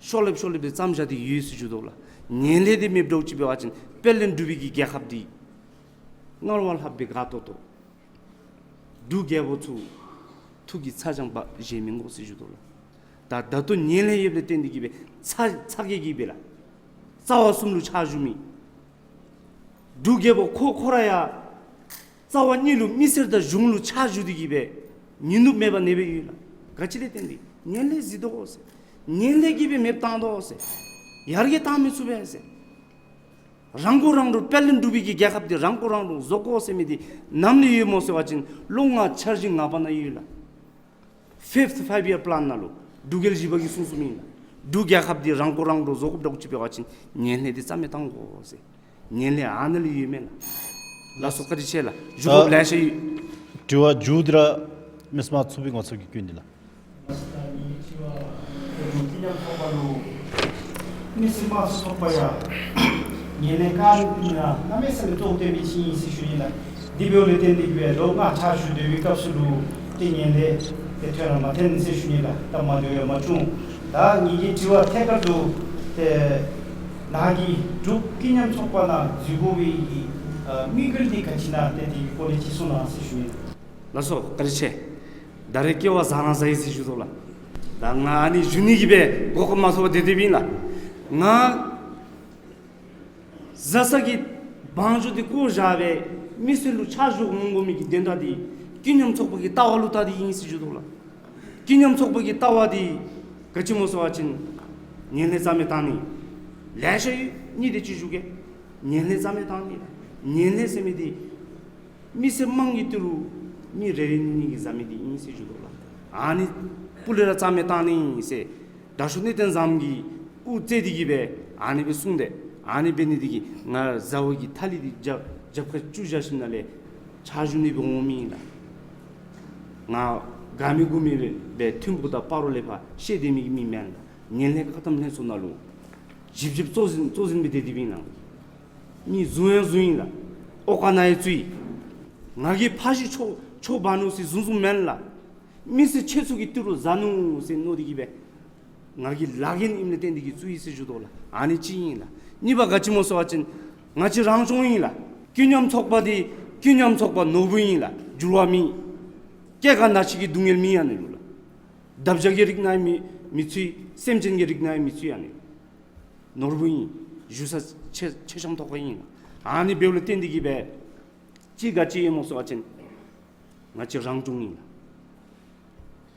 ཤོག་ལེབ་ཤོག་ལེབ་སྦེ་བརྩམས་བཞག་སྟེ་ཡོད་ཟེར་ཞུ་དོ་ལགས། ངན་ལྷད་འདི་མེདཔ་འདྲཝ་ཅིག་འབད་བ་ཅིན་དཔལ་ལྡན་འབྲུག་པའི་གི་རྒྱལ་ཁབ་འདི་སྔར་བ་ལྷག་སྦེ་དགའ་ཏོག་ཏོ། འབྲུག་རྒྱལ་པོ་ཚུ་ཐུགས་ཀྱི་ཚ་གྱང་བཞེས་མི་དགོ་ཟེར་ཞུ་དོ་ལགས། ད་ད་ལྟོ་ངན་ལྷད་ཡོདཔ་ལས་བརྟེན་ཏེ་གིས་སྦེ་ཚ་ཚ་གྱང་གིས་སྦེ་ལགས། རྩ་བ་གསུམ་ལུ་ཕྱག་ཞུ་མི་འབྲུག་རྒྱལ་པོ་ཁོ་ཁོ་ར་ཡང་རྩ་བ་གཉིས་ལུ་མི་སེར་དང་གཞུང་ལུ་ཕྱག་ཞུ་སྟེ་གིས་སྦེ་ཉིན་ནུབ་མེད་པར་གནས་སྦེ་ཡོད་ལགས། ག་ཅི་ལས་བརྟེན་ཏེ་ངན་ལྷད་གཟིགས་དོ་ཟེར། ངན་ལྷད་ཀྱིས་སྦེ་མེདཔ་བཏང་དོ་ཟེར། ཡར་རྒྱས་བཏང་མི་ཚུགས་པས་ཟེར། རང་མགོ་རང་འདྲོངས། དཔལ་ལྡན་འབྲུག་པའི་གི་རྒྱལ་ཁབ་འདི་རང་མགོ་རང་འདྲོངས་བཟོ་དགོ་ཟེར་མི་འདི་ནམ་ལས་ཡོད་སྨོ་ཟེར་བ་ཅིན་ལོ་ལྔ་འཆར་གཞི་ལྔ་པ་ནང་ཡོད་ལགས། Fifth Five Year Plan ནང་ལུ་འབྲུག་རྒྱལ་བཞི་པ་གིས་གསུངས་གསུངསམ་ཨིན་ལགས། འབྲུག་རྒྱལ་ཁབ་འདི་རང་མགོ་རང་འདྲོངས་བཟོ་དགོཔ་འདྲཝ་ཅིག་འབད་བ་ཅིན་ངན་ལྷད་འདི་རྩ་མེད་བཏང་དགོ་ཟེར། ངན་ལྷད་ཨ་ནཱ་ལུ་ཡོད་མེན་ལགས། ལགས་སོ། བཀའ་དྲིན་ཆེ་ལགས། ཞུ་དགོཔ་ལེ་ཤ་ཡོད། དྲི་བ་མཇུག་འདི་ར་ མི་སེར་དམངས་གཙོ་ཚོགས་པའི་ངོ་ཚབ་ཀྱིས་བསྐྱོན་ནི་ལགས། མི་སེར་དམངས་གཙོ་ཚོགས་པ་ལུ་མི་སེར་དམངས་གཙོ་ཚོགས་པ་ཡང་ངན་ལྷད་བཀག་ནི་ན་གནམ་མེད་ས་མེད་གཙོ་བོ་བཏོན་མི་ཅིག་ཨིན་ཟེར་ཞུ་ནི་ལགས། དེ་འབདཝ་ལས་བརྟེན་ཏེ་གིས་སྦེ་ལོ་ལྔ་ཕྱག་ཞུ་སྡོད་པའི་སྐབས་སུ་ལུ་ཏེ་ངན་ལྷད་དེ་ཐོན་ར་མ་ཐོན་ཟེར་ཞུ་ནི་ལགས། ད་མ་འདོད་ཡང་མ་བྱུང་། ད་ངེ་གི་དྲི་བ་ཐད་ཀར་དུ་ཏེ་ནཱ་གི་འབྲུག་ཀུན་མཉམ་ཚོགས་པ་ནང་འཛུལ་དགོ་པའི་གི་ཨ་དམིགས་ཡུལ་འདི་ག་ཅི་ཨིན་ན་ཏེ་དེ་གི་སྐོར་ལས་ཅིག་གསུང་གནང་ཟེར་ཞུ་ནི་ལགས། ལགས་སོ། བཀའ་དྲིན་ཆེ། ད་རེས་སྐལ་བ་བཟང་རང་བཟང་ཡི་ཟེར་ཞུ་དོ་ལགས། ད་ང་ཨ་ནི་ཞུ་ནི་གི་སྦེ་གོ་སྐབས་མ་ཐོབ་པར་སྡོད་སྡོདཔ་ཨིན་ལགས། ང་བཟའ་ཚང་གི་དབང་ཆ་འདི་བཀོ་བཞག་སྦེ་མི་སེར་ལུ་ཕྱག་ཞུ་འོང་དགོ་མི་གི་དོན་དག་འདི་ཀུན་མཉམ་ཚོགས་པ་གི་ལྟ་བ་ལུ་བལྟ་སྟེ་ཨིན་ཟེར་ཞུ་དོ་ལགས། ཀུན་མཉམ་ཚོགས་པ་གི་ལྟ་བ་འདི་ག་ཅི་སྨོ་ཟེར་བ་ཅིན་ངན་ལྷད་རྩ་མེད་བཏང་ནི། ལེ་ཤ་ཡོད་ནི་དེ་ཅིག་ཞུ་གེ། ངན་ལྷད་རྩ་མེད་བཏང་ནི། ངན་ལྷད་ཟེར་མི་འདི་མི་སེར་དམངས་ཀྱི་ཏི་རུ་མི་རེ་རེ་གཉིས་གཉིས་ཀྱིས་བཟའ་མི་འདི་ཨིན་ཟེར་ཞུ་དོ་ལགས། ཨ་ནི་སྤུ་ལས་ར་རྩ་མེད་བཏང་ནི་ཟེར་དྲག་ཤོས་གནས་བརྟན་བཟངམོ་གིས་དབུ་བཙས་ཏེ་གིས་སྦེ་ཨ་ནི་སྦེ་གསུངས་ཏེ་ཨ་ནི་འབད་ནི་འདི་གིས་ང་བཟའ་བའི་གི་ཐ་ལི་འདི་རྒྱབ་རྒྱབ་ཁར་བཙུགས་བཞག་ཞིནམ་ལས་ཕྱག་ཞུ་ནི་སྦེ་འོང་མི་ཨིན་ལགས། ང་དགའ་མི་མགུ་མི་སྦེ་ཐིམ་ཕུག་དང་སྤ་རོ་ལས་ཕར་བཤལ་སྡོད་མི་གི་མི་མེན་ལགས། ངན་ལྷད་བཀག་སྡོམ་ལྷན་ཚོགས་ནང་ལུ་ཞིབ་ཞིབ་གཙོ་འཛིན་གཙོ་འཛིན་སྦེ་སྡོད་སྡོདཔ་ཨིན་ལགས། མི་བཟུང་ཡང་བཟུང་ཡི་ལགས། ཨོ་ཀ་ནང་ཡང་བཙུགས་ཡི། ང་གིས་ཕར་བཞི་ཕྱོགས་ཕྱོགས་འབག་ནུག་ཟེར་བཟུང་བཟུངམ་མེན་ལགས། མི་སེར་ཁྱེད་ཚུ་གི་ཏི་རུ་བཟའ་ནུག་ཟེར་མནོ་སྟེ་གིས་སྦེ་ང་གི་ལཱ་འགན་ཨིནམ་ལས་བརྟེན་ཏེ་གིས་བཙུགས་ཡི་ཟེར་ཞུ་དོ་ལགས། ཨ་ནི་གཅིག་ཨིན་ལགས། གཉིས་པ་ག་ཅི་སྨོ་ཟེར་བ་ཅིན་ང་བཅས་རང་སྐྱོང་ཨིན་ལགས། ཀུན་མཉམ་ཚོགས་པ་འདི་ཀུན་མཉམ་ཚོགས་པ་ནོར་བུ་ཨིན་ལགས། འགྱུར་བ་མེད། སྐྱེ་རྒ་ན་འཆི་གི་སྡུག་བསྔལ་མེད་ཨ་ནི་ལུ་ལགས། འདབ་ཆགས་ཀྱི་རིགས་ནང་མི་མི་ཚུད། སེམས་ཅན་གྱི་རིགས་ནང་མི་ཚུད་ཨ་ནི། ནོར་བུ་ཨིན། བཞུགས་ས་ཆེ་ཆེ་ཤོས་ཐོག་ཁར་ཨིན་ལགས། ཨ་ནི་འབདཝ་ལས་བརྟེན་ཏེ་གིས་སྦེ་གཅིག་ག་ཅི་ཨིན་སྨོ་ཟེར་བ་ཅིན་ང་བཅས་རང་སྐྱོང་ཨིན་ལགས།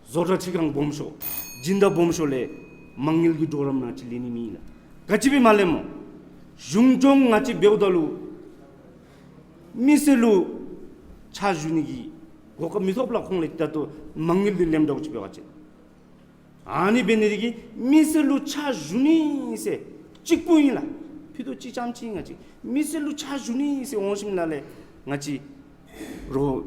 བཟོ་གྲྭ་ཁྲི་ཁང་སྦོམ་ཤོས་སྦྱིན་བདག་སྦོམ་ཤོས་ལས་མ་དངུལ་གྱི་གྲོགས་རམ་ང་བཅས་ལེན་ནི་མེད་ལགས། ག་ཅི་སྦེ་མ་ལེནམ་སྨོ། གཞུང་སྐྱོང་ང་བཅས་འབདཝ་ད་ལུ་མི་སེར་ལུ་ཕྱག་ཞུ་ནི་གི་གོ་སྐབས་མི་ཐོབ་ལགས། ཁོང་ལས་ད་ལྟོ་མ་དངུལ་འདི་ལེནམ་འདྲཝ་ཅིག་འབད་བ་ཅིན། ཨ་ནི་འབད་ནི་འདི་གིས་མི་སེར་ལུ་ཕྱག་ཞུ་ནི་ཟེར་གཅིག་པུ་ཨིན་ལགས། ཕུད་རྡོག་གཅིག་རྐྱངམ་ཅིག་ང་བཅས་མི་སེར་ལུ་ཕྱག་ཞུ་ནི་ཟེར་འོང་ཞིནམ་ལས་ང་བཅས་རོགས་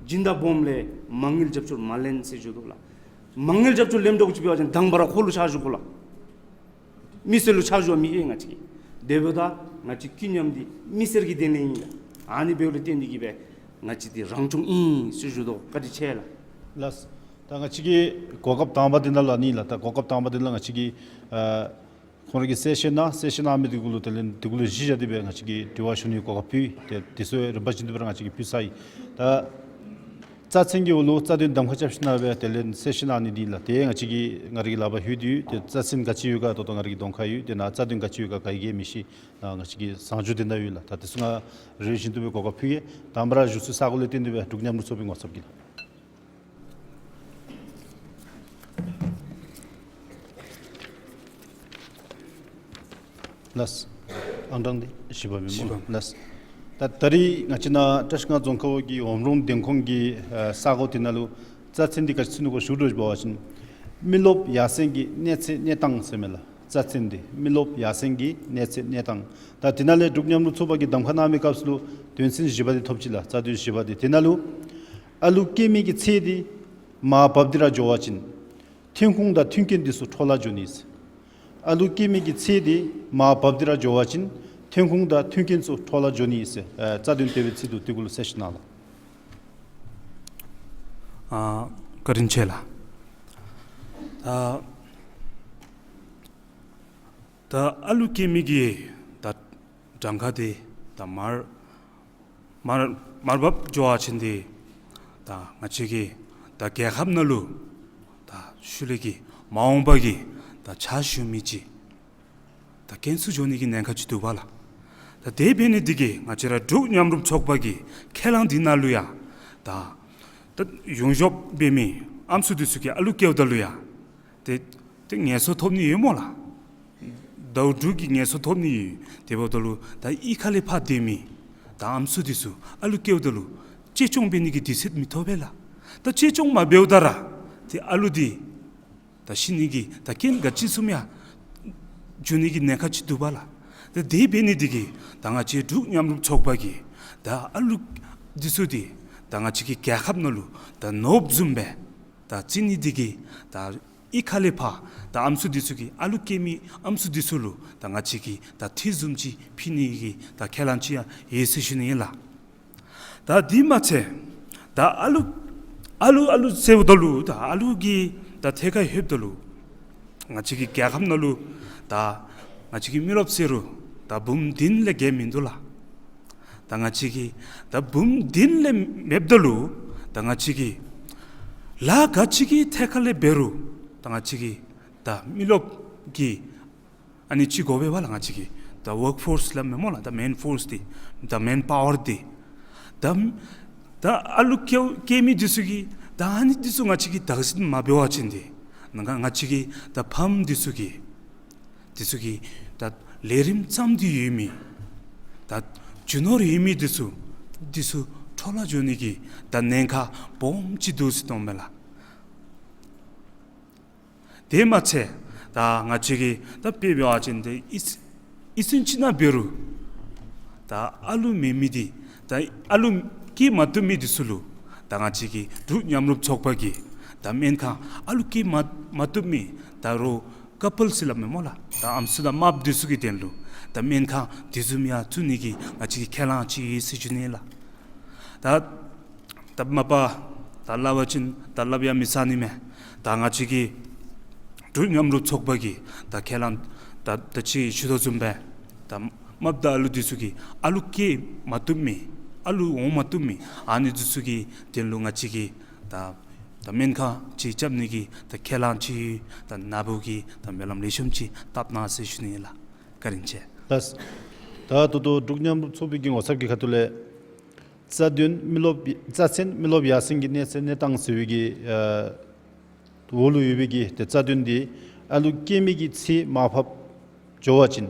སྦྱིན་བདག་སྦོམ་ལས་མ་དངུལ་རྒྱབ་སྐྱོར་མ་ལེན་ཟེར་ཞུ་དོ་ལགས། མ་དངུལ་རྒྱབ་སྐྱོར་ལེནམ་འདྲཝ་ཅིག་འབད་བ་ཅིན་དང་པ་ར་ཁོ་ལུ་ཕྱག་ཞུ་དགོ་ལགས། མི་སེར་ལུ་ཕྱག་ཞུ་བ་མི་ཤེས་ང་བཅས་ཀྱིས། དེ་འབདཝ་ད་ང་བཅས་ཀུན་མཉམ་འདི་མི་སེར་གྱི་དོན་ལས་ཨིན་ལགས། ཨ་ནི་འབདཝ་ལས་བརྟེན་ཏེ་གིས་སྦེ་ང་བཅས་འདི་རང་སྐྱོང་ཨིན་ཟེར་ཞུ་དོ། བཀའ་དྲིན་ཆེ་ལགས། ལགས། ད་ང་བཅས་ཀྱི་གོ་སྐབས་དང་པ་འདི་ནང་ལུ་ཨ་ནི་ལགས། ད་གོ་སྐབས་དང་པ་འདི་ལུ་ང་བཅས་ཀྱི་ཨ་ཁོང་ར་གི་གསལ་བཤད་གནང་། གསལ་བཤད་གནང་མི་འདི་གུ་ལུ་དེ་ལས་འདི་གུ་ལུ་གཞི་བཞག་སྟེ་སྦེ་ང་བཅས་ཀྱིས་དྲི་བ་ཞུ་ནིའི་གོ་སྐབས་ཕུལ། ཏེ་དེ་ཚུ་རིམ་པ་བཞིན་དུ་སྦེ་ར་ང་བཅས་ཀྱིས་ཕུལ་ཚར་ཡི། ད་རྩ་ཚན་གྱི་འོག་ལུ་རྩ་དོན་གདམ་ཁ་རྐྱབ་ཞིནམ་ལས་དེ་ལས་གསལ་བཤད་གནང་ནི་འདི་ལགས། ཏེ་ང་བཅས་ཀྱིས་ང་ར་གི་ལག་པར་ལྷོད་དེ་ཡོད། ཏེ་རྩ་ཚན་ག་ཅི་ཡོད་ག་ད་ལྟོ་ང་ར་གི་གདོང་ཁར་ཡོད། ཏེ་ནཱ་རྩ་དོན་ག་ཅི་ཡོད་ག་ག་གིས་མི་ཤེས། ནཱ་ང་བཅས་ཀྱི་གསང་སྒྱུར་དེ་ནཱ་ཡོད་ལགས། ད་དེ་ཚུ་ང་རེ་བཞིན་དུ་སྦེ་གོ་སྐབས་ཕུལ་གེ། དང་པ་ར་བཞུགས་ས་ས་གོ་ལས་བརྟེན་ཏེ་སྦེ་འབྲུག་མཉམ་རུབ་ཚོགས་པའི་ངོ་ཚབ་ཀྱིས་ལགས། ལགས། ཨང་གྲངས་འདི་བཞི་པ་མེན་སྨོ། བཞི་པ། ལགས། ད་ད་རིས་ང་བཅས་ནཱ་བཀྲིས་སྒང་རྫོང་ཁག་འོག་གི་འོམ་རོང་བདེན་ཁུངས་ཀྱི་ཨ་ས་གོ་དེ་ནང་ལུ་རྩ་ཚན་འདི་ག་ཅི་ཚུད་ནུག་གོ་ཞུ་དགོཔ་འབད་བ་ཅིན་མི་རློབས་ཡར་སེང་གི་གནས་ཚད་གནས་སྟངས་ཟེར་མས་ལགས། རྩ་ཚན་འདི་མི་རློབས་ཡར་སེང་གི་གནས་ཚད་གནས་སྟངས། ད་དེ་ནང་ལས་འབྲུག་མཉམ་རུབ་ཚོགས་པ་གིས་གདམ་ཁ་གནང་མི་སྐབས་སུ་ལུ་དོན་ཚན་བཞི་པ་འདི་ཐོབ་ཅི་ལགས། རྩ་དོན་བཞི་པ་འདི། དེ་ནང་ལུ་ཨ་ལུ་སྐྱེ་མི་གི་ཚད་འདི་མར་བབས་ཏེ་ར་འགྱོ་བ་ཅིན་ཐོན་ཁུངས་དང་མཐུན་རྐྱེན་འདི་ཚུ་འཕྲོ་བརླག་འགྱོ་ནི། ཨ་ལུ་སྐྱེ་མི་གི་ཚད་འདི་མར་བབས་ཏེ་ར་འགྱོ་བ་ཅིན་ཐོན་ཁུངས་དང་མཐུན་རྐྱེན་ཚུ་འཕྲོ་བརླག་འགྱོ་ནི་ཟེར་ཨ་རྩ་དོན་དེ་སྦེ་ཚུད་འདུག། དེ་གུ་ལུ་གསལ་བཤད་གནང་ལགས། ཨ་བཀའ་དྲིན་ཆེ་ལགས། ད་ད་ཨ་ལུ་སྐྱེ་མི་གི་ད་གྲངས་ཀ་འདི་ད་མར་མར་མར་བབས་འགྱོ་བ་ཅིན་འདི་ད་ང་བཅས་ཀྱི་ད་རྒྱལ་ཁབ་ནང་ལུ་ད་ཤུལ་ལས་ཀྱི་མ་འོངས་པ་གི་ད་ཕྱག་ཞུ་མི་ཅིག་ད་རྐྱེན་སུ་འགྱོ་ནི་གི་ཉེན་ཁ་ཅིག་འདུག་པ་ལགས། ད་དེ་འབད་ནི་འདི་གིས་ང་བཅས་ར་འབྲུག་མཉམ་རུབ་ཚོགས་པ་གི་ཁས་བླངས་འདི་ནང་ལུ་ཡང་ད་ད་ཡོངས་རྫོགས་འབད་མི་ཨམ་སྲུ་འདི་ཚུ་གིས་ཨ་ལུ་སྐྱེཝ་ད་ལུ་ཡང་ཏེ་ཏེ་ངལ་གསོ་ཐོབ་ནི་ཡོད་སྨོ་ལགས། ཟླཝ་དྲུག་གི་ངལ་གསོ་ཐོབ་ནི་ཡོད། དེ་འབདཝ་ད་ལུ་ད་གཡུས་ཁ་ལས་ཕར་སྡོད་མི་ད་ཨམ་སྲུ་འདི་ཚུ་ཨ་ལུ་སྐྱེཝ་ད་ལུ་གཅེས་སྐྱོང་འབད་ནི་གི་དུས་ཚོད་མི་ཐོབ་པས་ལགས། ད་གཅེས་སྐྱོང་མ་འབདཝ་ད་ར་ཏེ་ཨ་ལུ་འདི་ད་ཤི་ནི་གི་ད་རྐྱེན་ག་ཅི་ཚུ་ཡང་འགྱོ་ནི་གི་ཉེན་ཁ་ཅིག་འདུག་པ་ལགས། ད་དེ་འབད་ནི་འདི་གིས་ད་ང་བཅས་འབྲུག་མཉམ་རུབ་ཚོགས་པ་གིས་ད་ཨ་ལུ་འདི་ཚུ་འདི་ ད་ང་བཅས་ཀྱི་རྒྱལ་ཁབ་ནང་ལུ་ད་ནོར་བུ་བཟུམ་སྦེ་ད་བརྩི་ནི་འདི་གིས་ད་གཡུས་ཁ་ལས་ཕར་ད་ཨམ་སྲུ་འདི་ཚུ་གིས་ཨ་ལུ་སྐྱེ་མི་ཨམ་སྲུ་འདི་ཚུ་ལུ་ད་ང་བཅས་ཀྱིས་ད་ཁྲལ་བཟུམ་ཅིག་ཕུལ་ནི་གི་ད་ཁས་བླངས་ཅིག་ཡང་ཡོད་ཟེར་ཞུ་ནི་ཨིན་ལགས། ད་དེ་མ་ཚད་ད་ཨ་ལུ་ཨ་ལུ་ཨ་ལུ་ཟེརཝ་ད་ལུ་ད་ཨ་ལུ་གི་ད་ཐད་ཁར་ལྷོདཔ་ད་ལུ་ང་བཅས་ཀྱི་རྒྱལ་ཁབ་ནང་ལུ་ད་ང་བཅས་ཀྱི་མི་རློབས་ཟེར་རུང་ད་འབུམ་བདུན་ལས་བརྒལ་མིན་འདུག་ལགས། ད་ང་བཅས་ཀྱི་ད་འབུམ་བདུན་ལས་མེདཔ་ད་ལུ་ད་ང་བཅས་ཀྱི་ལཱ་ག་ཅི་གི་ཐད་ཁར་ལས་འབད་རུང་ད་ང་བཅས་ཀྱི་ད་མི་རློབས་ཀྱི་ཨ་ནི་ཅིག་དགོ་པས་པ་ལགས། ང་བཅས་ཀྱི་ད་ཝརཀ་ཕོརསི་སླབ་མས་སྨོ་ལགས། ད་མེན་ཕོརསི་འདི་ད་མེན་པ་ཝར་འདི་ད་ད་ཨ་ལུ་སྐྱེ་སྐྱེ་མི་འདི་ཚུ་གིས་ད་ཨ་ནི་འདི་ཚུ་ང་བཅས་ཀྱིས་བདག་འཛིན་མ་འབད་བ་ཅིན་འདི་ནང་ང་ང་བཅས་ཀྱི་ད་ཕམ་འདི་ཚུ་གིས་འདི་ཚུ་གིས་ད་ལས་རིམ་བརྩམས་ཏེ་ཡོད་མི་ད་རྒྱུ་ནོར་ཡོད་མི་འདི་ཚུ་འདི་ཚུ་འཕྲོ་བརླག་འགྱོ་ནི་གི་ད་ཉེན་ཁ་སྦོམ་ཅིག་འདུག་ཟེར་མནོཝ་མས་ལགས། དེ་མ་ཚད་ད་ང་བཅས་ཀྱིས་ད་དཔེ་འབད་བ་ཅིན་ཏེ་གཡུས་གཡུས་ཚན་ཅིག་ནང་འབད་རུང་ད་ཨ་ལུ་མེད་མི་འདི་ད་ཨ་ལུ་སྐྱེ་མ་བཏུབ་མི་འདི་ཚུ་ལུ་ད་ང་བཅས་ཀྱི་འབྲུག་མཉམ་རུབ་ཚོགས་པ་གིས་ད་སྨན་ཁང་ཨ་ལུ་སྐྱེ་མ་མ་བཏུབ་མི་ད་རོགས་ཀ་པཱལ་ཟེར་སླབ་མས་སྨོ་ལགས། ད་ཨམ་སྲུ་དང་རྨགཔ་འདི་ཚུ་གི་དོན་ལུ་ད་སྨན་ཁང་དེ་བཟུམ་ཡང་བཙུགས་ནི་གི་ང་བཅས་ཀྱིས་ཁས་བླངས་ཅིག་ཡོད་ཟེར་ཞུ་ནི་ལགས། ད་ད་མ་པ་ད་སླབ་པ་ཅིན་ད་སླབ་ཡང་མི་ཚར་ནི་མས། ད་ང་བཅས་ཀྱི་འབྲུག་མཉམ་རུབ་ཚོགས་པ་གིས་ད་ཁས་བླངས་ད་ད་ཅི་ཞུ་དོ་བཟུམ་སྦེ་ད་རྨགཔ་དང་ཨ་ལུ་འདི་ཚུ་གིས་ཨ་ལུ་སྐྱེ་མ་བཏུབ་མི་ཨ་ལུ་འོང་མ་བཏུབ་མི་ཨ་ནི་འདི་ཚུ་གི་དོན་ལུ་ང་བཅས་ཀྱིས་ད་ད་སྨན་ཁང་ཅིག་རྐྱབ་ནི་གི་ད་ཁས་བླངས་ཅིག་ད་ན་བུ་གིས་ད་སྨོན་ལམ་ལེགས་ཤོམ་ཅིག་བཏབ་གནང་ཟེར་ཞུ་ནི་ཨིན་ལགས། བཀའ་དྲིན་ཆེ། ལགས། ད་ད་ལྟོ་འབྲུག་མཉམ་རུབ་ཚོགས་པའི་གི་ངོ་ཚབ་ཀྱི་ཁ་ཐུག་ལས་རྩ་དོན་མི་རློབས་རྩ་ཚན་མི་རློབས་ཡར་སེང་གི་གནས་ཚད་གནས་སྟངས་ཟེར་བའི་གི་ཨ་འོག་ལུ་ཡོད་པའི་གི་ཏེ་རྩ་དོན་འདི་ཨ་ལུ་སྐྱེ་མི་གི་ཚད་མར་ཕབ་འགྱོ་བ་ཅིན་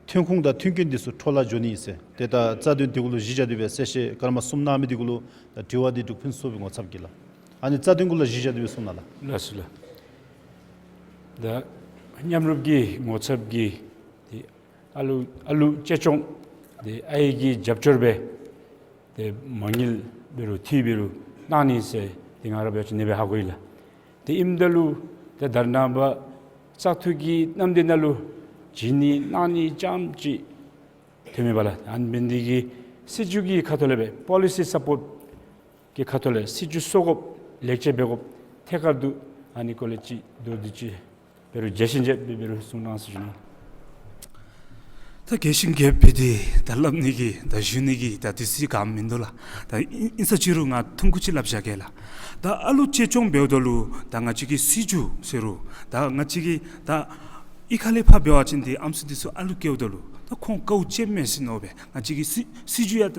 ཐོན་ཁུངས་དང་མཐུན་རྐྱེན་འདི་ཚུ་འཕྲོ་བརླག་འགྱོ་ནི་ཟེར། ཏེ་ད་རྩ་དོན་འདི་གུ་ལུ་གཞི་བཞག་སྟེ་སྦེ་གསལ་བཤད་སྐར་མ་གསུམ་གནང་མི་འདི་གུ་ལུ་ད་དྲི་བ་འདི་འབྲུག་ཕུན་སུམ་ཚོགས་པའི་ངོ་ཚབ་ཀྱིས་ལགས། ཨ་ནི་རྩ་དོན་གུ་ལུ་གཞི་བཞག་སྟེ་སྦེ་གསུང་གནང་ལགས། ལགས་སོ་ལགས། ད་མཉམ་རུབ་ཀྱི་ངོ་ཚབ་ཀྱིས་ཏེ་ཨ་ལུ་ཨ་ལུ་གཅེས་སྐྱོང་ཏེ་ཨའི་གི་རྒྱབ་སྐྱོར་སྦེ་ཏེ་མ་དངུལ་འབད་རུང་འཐུས་འབད་རུང་གནང་ནི་ཟེར་ཏེ་ང་ར་འབད་བ་ཅིན་ཨ་ནི་སྦེ་ཧ་གོ་ཡི་ལགས། ཏེ་ཨིནམ་ད་ལུ་ཏེ་ད་རེས་ནངས་པ་བཙག་འཐུ་གི་མནའམ་སྡེ་ནང་ལུ་བྱིན་ནི་གནང་ནི་རྐྱངམ་ཅིག་ཐོན་མས་པ་ལགས། ཨ་ནི་འབད་ནི་འདི་གིས་སྲིད་བྱུས་ཀྱི་ཁ་ཐུག་ལས་སྦེ་པོ་ལི་སི་སཔོརཊ་ཀྱི་ཁ་ཐུག་ལས་སྲིད་བྱུས་བཟོ་དགོཔ་ལེགས་བཅོས་འབད་དགོཔ་ཐད་ཀར་དུ་ཨ་ནི་སྐོར་ལས་ཅིག་མདོར་བསྡུས་ཅིག་འབད་རུང་རྒྱས་ཤིང་རྒྱསཔ་སྦེ་འབད་རུང་གསུང་གནང་ཟེར་ཞུ་ནི། ད་རྒྱས་ཤིང་རྒྱསཔ་སྦེ་འདི་ད་སླབ་ནི་གི་ད་ཞུ་ནི་གི་ད་དུས་ཚོད་ག་ནི་མིན་འདུག་ལགས། ད་ཨིན་ཨིན་ས་ཅི་རུང་ང་ཐུང་ཀུ་ཅིག་སླབ་བཞག་གེ་ལགས། ད་ཨ་ལུ་གཅེས་སྐྱོང་འབདཝ་ད་ལུ་ད་ང་བཅས་ཀྱི་སྲིད་བྱུས་ཟེར་རུང་ད་ང་བཅས་ཀྱི་ད་གཡུས་ཁ་ལས་ཕར་འབད་བ་ཅིན་འདི་ཨམ་སྲུ་འདི་ཚུ་ཨ་ལུ་སྐྱེཝ་ད་ལུ་ད་ཁོང་དཀའཝ་སྤྱདཔ་མས་ཟེར་མནོ་སྦེ་ང་བཅས་ཀྱི་སྲིད་སྲིད་བྱུས་ཡང་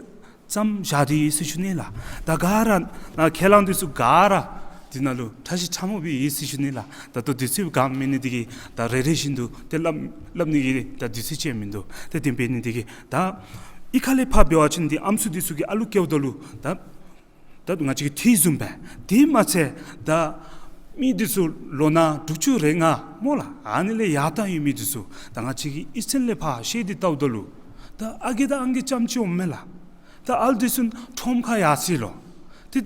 བརྩམས་བཞག་སྟེ་ཡོད་ཟེར་ཞུ་ནི་ལགས། ད་ག་ར་ནཱ་ཁས་བླངས་འདི་ཚུ་ག་ར་འདི་ནང་ལུ་ཁྲ་ཤིག་ཁྲ་མོ་སྦེ་ཡོད་ཟེར་ཞུ་ནི་ལགས། ད་ལྟོ་དུས་ཚོད་ག་ནི་མེད་ནི་འདི་གིས་ད་རེ་རེ་བཞིན་དུ་ཏེ་སླབ་སླབ་ནི་གི་ད་དུས་ཚོད་ཅིག་མིན་འདུག། ཏེ་དེ་འབད་ནི་འདི་གིས་ད་གཡུས་ཁ་ལས་ཕར་འབད་བ་ཅིན་འདི་ཨམ་སྲུ་འདི་ཚུ་གིས་ཨ་ལུ་སྐྱེཝ་ད་ལུ་ད་ད་ང་བཅས་ཀྱིས་འཐུས་བཟུམ་སྦེ། དེ་མ་ཚད་ད་མི་འདི་ཚུ་ལོ་ན་དྲུག་ཅུ་རེ་ལྔ་སྨོ་ལགས། ཨ་ནི་ལས་ཡར་ལྟ་ཡོད་མི་འདི་ཚུ་ད་ང་བཅས་ཀྱིས་གཡུས་ཚན་ལས་ཕར་བཤལ་ཏེ་བལྟཝ་ད་ལུ་ད་ཨ་རྒས་དང་ཨང་རྒས་རྐྱངམ་ཅིག་འོངམ་མས་ལགས། ད་ཨ་ལུ་འདི་ཚུ་ཁྲོམ་ཁར་ཡར་སོ་ཡི་ལོ། ཏེ་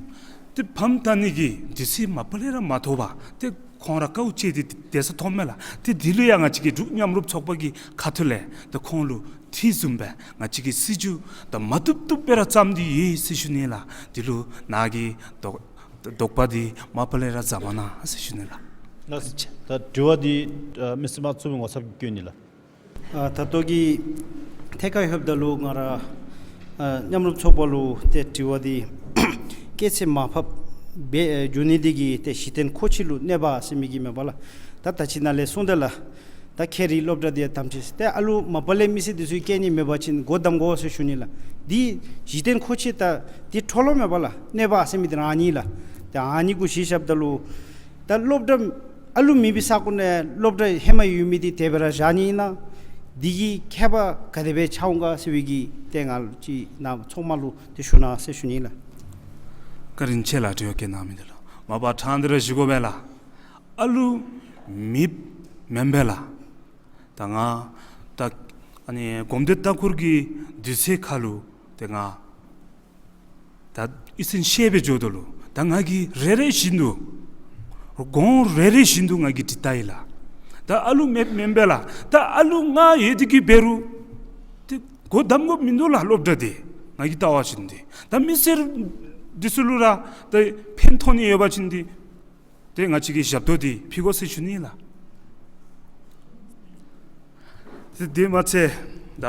ཏེ་ཕམ་བལྟ་ནི་གི་དུས་ཚོད་མ་པ་ལས་ར་མ་ཐོབ་པར་ཏེ་ཁོང་ར་དཀའཝ་སྤྱད་དེ་སྡོད་ས་ཐོབ་མས་ལགས། ཏེ་འདི་ལུ་ཡང་ང་བཅས་ཀྱི་འབྲུག་མཉམ་རུབ་ཚོགས་པ་གི་ཁ་ཐུག་ལས་ད་ཁོང་ལུ་འཐུས་བཟུམ་སྦེ་ང་བཅས་ཀྱིས་སྲིད་བྱུས་ད་མ་བཏུབ་བཏུབ་སྦེ་ར་བརྩམས་ཏེ་ཡོད་ཟེར་ཞུ་ནི་ལགས། འདི་ལུ་ནཱ་གི་དོགས་དོགས་པ་འདི་མ་པ་ལས་ར་ཟ་མ་གནང་ཟེར་ཞུ་ནི་ལགས། ལགས། ད་དྲི་བ་འདི་ཨ་མི་སེར་དམངས་གཙོའི་ངོ་ཚབ་ཀྱིས་བཀོད་ནི་ལགས། ཨ་ད་ལྟོ་གི་ཐད་ཁར་ལྷོདཔ་ད་ལུ་ང་ར་ཨ་མཉམ་རུབ་ཚོགས་པ་ལུ་ཏེ་དྲི་བ་འདི་སྐྱེས་ཚད་མར་ཕབ་འབད་འགྱོ་ནི་འདི་གིས་ཏེ་གཞི་རྟེན་མཁོ་ཆས་ལུ་གནོད་པ་ཟེར་མི་གི་མེན་པ་ལགས། ད་ད་ཅི་ནཱ་ལས་གསུངས་ད་ལགས། ད་ཁྱེད་རའི་སློབ་གྲྭ་འདི་ཡང་དམ་ཅིག་ཏེ་ཨ་ལུ་མ་པ་ལས་མི་སེར་འདི་ཚུ་སྐྱེ་ནི་མེད་པ་ཅིན་སྒོ་བསྡམ་དགོ་ཟེར་ཞུ་ནི་ལགས། འདི་གཞི་རྟེན་མཁོ་ཆས་ད་འདི་འཕྲོ་བརླག་མེན་པ་ལགས། གནོད་པ་ཟེར་མི་འདི་ར་ཨ་ནི་ལགས། ཏེ་ཨ་ནི་གུ་གཞི་བཞགཔ་ད་ལུ་ད་སློབ་གྲྭ་ཨ་ལུ་མེད་པའི་ས་གོ་ནང་སློབ་གྲྭ་ཧེ་མ་ཡོད་མི་འདི་དེ་སྦེ་ར་བཞག་ནི་ཨིན་ན། འདི་གི་ཁྱད་པར་ག་དེ་སྦེ་འཆར་འོང་ག་ཟེར་བའི་གི་ཏེ་ང་ཅིག་ནཱ་ཚོགས་མི་ལུ་ཏེ་ཞུ་ན་ཟེར་ཞུ་ནི་ལགས། བཀའ་དྲིན་ཆེ་ལགས། དྲི་བ་བཀོད་གནང་མི་འདི་ལུ། མ་པ་ཕྲང་སྟེ་ར་ཞུ་དགོ་པས་ལགས། ཨ་ལུ་མེདཔ་མེན་པས་ལགས། ད་ང་ད་ཨ་ནི་གོམས་འདྲིས་ལྟ་སྐོར་གྱི་དུས་ཚོད་ཁར་ལུ་ཏེ་ང་ད་ ད་ཨི་སེམས་ཤེས་པའི་འགྱོ་དོ་ལོ། ད་ང་གིས་རེ་རེ་བཞིན་དུ་གོང་རེ་རེ་བཞིན་དུ་ང་གིས་འདི་ལྟ་ཡི་ལགས། ད་ཨ་ལུ་མེདཔ་མེན་པས་ལགས། ད་ཨ་ལུ་ང་ཡོད་དེ་གི་འབད་རུང་ཏེ་སྒོ་བསྡམ་དགོཔ་མིན་འདུག་ལགས། སློབ་གྲྭ་འདི་ང་གིས་ལྟ་བ་ཅིན་ཏེ་ད་མི་སེར་འདི་ཚུ་ལུ་ར་ཏེ་ཕན་ཐོགས་ནི་ཡོད་པ་ཅིན་ཏེ་ཏེ་ང་བཅས་ཀྱིས་ཞབས་ཏོག་འདི་ཕུལ་དགོ་ཟེར་ཞུ་ནི་ལགས། ཏེ་དེ་མ་ཚད་ད་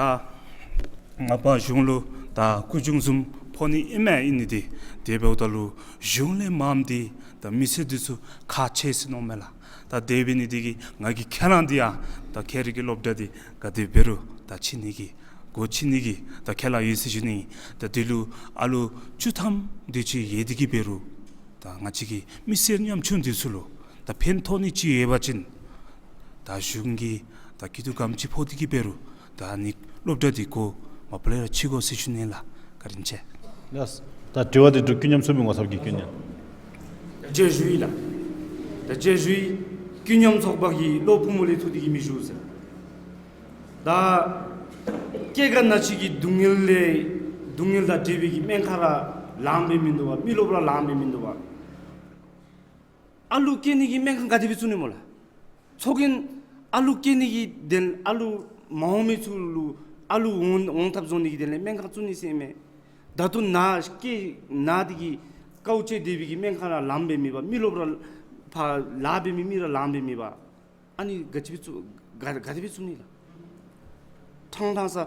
མ་པ་གཞུང་ལུ་ད་སྐུ་གཞུང་བཟུམ་ཕོག་ནི་ཨིན་མས། ཨིན་ནི་འདི་དེ་འབདཝ་ད་ལུ་གཞུང་ལས་མངམ་འདི་ད་མི་སེར་འདི་ཚུ་ཁག་ཆེ་ཟེར་མནོཝ་མས་ལགས། ད་དེ་འབད་ནི་འདི་གིས་ང་གིས་ཁས་བླངས་འདི་ཡང་ད་ཁྱེད་རའི་གི་སློབ་གྲྭ་འདི་ག་དེ་འབད་རུང་ད་ཕྱེ་ནི་གི་སྒོ་ཕྱེ་ནི་གི་ད་ཁས་བླངས་ཡོད་ཟེར་ཞུ་ནི། ད་དེ་ལུ་ཨ་ལུ་བཅུ་ཐམ་དེ་ཅིག་ཡོད་དེ་གི་འབད་རུང་ད་ང་བཅས་ཀྱི་མི་སེར་ཉམ་ཆུང་འདི་ཚུ་ལུ་ད་ཕན་ཐོགས་ནི་ཅིག་ཡོད་པ་ཅིན་ད་གཞུང་གིས་ད་སྐྱིད་སྡུག་ག་དེམ་ཅིག་ཕོག་སྟེ་གི་འབད་རུང་ད་ཨ་ནི་སློབ་གྲྭ་འདི་སྒོ་མ་པ་ལས་ར་ཕྱེ་དགོ་ཟེར་ཞུ་ནི་ལགས། བཀའ་དྲིན་ཆེ། ལགས། ད་དྲི་བ་འདི་འབྲུག་ཀུན་མཉམ་ཚོགས་པའི་ངོ་ཚབ་ཀྱིས་བཀོད་ནི། ད་རྒྱལ་ཞུ་ཡི་ལགས། ད་རྒྱལ་ཞུ་ཡི། ཀུན་མཉམ་ཚོགས་པ་གིས་བློ་ཕུག་མོ་ལས་ཐུག་སྟེ་གི་མི་ཞུ་ཟེར། ད་སྐྱེ་རྒ་ན་འཆི་གི་སྡུག་བསྔལ་ལས་སྡུག་བསྔལ་དང་འབྲེལ་བའི་གི་སྨན་ཁང་ར་ལངམ་སྦེ་མིན་འདུག་པ། མི་རློབས་ར་ལངམ་སྦེ་མིན་འདུག་པ། ཨ་ལུ་སྐྱེ་ནི་གི་སྨན་ཁང་ག་དེ་སྦེ་བཙུགས་ནི་སྨོ་ལགས། ཚོགས་རྒྱན་ཨ་ལུ་སྐྱེ་ནི་གི་དོན་ཨ་ལུ་མ་འོང་མི་ཚུ་ལུ་ཨ་ལུ་འོང་འོང་ཐབས་བཟོ་ནི་གི་དོན་ལས་སྨན་ཁང་བཙུགས་ནི་ཟེར་མས། ད་ལྟོ་ན་སྐྱེ་ན་འདི་གིས་དཀའཝ་སྤྱད་སྡོད་པའི་གི་སྨན་ཁང་ར་ལངམ་སྦེ་མེད་པ། མི་རློབས་ར་ཕར་ལཱ་འབད་མི་མི་ར་ལངམ་སྦེ་མེད་པ། ཨ་ནི་ག་ཅི་སྦེ་བཙུགས་ག་ག་དེ་སྦེ་བཙུགས་ནི་ལགས། ཐང་ཐང་ས་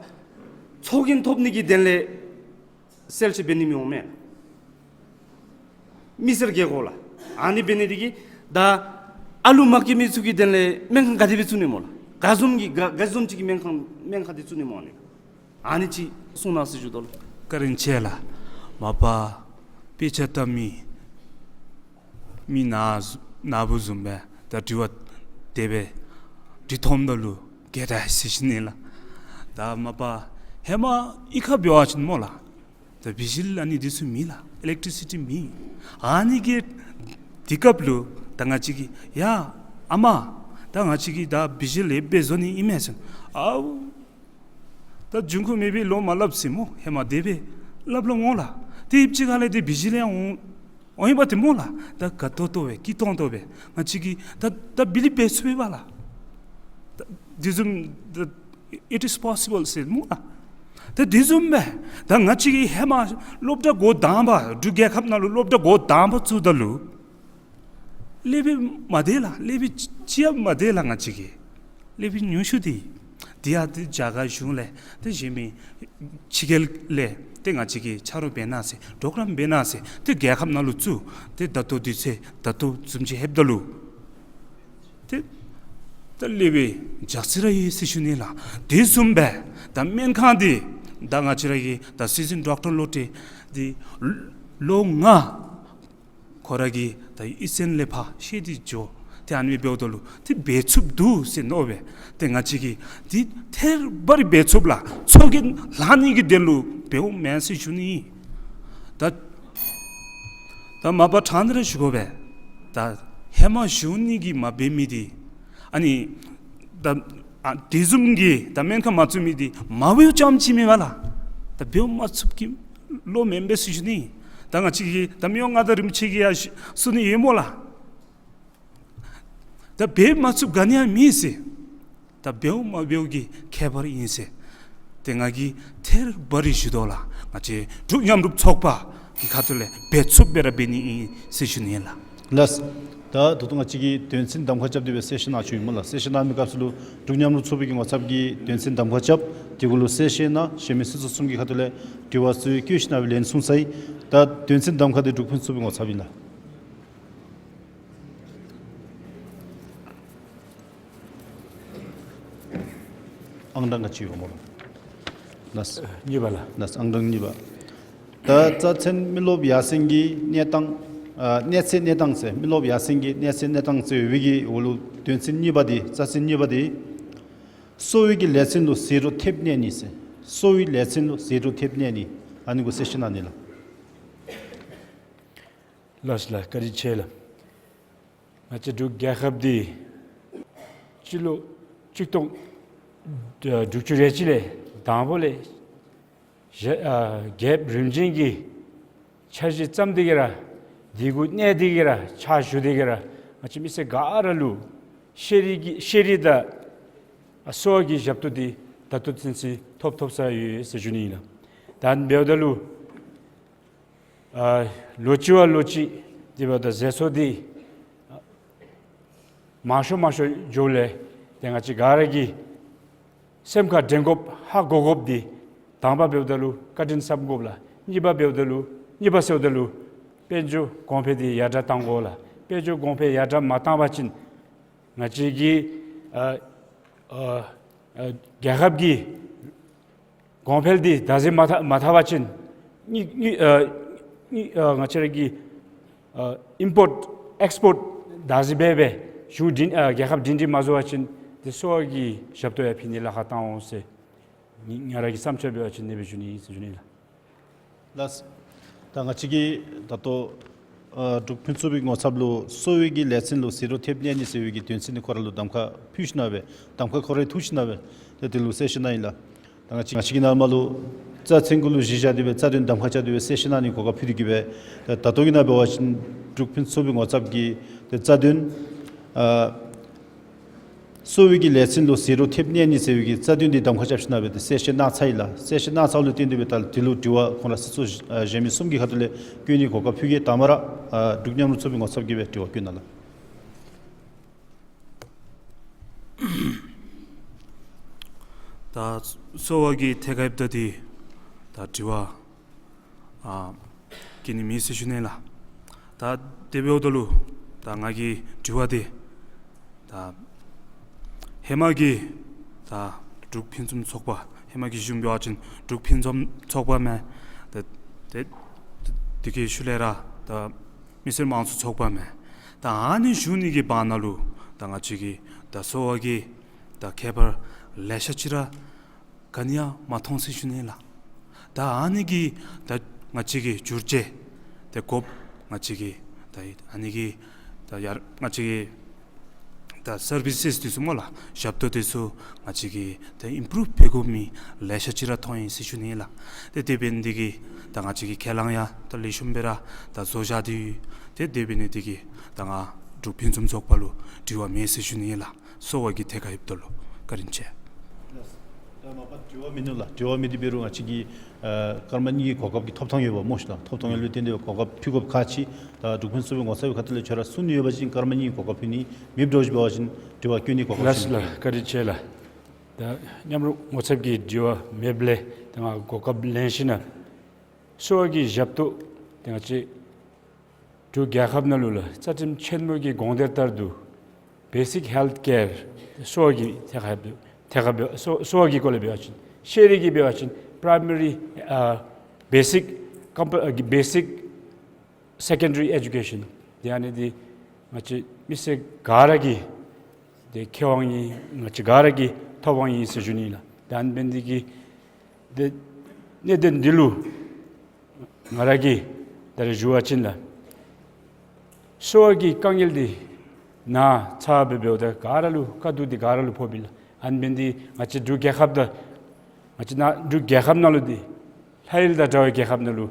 ཚོགས་རྒྱན་ཐོབ་ནི་གི་དོན་ལས་གསལ་བཤད་འབད་ནི་མི་འོང་མས། མི་སེར་གྱི་སྒོ་ལགས། ཨ་ནི་འབད་ནི་འདི་གིས་ད་ཨ་ལུ་མ་སྐྱེ་མི་ཚུ་གི་དོན་ལས་སྨན་ཁང་ག་དེ་སྦེ་བཙུགས་ནི་སྨོ་ལགས། ག་བཟུམ་གྱི་ག་ག་བཟུམ་ཅིག་གི་སྨན་ཁང་སྨན་ཁང་འདི་བཙུགས་ནི་སྨོ་ཨ་ནི། ཨ་ནི་ཅིག་གསུང་གནང་ཟེར་ཞུ་དོ་ལགས། བཀའ་དྲིན་ཆེ་ལགས། མ་པ་དཔེ་ཆ་ལྟ་མི་མི་ན་ན་བུ་བཟུམ་སྦེ་ད་དྲི་བ་དེ་སྦེ་དྲི་མཐོངམ་ད་ལུ་ག་དེ་ཟེར་ཞུ་ནི་ལགས། ད་མ་པ་ཧེ་མ་གཡུས་ཁར་འབད་བ་ཅིན་སྨོ་ལགས། ད་བི་ཇི་ལི་ཨ་ནི་འདི་ཚུ་མེད་ལགས། ཨི་ལེག་ཊི་རི་སི་ཊི་མེད། ཨ་ནི་གི་དུས་སྐབས་ལུ་ད་ང་བཅས་ཀྱིས་ཡ་ཨ་མ་ད་ང་བཅས་ཀྱིས་ད་བི་ཇི་ལི་ལེབ་སྦེ་བཟོ་ནི་ཨིན་མས་ཟེར། ཨའུ་ད་འབྱུང་ཁུངས་མེད་པའི་ལོ་མ་སླབ་ཟེར་སྨོ། ཧེ་མ་དེ་སྦེ་སླབ་སླབ་འོང་ལགས། དེ་ཡུདཔ་ཅིག་ཁ་ལས་དེ་བི་ཇི་ལི་ཡང་འོང་འོང་ཡི་པ་ཏེ་སྨོ་ལགས། ད་དགའ་ཏོག་ཏོ་སྦེ་སྐྱིད་ཏོང་ཏོ་སྦེ་ང་བཅས་ཀྱིས་ད་ད་བི་ཇི་ལི་འབད་ཚུགས་པས་ལགས། ད་དེ་བཟུམ་ད་it is possible ཟེར་སྨོ་ལགས། ད་དེ་བཟུམ་སྦེ་ད་ང་བཅས་ཀྱིས་ཧེ་མ་སློབ་གྲྭ་འགོ་དང་པ་འབྲུག་རྒྱལ་ཁབ་ནང་ལུ་སློབ་གྲྭ་འགོ་དང་པ་བཙུགས་ད་ལུ་སློབ་དཔོན་མ་དེ་ལགས། སློབ་དཔོན་ཅིག་ཡང་མ་དེ་ལགས། ང་བཅས་ཀྱི་སློབ་དཔོན་ཉུང་ཤོས་འདི་དེ་ཡང་ཏེ་རྒྱ་གར་གཞུང་ལས་ཏེ་གཞན་མི་ཕྱི་རྒྱལ་ལས་ཏེ་ང་བཅས་ཀྱིས་ཆ་རོགས་འབད་གནང་ཟེར་གྲོགས་རམ་འབད་གནང་ཟེར་ཏེ་རྒྱལ་ཁབ་ནང་ལུ་བཙུགས། ཏེ་ད་ལྟོ་དུས་ཚོད་ད་ལྟོ་བཟུམ་ཅིག་ལྷོདཔ་ད་ལུ་ཏེ་ད་སློབ་དཔོན་རྒྱ་ཆེ་ར་ཡོད་ཟེར་ཞུ་ནི་ལགས། དེ་བཟུམ་སྦེ་ད་སྨན་ཁང་འདི་ད་ང་བཅས་ར་གི་ད་སྲིད་འཛིན་ཌོག་ཊར་བློ་གྲོས་འདི་ལོ་ལྔ་ཁོ་ར་གིས་ད་ཨི་སེམས་ལས་ཕར་བཤད་དེ་འགྱོ། ཏེ་ཨ་ནི་འབདཝ་ད་ལུ་ཏེ་འབད་ཚུགསཔ་འདུག་ཟེར་མནོ་སྦེ་ཏེ་ང་བཅས་ཀྱིས་ཏེ་ཐད་རི་བ་རི་འབད་ཚུགསཔ་ལགས། ཚོགས་རྒྱན་ལང་ནི་གི་དོན་ལུ་འབདཝ་མེན་ཟེར་ཞུ་ནི། ད་ད་མ་པ་ཕྲང་སྟེ་ར་ཞུ་དགོ་པས། ད་ཧེ་མ་གཞུང་གཉིས་ཀྱིས་མ་འབད་མི་འདི་ཨ་ནི་ད་ཨ་དེ་བཟུམ་གྱི་ད་སྨན་ཁང་མ་བཙུགས་མི་འདི་མ་འབདཝ་ཙམ་ཅིག་མེན་པས་ལགས། ད་འབདཝ་མ་ཚུགསཔ་གི་ལོ་མེན་པས་ཟེར་ཞུ་ནི། ད་ང་བཅས་ཀྱིས་ད་མི་དབང་མངའ་བདག་རིན་པོ་ཆེ་གིས་ཡང་གསུང་ནི་ཡོད་སྨོ་ལགས། ད་འབད་མ་ཚུགསཔ་ག་ནི་ཡང་མེད་ཟེར། ད་འབདཝ་མ་འབདཝ་གི་ཁྱད་པར་ཨིན་ཟེར། ཏེ་ང་གིས་ཐད་རི་བ་རི་ཞུ་དོ་ལགས། ང་བཅས་འབྲུག་མཉམ་རུབ་ཚོགས་པ་གི་ཁ་ཐུག་ལས་འབད་ཚུགསཔ་སྦེ་ར་འབད་ནི་ཨིན་ཟེར་ཞུ་ནི་ལགས། ལགས། ད་ད་ལྟོ་ང་བཅས་ཀྱིས་དོན་ཚན་གདམ་ཁ་རྐྱབ་སྟེ་སྦེ་གསལ་བཤད་གནང་བཅུག་ཡི་སྨོ་ལགས། གསལ་བཤད་གནང་མི་སྐབས་སུ་ལུ་འབྲུག་མཉམ་རུབ་ཚོགས་པའི་གི་ངོ་ཚབ་ཀྱིས་དོན་ཚན་གདམ་ཁ་རྐྱབ། དེ་གུ་ལུ་གསལ་བཤད་གནང་། གཞན་མི་སོ་སོ་གསུམ་གྱི་ཁ་ཐུག་ལས་དྲི་བ་ཚུ་བཀོད་ཞིནམ་ལས་ལན་གསུངས་ཚར་ཡི། ད་དོན་ཚན་གདམ་ཁ་འདི་འབྲུག་ཕུན་སུམ་ཚོགས་པའི་ངོ་ཚབ་ཨིན་ལགས། ཨང་གྲངས་ག་ཅི་ཡོད་སྨོ་ལགས། ལགས། གཉིས་པ་ལགས། ལགས། ཨང་གྲངས་གཉིས་པ། ད་རྩ་ཚན་མི་རློབས་ཡར་སེང་གི་གནས་སྟངས་ཨ་གནས་ཚད་གནས་སྟངས་ཟེར་མི་རློབས་ཡར་སེང་གི་གནས་ཚད་གནས་སྟངས་ཟེར་ཡོད་པའི་གི་འོག་ལུ་དོན་ཚན་གཉིས་པ་འདི་རྩ་ཚན་གཉིས་པ་འདི་གསོ་བའི་གི་ལས་ཚན་ལུ་ཟད་འགྲོ་ཐེབས་གནས་ནི་ཟེར། གསོ་བའི་ལས་ཚན་ལུ་ཟད་འགྲོ་ཐེབས་གནས་ནི་ཨ་ནི་གུ་གསལ་བཤད་གནང་ནི་ལགས། ལགས་ལགས། བཀའ་དྲིན་ཆེ་ལགས། ང་བཅས་འབྲུག་རྒྱལ་ཁབ་འདི་སྤྱི་ལོ་གཅིག་སྟོང་དྲུག་ཅུ་རེ་གཅིག་ལས་དང་པོ་ལས་ཞེ་ཨ་རྒྱལཔོ་རིམ་བྱོན་གྱི་ འཆར་གཞི་བརྩམས་ཏེ་གི་ར་དེ་གུ་གནས་ཏེ་གི་ར་ཕྱག་ཞུ་སྟེ་གི་ར་ང་བཅས་མི་སེར་ག་ར་ལུ་ཤེས་རིག་གི་ཤེས་རིག་དང་ཨ་གསོ་བ་གི་ཞབས་ཏོག་འདི་ད་ལྟོ་ཚུན་ཚོད་ཐོབ་ཐོབ་ས་ཡོད་ཟེར་ཞུ་ནི་ཨིན་ལགས། ད་འབདཝ་ད་ལུ་ཨ་ལོ་གཅིག་བ་ལོ་གཅིག་འདི་འབདཝ་ད་ཟས་ཚོགས་འདི་མང་ཤོས་མང་ཤོས་འགྱོཝ་ལས་ཏེ་ང་བཅས་ག་ར་གིས་སེམས་ཁར་དྲན་དགོཔ་ཧ་གོ་དགོཔ་འདི་དང་པ་འབདཝ་ད་ལུ་བཀའ་དྲིན་བསམ་དགོཔ་ལགས། གཉིས་པ་འབདཝ་ད་ལུ་གཉིས་པ་ཟེརཝ་ད་ལུ་དཔལ་འབྱོར་གོང་འཕེལ་འདི་ཡར་དྲག་གཏང་དགོ་ལགས། དཔལ་འབྱོར་གོང་འཕེལ་ཡར་དྲག་མ་བཏང་པ་ཅིན་ང་བཅས་ཀྱི་ཨ་ཨ་ཨ་རྒྱལ་ཁབ་ཀྱི་གོང་འཕེལ་འདི་བདག་འཛིན་མ་འཐབ་མ་འཐབ་པ་ཅིན་ནི་ནི་ཨ་ནི་ཨ་ང་བཅས་ར་གི་ཨ་ཨིམ་པོརཊ་ཨེགསི་པོརཊ་བདག་འཛིན་འབད་སྦེ་གཞུང་སྒྲིང་ཨ་རྒྱལ་ཁབ་སྒྲིང་སྒྲིང་མ་བཟོ་བ་ཅིན་ཏེ་གསོ་བ་གི་ཞབས་ཏོག་ཡང་ཕུལ་ནི་ལཱ་ཁག་བཏང་འོང་ཟེར་ང་ར་གི་བསམ་འཆར་འབད་བ་ཅིན་ཨ་ནེ་སྦེ་ཞུ་ནི་ཟེར་ཞུ་ནི་ལགས། ལགས། ད་ང་བཅས་ཀྱིས་ད་ལྟོ་ཨ་འབྲུག་ཕུན་ཚོགས་པའི་ངོ་ཚབ་ལུ་གསོ་བའི་གི་ལས་ཚན་ལུ་ཟད་འགྲོ་ཐེབས་གནས་ནི་ཟེར་བའི་གི་དོན་ཚན་འདི་ཁོ་ར་ལུ་གདམ་ཁ་ཕུལ་ཞིནམ་སྦེ་གདམ་ཁ་ཁོ་ར་ཐུག་ཞིནམ་སྦེ་ཏེ་དེ་ལུ་གསལ་བཤད་གནང་ཡི་ལགས། ད་ང་བཅས་ང་བཅས་ཀྱིས་ནཱ་མར་ལུ་རྩ་ཚན་གུ་ལུ་གཞི་བཞག་སྟེ་སྦེ་རྩ་དོན་གདམ་ཁ་རྐྱབ་སྟེ་སྦེ་གསལ་བཤད་གནང་ནི་གོ་སྐབས་ཕུལ་ཏེ་གི་སྦེ་ད་ད་ལྟོ་གི་ནང་འབད་བ་ཅིན་འབྲུག་ཕུན་ཚོགས་པའི་ངོ་ཚབ་ཀྱི་ཏེ་རྩ་དོན་ཨ་གསོ་བའི་གི་ལས་ཚན་ལུ་ཟད་འགྲོ་ཐེབས་གནས་ནི་ཟེར་བའི་གི་རྩ་དོན་འདི་གདམ་ཁ་རྐྱབ་ཞིནམ་སྦེ་ཏེ་གསལ་བཤད་གནང་ཚར་ཡི་ལགས། གསལ་བཤད་གནང་ཚརཝ་ལུ་བརྟེན་ཏེ་སྦེ་ད་དེ་ལུ་དྲི་བ་ཁོང་ར་སྲིད་ཚོགས་ཨ་གཞན་མི་གསུམ་གྱི་ཁ་ཐུག་ལས་བཀོད་ནི་གོ་སྐབས་ཕུལ་གེ། དང་པ་ར་ཨ་འབྲུག་མཉམ་རུབ་ཚོགས་པའི་ངོ་ཚབ་ཀྱིས་སྦེ་དྲི་བ་བཀོད་གནང་ལགས། ད་གསོ་བ་གི་ཐད་ཁར་འབདཝ་ད་འདི་ད་དྲི་བ་ཨ་བཀོད་ནི་མེད་ཟེར་ཞུ་ནི་ལགས། ད་དེ་འབདཝ་ད་ལུ་ད་ང་གི་དྲི་བ་འདི་ད་ཧེ་མ་གི་ད་འབྲུག་ཕུན་སུམ་ཚོགས་པ་ཧེ་མ་གི་གཞུང་འབད་བ་ཅིན་འབྲུག་ཕུན་སུམ་ཚོགས་པ་མས། ད་དེ་དེ་གི་ཤུལ་ལས་ར་ད་མི་སེར་དམངས་གཙོ་ཚོགས་པ་མས། ད་ཨ་ནི་གཞུང་གཉིས་ཀྱི་བར་ན་ལུ་ད་ང་བཅས་ཀྱི་ད་གསོ་བ་གི་ད་ཁྱད་པར་ལེ་ཤ་ཅིག་ར་ག་ནི་ཡང་མ་མཐོང་ཟེར་ཞུ་ནི་ལགས། ད་ཨ་ནི་གི་ད་ང་བཅས་ཀྱི་བསྒྱུར་བཅོས་ཏེ་དགོཔ་ང་བཅས་ཀྱི་ད་ཨ་ནི་གི་ད་ཡར་ང་བཅས་ཀྱི་ད་སར་བི་སེས་འདི་ཚུ་སྨོ་ལགས། ཞབས་ཏོག་འདི་ཚུ་ང་བཅས་ཀྱིས་ད་ཨིམ་པུ་རུབ་འབད་དགོ་མི་ལེ་ཤ་ཅིག་ར་མཐོང་ཡི་ཟེར་ཞུ་ནི་ལགས། ཏེ་དེ་འབད་ནི་འདི་གིས་ད་ང་བཅས་ཀྱིས་ཁས་བླངས་ཡང་ད་ལེགས་ཤོམ་སྦེ་ར་ད་བཟོ་བཞག་སྟེ་ཡོད། ཏེ་དེ་འབད་ནི་འདི་གིས་ད་ང་འབྲུག་ཕུན་སུམ་ཚོགས་པ་ལུ་དྲི་བ་མེད་ཟེར་ཞུ་ནི་ལགས། གསོ་བ་གི་ཐད་ཁར་འབདཝ་ད་ལུ་བཀའ་དྲིན་ཆེ། ད་མ་པ་དྲི་བ་མིན་ནུག་ལགས། དྲི་བ་མེད་དེ་འབད་རུང་ང་བཅས་ཀྱིས་ཨ་སྐར་མ་གཉིས་ཀྱི་གོ་སྐབས་ཀྱི་ཐོབ་ཐང་ཡོདཔ་སྨོ་ཤིག་ལགས། ཐོབ་ཐང་ཡོད་ལུ་བརྟེན་ཏེ་གོ་སྐབས་ཕུལ་དགོཔ་ཁག་ཆེ། ད་འབྲུག་ཕུན་སུམ་ཚོགས་པའི་ངོ་ཚབ་ཀྱི་ཁ་ཐུག་ལས་ཁྱོད་ར་གསུང་ནི་ཡོད་པ་ཅིན་སྐར་མ་གཉིས་ཀྱི་གོ་སྐབས་ཕུལ་ནི། མེདཔ་འདྲཝ་ཅིག་འབད་བ་ཅིན་དྲི་བ་བཀོད་ནི་གོ་སྐབས་ལགས་ཞུ་ནི། ལགས་བཀའ་དྲིན་ཆེ་ལགས། ད་མཉམ་རུབ་ངོ་ཚབ་ཀྱི་དྲི་བ་མེདཔ་ལས་ད་ང་གོ་སྐབས་ལེན་ཞིནམ་གསོ་བ་གི་ཞབས་ཏོག་ཏེ་ང་བཅས་འབྲུག་རྒྱལ་ཁབ་ནང་ལུ་ལགས་རྩ་ཁྲིམས་ཆེན་མོ་གི་དགོངས་དོན་ལྟར་དུ་བེ་སིཀ་ཧེལཐ་ཀེར་གསོ་བ་གི་ཐད་ཁར་ཐད་ཁར་འབད་གསོ་གསོ་བ་གི་སྐོར་ལས་འབད་བ་ཅིན་ཤེས་རིག་གི་འབད་བ་ཅིན་པ་རའི་མ་རི་ཨ་བེ་སིཀ་ཀམ་པ་ཨ་བེ་སིཀ་སེ་ཀེན་ཌ་རི་ཨེ་ཌུ་ཀེ་ཤཱན། ཏེ་ཨ་ནི་འདི་ང་བཅས་མི་སེར་ག་ར་གི་ཏེ་ཁེ་དབང་ཨིན། ང་བཅས་ག་ར་གི་ཐོབ་དབང་ཨིན་ཟེར་ཞུ་ནི་ལགས། ད་ཨ་ནི་འབད་ནི་འདི་གིས་ཏེ་གནད་དོན་འདི་ལུ་ང་ར་གིས་ད་རེས་ཞུ་བ་ཅིན་ལགས་གསོ་བ་གི་དཀའ་ངལ་འདི་ནཱ་ཚ་བ་འབདཝ་ད་ག་ར་ལུ་དཀའ་སྡུག་འདི་ག་ར་ལུ་ཕོགཔ་ཨིན་ལགས། ཨ་ནི་འབད་ནི་འདི་ང་བཅས་འབྲུག་རྒྱལ་ཁབ་དང་ང་བཅས་ནཱ་འབྲུག་རྒྱལ་ཁབ་ནང་ལུ་འདི་ལྷ་ཡུལ་དང་འདྲ་བའི་རྒྱལ་ཁབ་ནང་ལུ་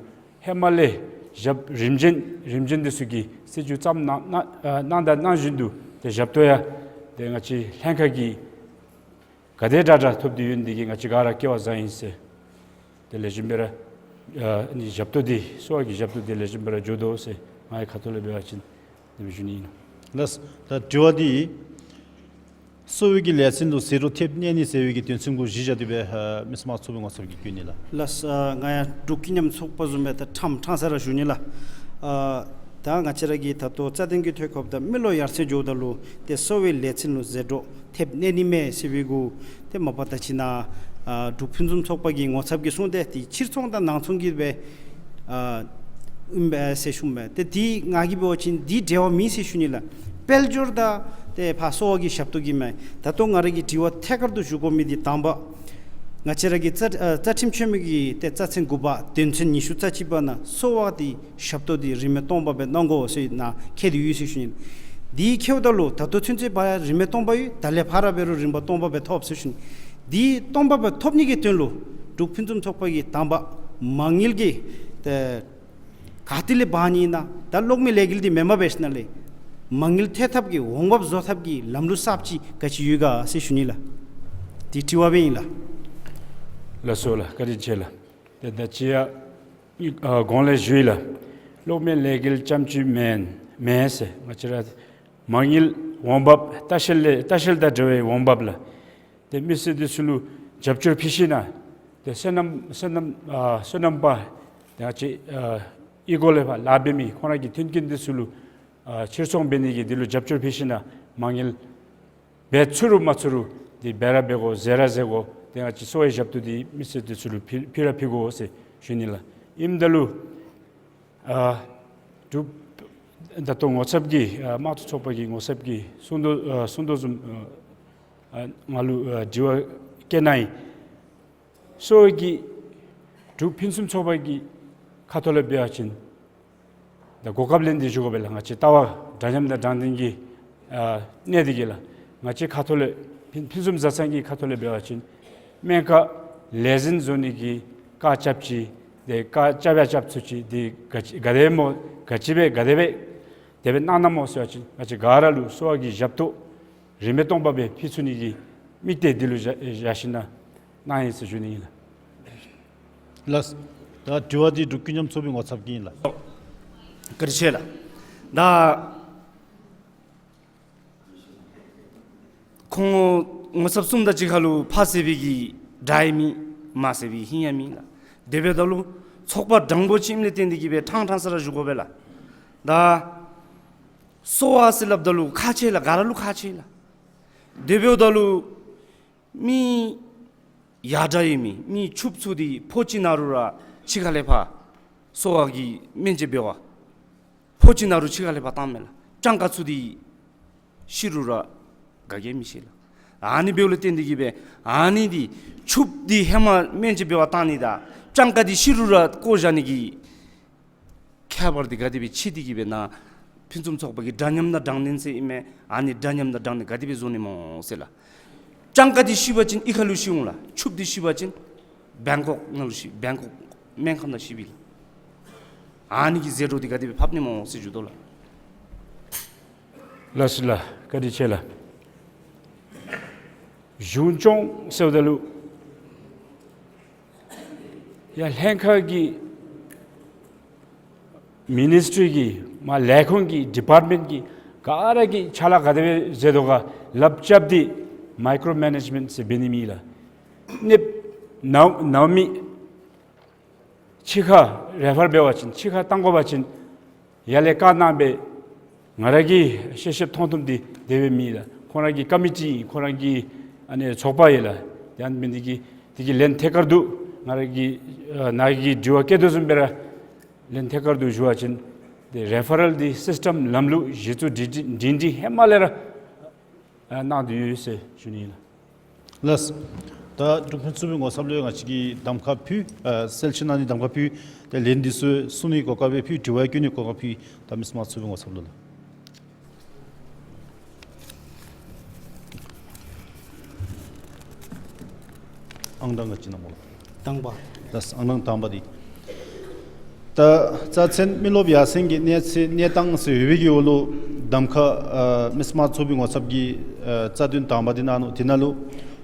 ཧེ་མ་ལས་ཞབས་རིམ་བྱོན་རིམ་བྱོན་འདི་ཚུ་གིས་སྲིད་བྱུས་བརྩམས་གནང་གནང་ཨ་གནང་དང་གནང་བཞིན་དུ་ཏེ་ཞབས་ཏོག་ཡང་ཏེ་ང་བཅས་ལྷན་ཁག་གིས་ག་དེ་དྲག་དྲག་ཐོབ་སྟེ་ཡོད་ནི་འདི་གིས་ང་བཅས་ག་ར་སྐལ་བ་བཟང་ཡི་ཟེར། ཏེ་ལེགས་ཤོམ་སྦེ་ར་ཨ་ནི་ཞབས་ཏོག་འདི་གསོ་བ་གི་ཞབས་ཏོག་འདི་ལེགས་ཤོམ་སྦེ་ར་འགྱོ་དོ་ཟེར་ངེའི་ཁ་ཐུག་ལས་འབད་བ་ཅིན་ཨ་ནི་སྦེ་ཞུ་ནི་ཨིན། ལགས། ད་དྲི་བ་འདི་གསོ་བའི་གི་ལས་ཚན་ལུ་ཟད་འགྲོ་ཐེབས་གནས་ནི་ཟེར་བའི་གི་དོན་ཚན་གུ་གཞི་བཞག་སྟེ་སྦེ་ཨ་མི་སེར་དམངས་གཙོའི་ངོ་ཚབ་ཀྱིས་བཀོད་ནི་ལགས། ལགས། ཨ་ང་ཡང་འབྲུག་ཀུན་མཉམ་ཚོགས་པ་བཟུམ་སྦེ་ད་ཕྲང་ཕྲང་ས་ར་ཞུ་ནི་ལགས། ཨ་ད་ང་བཅས་ར་གི་ད་ལྟོ་རྩ་དོན་གྱི་ཐོག་ཁར་ད་མི་ལུ་ཡར་སེང་འགྱོཝ་ད་ལུ་ཏེ་གསོ་བའི་ལས་ཚན་ལུ་ཟད་འགྲོ་ཐེབས་གནས་ནི་མས་ཟེར་བའི་གུ་ཏེ་མ་པ་ད་ཅི་ནཱ་ཨ་འབྲུག་ཕུན་སུམ་ཚོགས་པ་གི་ངོ་ཚབ་ཀྱིས་གསུངས་ཏེ་ཏེ་ཕྱིར་ཚོང་དང་ནང་ཚོང་གི་སྦེ་ཨ་ཨིན་པས་ཟེར་ཞུཝ་མས། ཏེ་འདི་ང་གིས་འབད་བ་ཅིན་འདི་འབྲེལ་བ་མེད་ཟེར་ཞུ་ནི་ལགས། དཔལ་འབྱོར་དང་ཏེ་ཕར་གསོ་བ་གི་ཞབས་ཏོག་གི་མས། ད་ལྟོ་ང་ར་གི་དྲི་བ་ཐད་ཀར་དུ་ཞུ་དགོ་མི་འདི་དང་པ་ང་བཅས་ར་གི་རྩ་ཨ་རྩ་ཁྲིམས་ཆེན་མོ་གི་ཏེ་རྩ་ཚན་དགུ་པ་དོན་ཚན་ཉི་ཤུ་རྩ་གཅིག་པ་ནང་གསོ་བ་འདི་ཞབས་ཏོག་འདི་རིན་མེད་སྟོང་པ་སྦེ་གནང་དགོ་ཟེར་ནཱ་འཁོད་དེ་ཡོད་ཟེར་ཞུ་ནི། འདི་འཁོདཔ་ད་ལུ་ད་ལྟོ་ཚུན་ཚོད་ཕར་རིན་མེད་སྟོང་པ་ཡོད། ད་ལས་ཕར་ར་འབད་རུང་རིན་པ་སྟོང་པ་སྦེ་ཐོབ་ཟེར་ཞུ་ནི། འདི་སྟོང་པ་སྦེ་ཐོབ་ནི་གི་དོན་ལུ་འབྲུག་ཕུན་སུམ་ཚོགས་པ་གིས་དང་པ་མ་དངུལ་གྱི་ཏེ་ཁ་ ག་ཏེ་ལས་འབག་ནི་ཨིན་ན། ད་གློག་མེ་ལས་འགུལ་འདི་མེནམ་འབད་ཞིནམ་ལས་མ་དངུལ་ཐོན་ཐབས་ཀྱི་འོང་འབབ་བཟོ་ཐབས་ཀྱི་ལམ་ལུགས་གསརཔ་ཅིག་ག་ཅི་ཡོད་ག་ཟེར་ཞུ་ནི་ལགས། དེ་དྲི་བ་སྦེ་ཨིན་ལགས། ལགས་སོ་ལགས། བཀའ་དྲིན་ཆེ་ལགས། ཏེ་ད་ཅི་ཡང་ཨ་གོང་ལས་ཞུ་ཡི་ལགས། གློག་མེ་ལས་འགུལ་རྐྱངམ་ཅིག་མེན་མེན་ཟེར་ང་བཅས་ར་མ་དངུལ་འོང་འབབ་ལྟ་བཤལ་ལས་ལྟ་བཤལ་དང་འབྲེལ་བའི་འོང་འབབ་ལགས། ཏེ་མི་སེར་འདི་ཚུ་ལུ་རྒྱབ་སྐྱོར་ཕུལ་ཞིནམ་ཏེ་སོ་ནམ་སོ་ནམ་ཨ་སོ་ནམ་པ་ཏེ་ང་བཅས་ཨ་གཡུས་སྒོ་ལས་ཕར་ལཱ་འབད་མི་ཁོང་ར་གི་མཐུན་རྐྱེན་འདི་ཚུ་ལུ་ཨ་ཕྱིར་ཚོང་འབད་ནི་གི་འདི་ལུ་རྒྱབ་སྐྱོར་ཕུལ་ཞིནམ་མ་དངུལ་འབད་ཚུགས་རུང་མ་ཚུགས་རུང་འདི་འབད་ར་འབད་དགོ་ཟ་ར་ཟ་དགོ། ཏེ་ང་བཅས་གསོ་བའི་ཞབས་ཏོག་འདི་མི་སེར་འདི་ཚུ་ལུ་ཕུལ་ཕུལ་ར་ཕུལ་དགོ་ཟེར་ཞུ་ནི་ལགས། ཨིནམ་ད་ལུ་ཨ་འབྲུག་ད་ལྟོ་ངོ་ཚབ་ཀྱིས་ཨ་དམངས་གཙོ་ཚོགས་པ་གི་ངོ་ཚབ་ཀྱིས་གསུང་དོ་ཨ་གསུང་དོ་བཟུམ་ཨ་ང་ལུ་ཨ་དྲི་བ་བཀོད་གནང་ཡི། གསོ་བའི་གི་འབྲུག་ཕུན་སུམ་ཚོགས་པ་གི་ཁ་ཐུག་ལས་འབད་བ་ཅིན་ད་གོ་སྐབས་ལེན་ཏེ་ཞུ་དགོ་པས་ལགས། ང་བཅས་ལྟ་བ་འདྲ་མཉམ་དང་དྲང་བདེན་གྱི་ཨ་གནས་འདི་གིས་ལགས། ང་བཅས་ཁ་ཐུག་ལས་ཕུན་ཕུན་སུམ་བཟང་ཚང་གི་ཁ་ཐུག་ལས་འབད་བ་ཅིན་སྨན་ཁང་ལས་འཛིན་བཟོ་ནི་གི་བཀའ་རྐྱབ་ཅི། ཏེ་བཀའ་རྐྱབ་ཡང་རྐྱབ་ཚུགས་ཅི། འདི་ག་ཅི་ག་དེ་སྦེ་སྨོ་ག་ཅི་སྦེ་ག་དེ་སྦེ་དེ་སྦེ་གནང་གནངམ་སྨོ་ཟེར་བ་ཅིན་ང་བཅས་ག་ར་ལུ་གསོ་བ་གི་ཞབས་ཏོག་རིན་མེད་སྟོང་པ་སྦེ་ཕུལ་ཚུགས་ནི་གི་དམིགས་གཏད་འདི་ལུ་བཞག་བཞག་ཞིནམ་གནང་ཡི་ཟེར་ཞུ་ནི་ཨིན་ལགས། ལགས། ད་དྲི་བ་འདི་འབྲུག་ཀུན་མཉམ་ཚོགས་པའི་ངོ་ཚབ་ཀྱི་ཨིན་ལགས། བཀའ་དྲིན་ཆེ་ལགས། ད་ཁོང་ངོ་ཚབ་གསུམ་དང་གཅིག་ཁར་ལུ་ཕར་ཟེར་བའི་གི་དགྲ་ཡང་མེད། མར་ཟེར་བའི་ཧིང་ཡང་མེད་ལགས། དེ་འབདཝ་ད་ལུ་ཚོགས་པ་དྲང་པོ་ཅིག་ཨིནམ་ལས་བརྟེན་ཏེ་གིས་སྦེ་ཕྲང་ཕྲང་ས་ར་ཞུ་དགོ་པས་ལགས། ད་གསོ་བ་ཟེར་སླབ་ད་ལུ་ཁག་ཆེ་ལགས། ག་ར་ལུ་ཁག་ཆེ་ལགས། དེ་འབདཝ་ད་ལུ་མི་ཡར་དྲག་ཡོད་མི་མི་ཕྱུགཔོ་ཚུ་འདི་ཕོ་ཅིག་ནང་རུང་ར་ཕྱི་ཁ་ལས་ཕར་གསོ་བ་གི་སྨན་བཅོས་འབད་བར་ཕོ་ཅིག་ནང་རུང་ཕྱི་ཁ་ལས་ཕར་བཏངམ་མས་ལགས། སྤྱང་ཀ་ཚུ་འདི་ཤི་རུང་ར་ག་གིས་མི་ཤེས་ལགས། ཨ་ནི་འབདཝ་ལས་བརྟེན་ཏེ་གིས་སྦེ་ཨ་ནི་འདི་ཕྱུགཔོ་འདི་ཧེ་མ་སྨན་བཅོས་འབད་བར་བཏང་ནི་དང་སྤྱང་ཀ་འདི་ཤི་རུང་ར་བཀོ་བཞག་ནི་གི་ཁྱད་པར་འདི་ག་དེ་སྦེ་ཕྱེ་སྟེ་གིས་སྦེ་ནཱ་ཕུན་སུམ་ཚོགས་པ་གི་འདྲ་མཉམ་དང་དྲང་བདེན་ཟེར་ཨིན་མས། ཨ་ནི་འདྲ་མཉམ་དང་དྲང་བདེན་ག་དེ་སྦེ་བཟོ་ནི་སྨོ་ཟེར་ལགས། སྤྱང་ཀ་འདི་ཤི་བ་ཅིན་གཡུས་ཁ་ལུ་ཤི་འོང་ལགས། ཕྱུགཔོ་འདི་ཤི་བ་ཅིན་བེང་ཀོག་ནང་ལུ་ཤི་བེང་ཀོག་སྨན་ཁབ་ནང་ཤི་བས་ལགས། ཨ་ནི་གི་ཟད་འགྲོ་འདི་ག་དེ་སྦེ་ཕབ་ནི་སྨོ་ཟེར་ཞུ་དོ་ལགས། ལགས་སོ་ལགས། བཀའ་དྲིན་ཆེ་ལགས། གཞུང་སྐྱོང་ཟེརཝ་ད་ལུ་ཡར་ལྷན་ཁག་གི་མི་ནིསི་ཊི་རི་གི་མར་ལས་ཁུངས་ཀྱི་ཌི་པཱརཊ་མེནཊ་ཀྱི་ག་ར་གིས་ཕྱག་ལཱ་ག་དེ་སྦེ་མཛད་དོ་ག་ལགཔ་རྐྱབ་སྟེ་མའི་ཀོ་རོ་མེ་ནེཇ་མེནཊ་ཟེར་འབད་ནི་མེད་ལགས། ནདཔ་ནཝ་མི་ཕྱི་ཁར་རེ་ཕར་འབད་བ་ཅིན་ཕྱི་ཁར་བཏང་དགོ་པ་ཅིན་ཡར་ལས་བཀའ་གནང་སྦེ་ང་ར་གིས་ཤེས་ཤེསཔ་མཐོང་མཐོངམ་འདི་དེ་སྦེ་མེད་ལགས། ཁོང་ར་གི་ཀོ་མི་ཊི་ཨིན། ཁོང་ར་གི་ཨ་ནི་ཚོགས་པ་ཨིན་ལགས། ཡང་མེན་འདི་གིས་འདི་གི་ལན་ཐད་ཀར་དུ་ང་ར་གིས་ཨ་ནཱ་གི་དྲི་བ་བཀོད་དོ་བཟུམ་སྦེ་ར་ལན་ཐད་ཀར་དུ་ཞུ་བ་ཅིན་ཏེ་རེ་ཕ་རཱལ་འདི་སིསི་ཊམ་ལམ་ལུགས་གཞི་བཙུགས་སྒྲིང་སྒྲིང་སྒྲིང་སྒྲིང་ཧེ་མ་ལས་ར་ཨ་གནང་སྟེ་ཡོད་ཟེར་ཞུ་ནི་ཨིན་ལགས། ལགས། ད་འབྲུག་ཕུན་སུམ་ཚོགས་པའི་ངོ་ཚབ་ལུ་ང་བཅས་ཀྱིས་གདམ་ཁ་ཕུལ། ཨ་གསལ་བཤད་གནང་ནི་གདམ་ཁ་ཕུལ། ཏེ་ལན་འདི་ཚུ་གསུང་ནི་གོ་སྐབས་སྦེ་ཕུལ། དྲི་བ་བཀོད་ནི་གོ་སྐབས་ཕུལ། ད་མི་སེར་དམངས་གཙོ་ཚོགས་པའི་ངོ་ཚབ་ལུ་ལགས། ཨང་གྲངས་ག་ཅི་ཨིན་ན་སྨོ་ལགས། དང་པ། ལགས། ཨང་གྲངས་དང་པ་འདི། ད་རྩ་ཚན་མི་རློབས་ཡར་སེང་གི་གནས་ཚད་གནས་སྟངས་ཟེར་ཡོད་པའི་གི་འོག་ལུ་གདམ་ཁ་ཨ་མི་སེར་དམངས་གཙོ་ཚོགས་པའི་ངོ་ཚབ་ཀྱིས་ཨ་རྩ་དོན་དང་པ་འདི་གནང་ནུག། དེ་ནང་ལུ་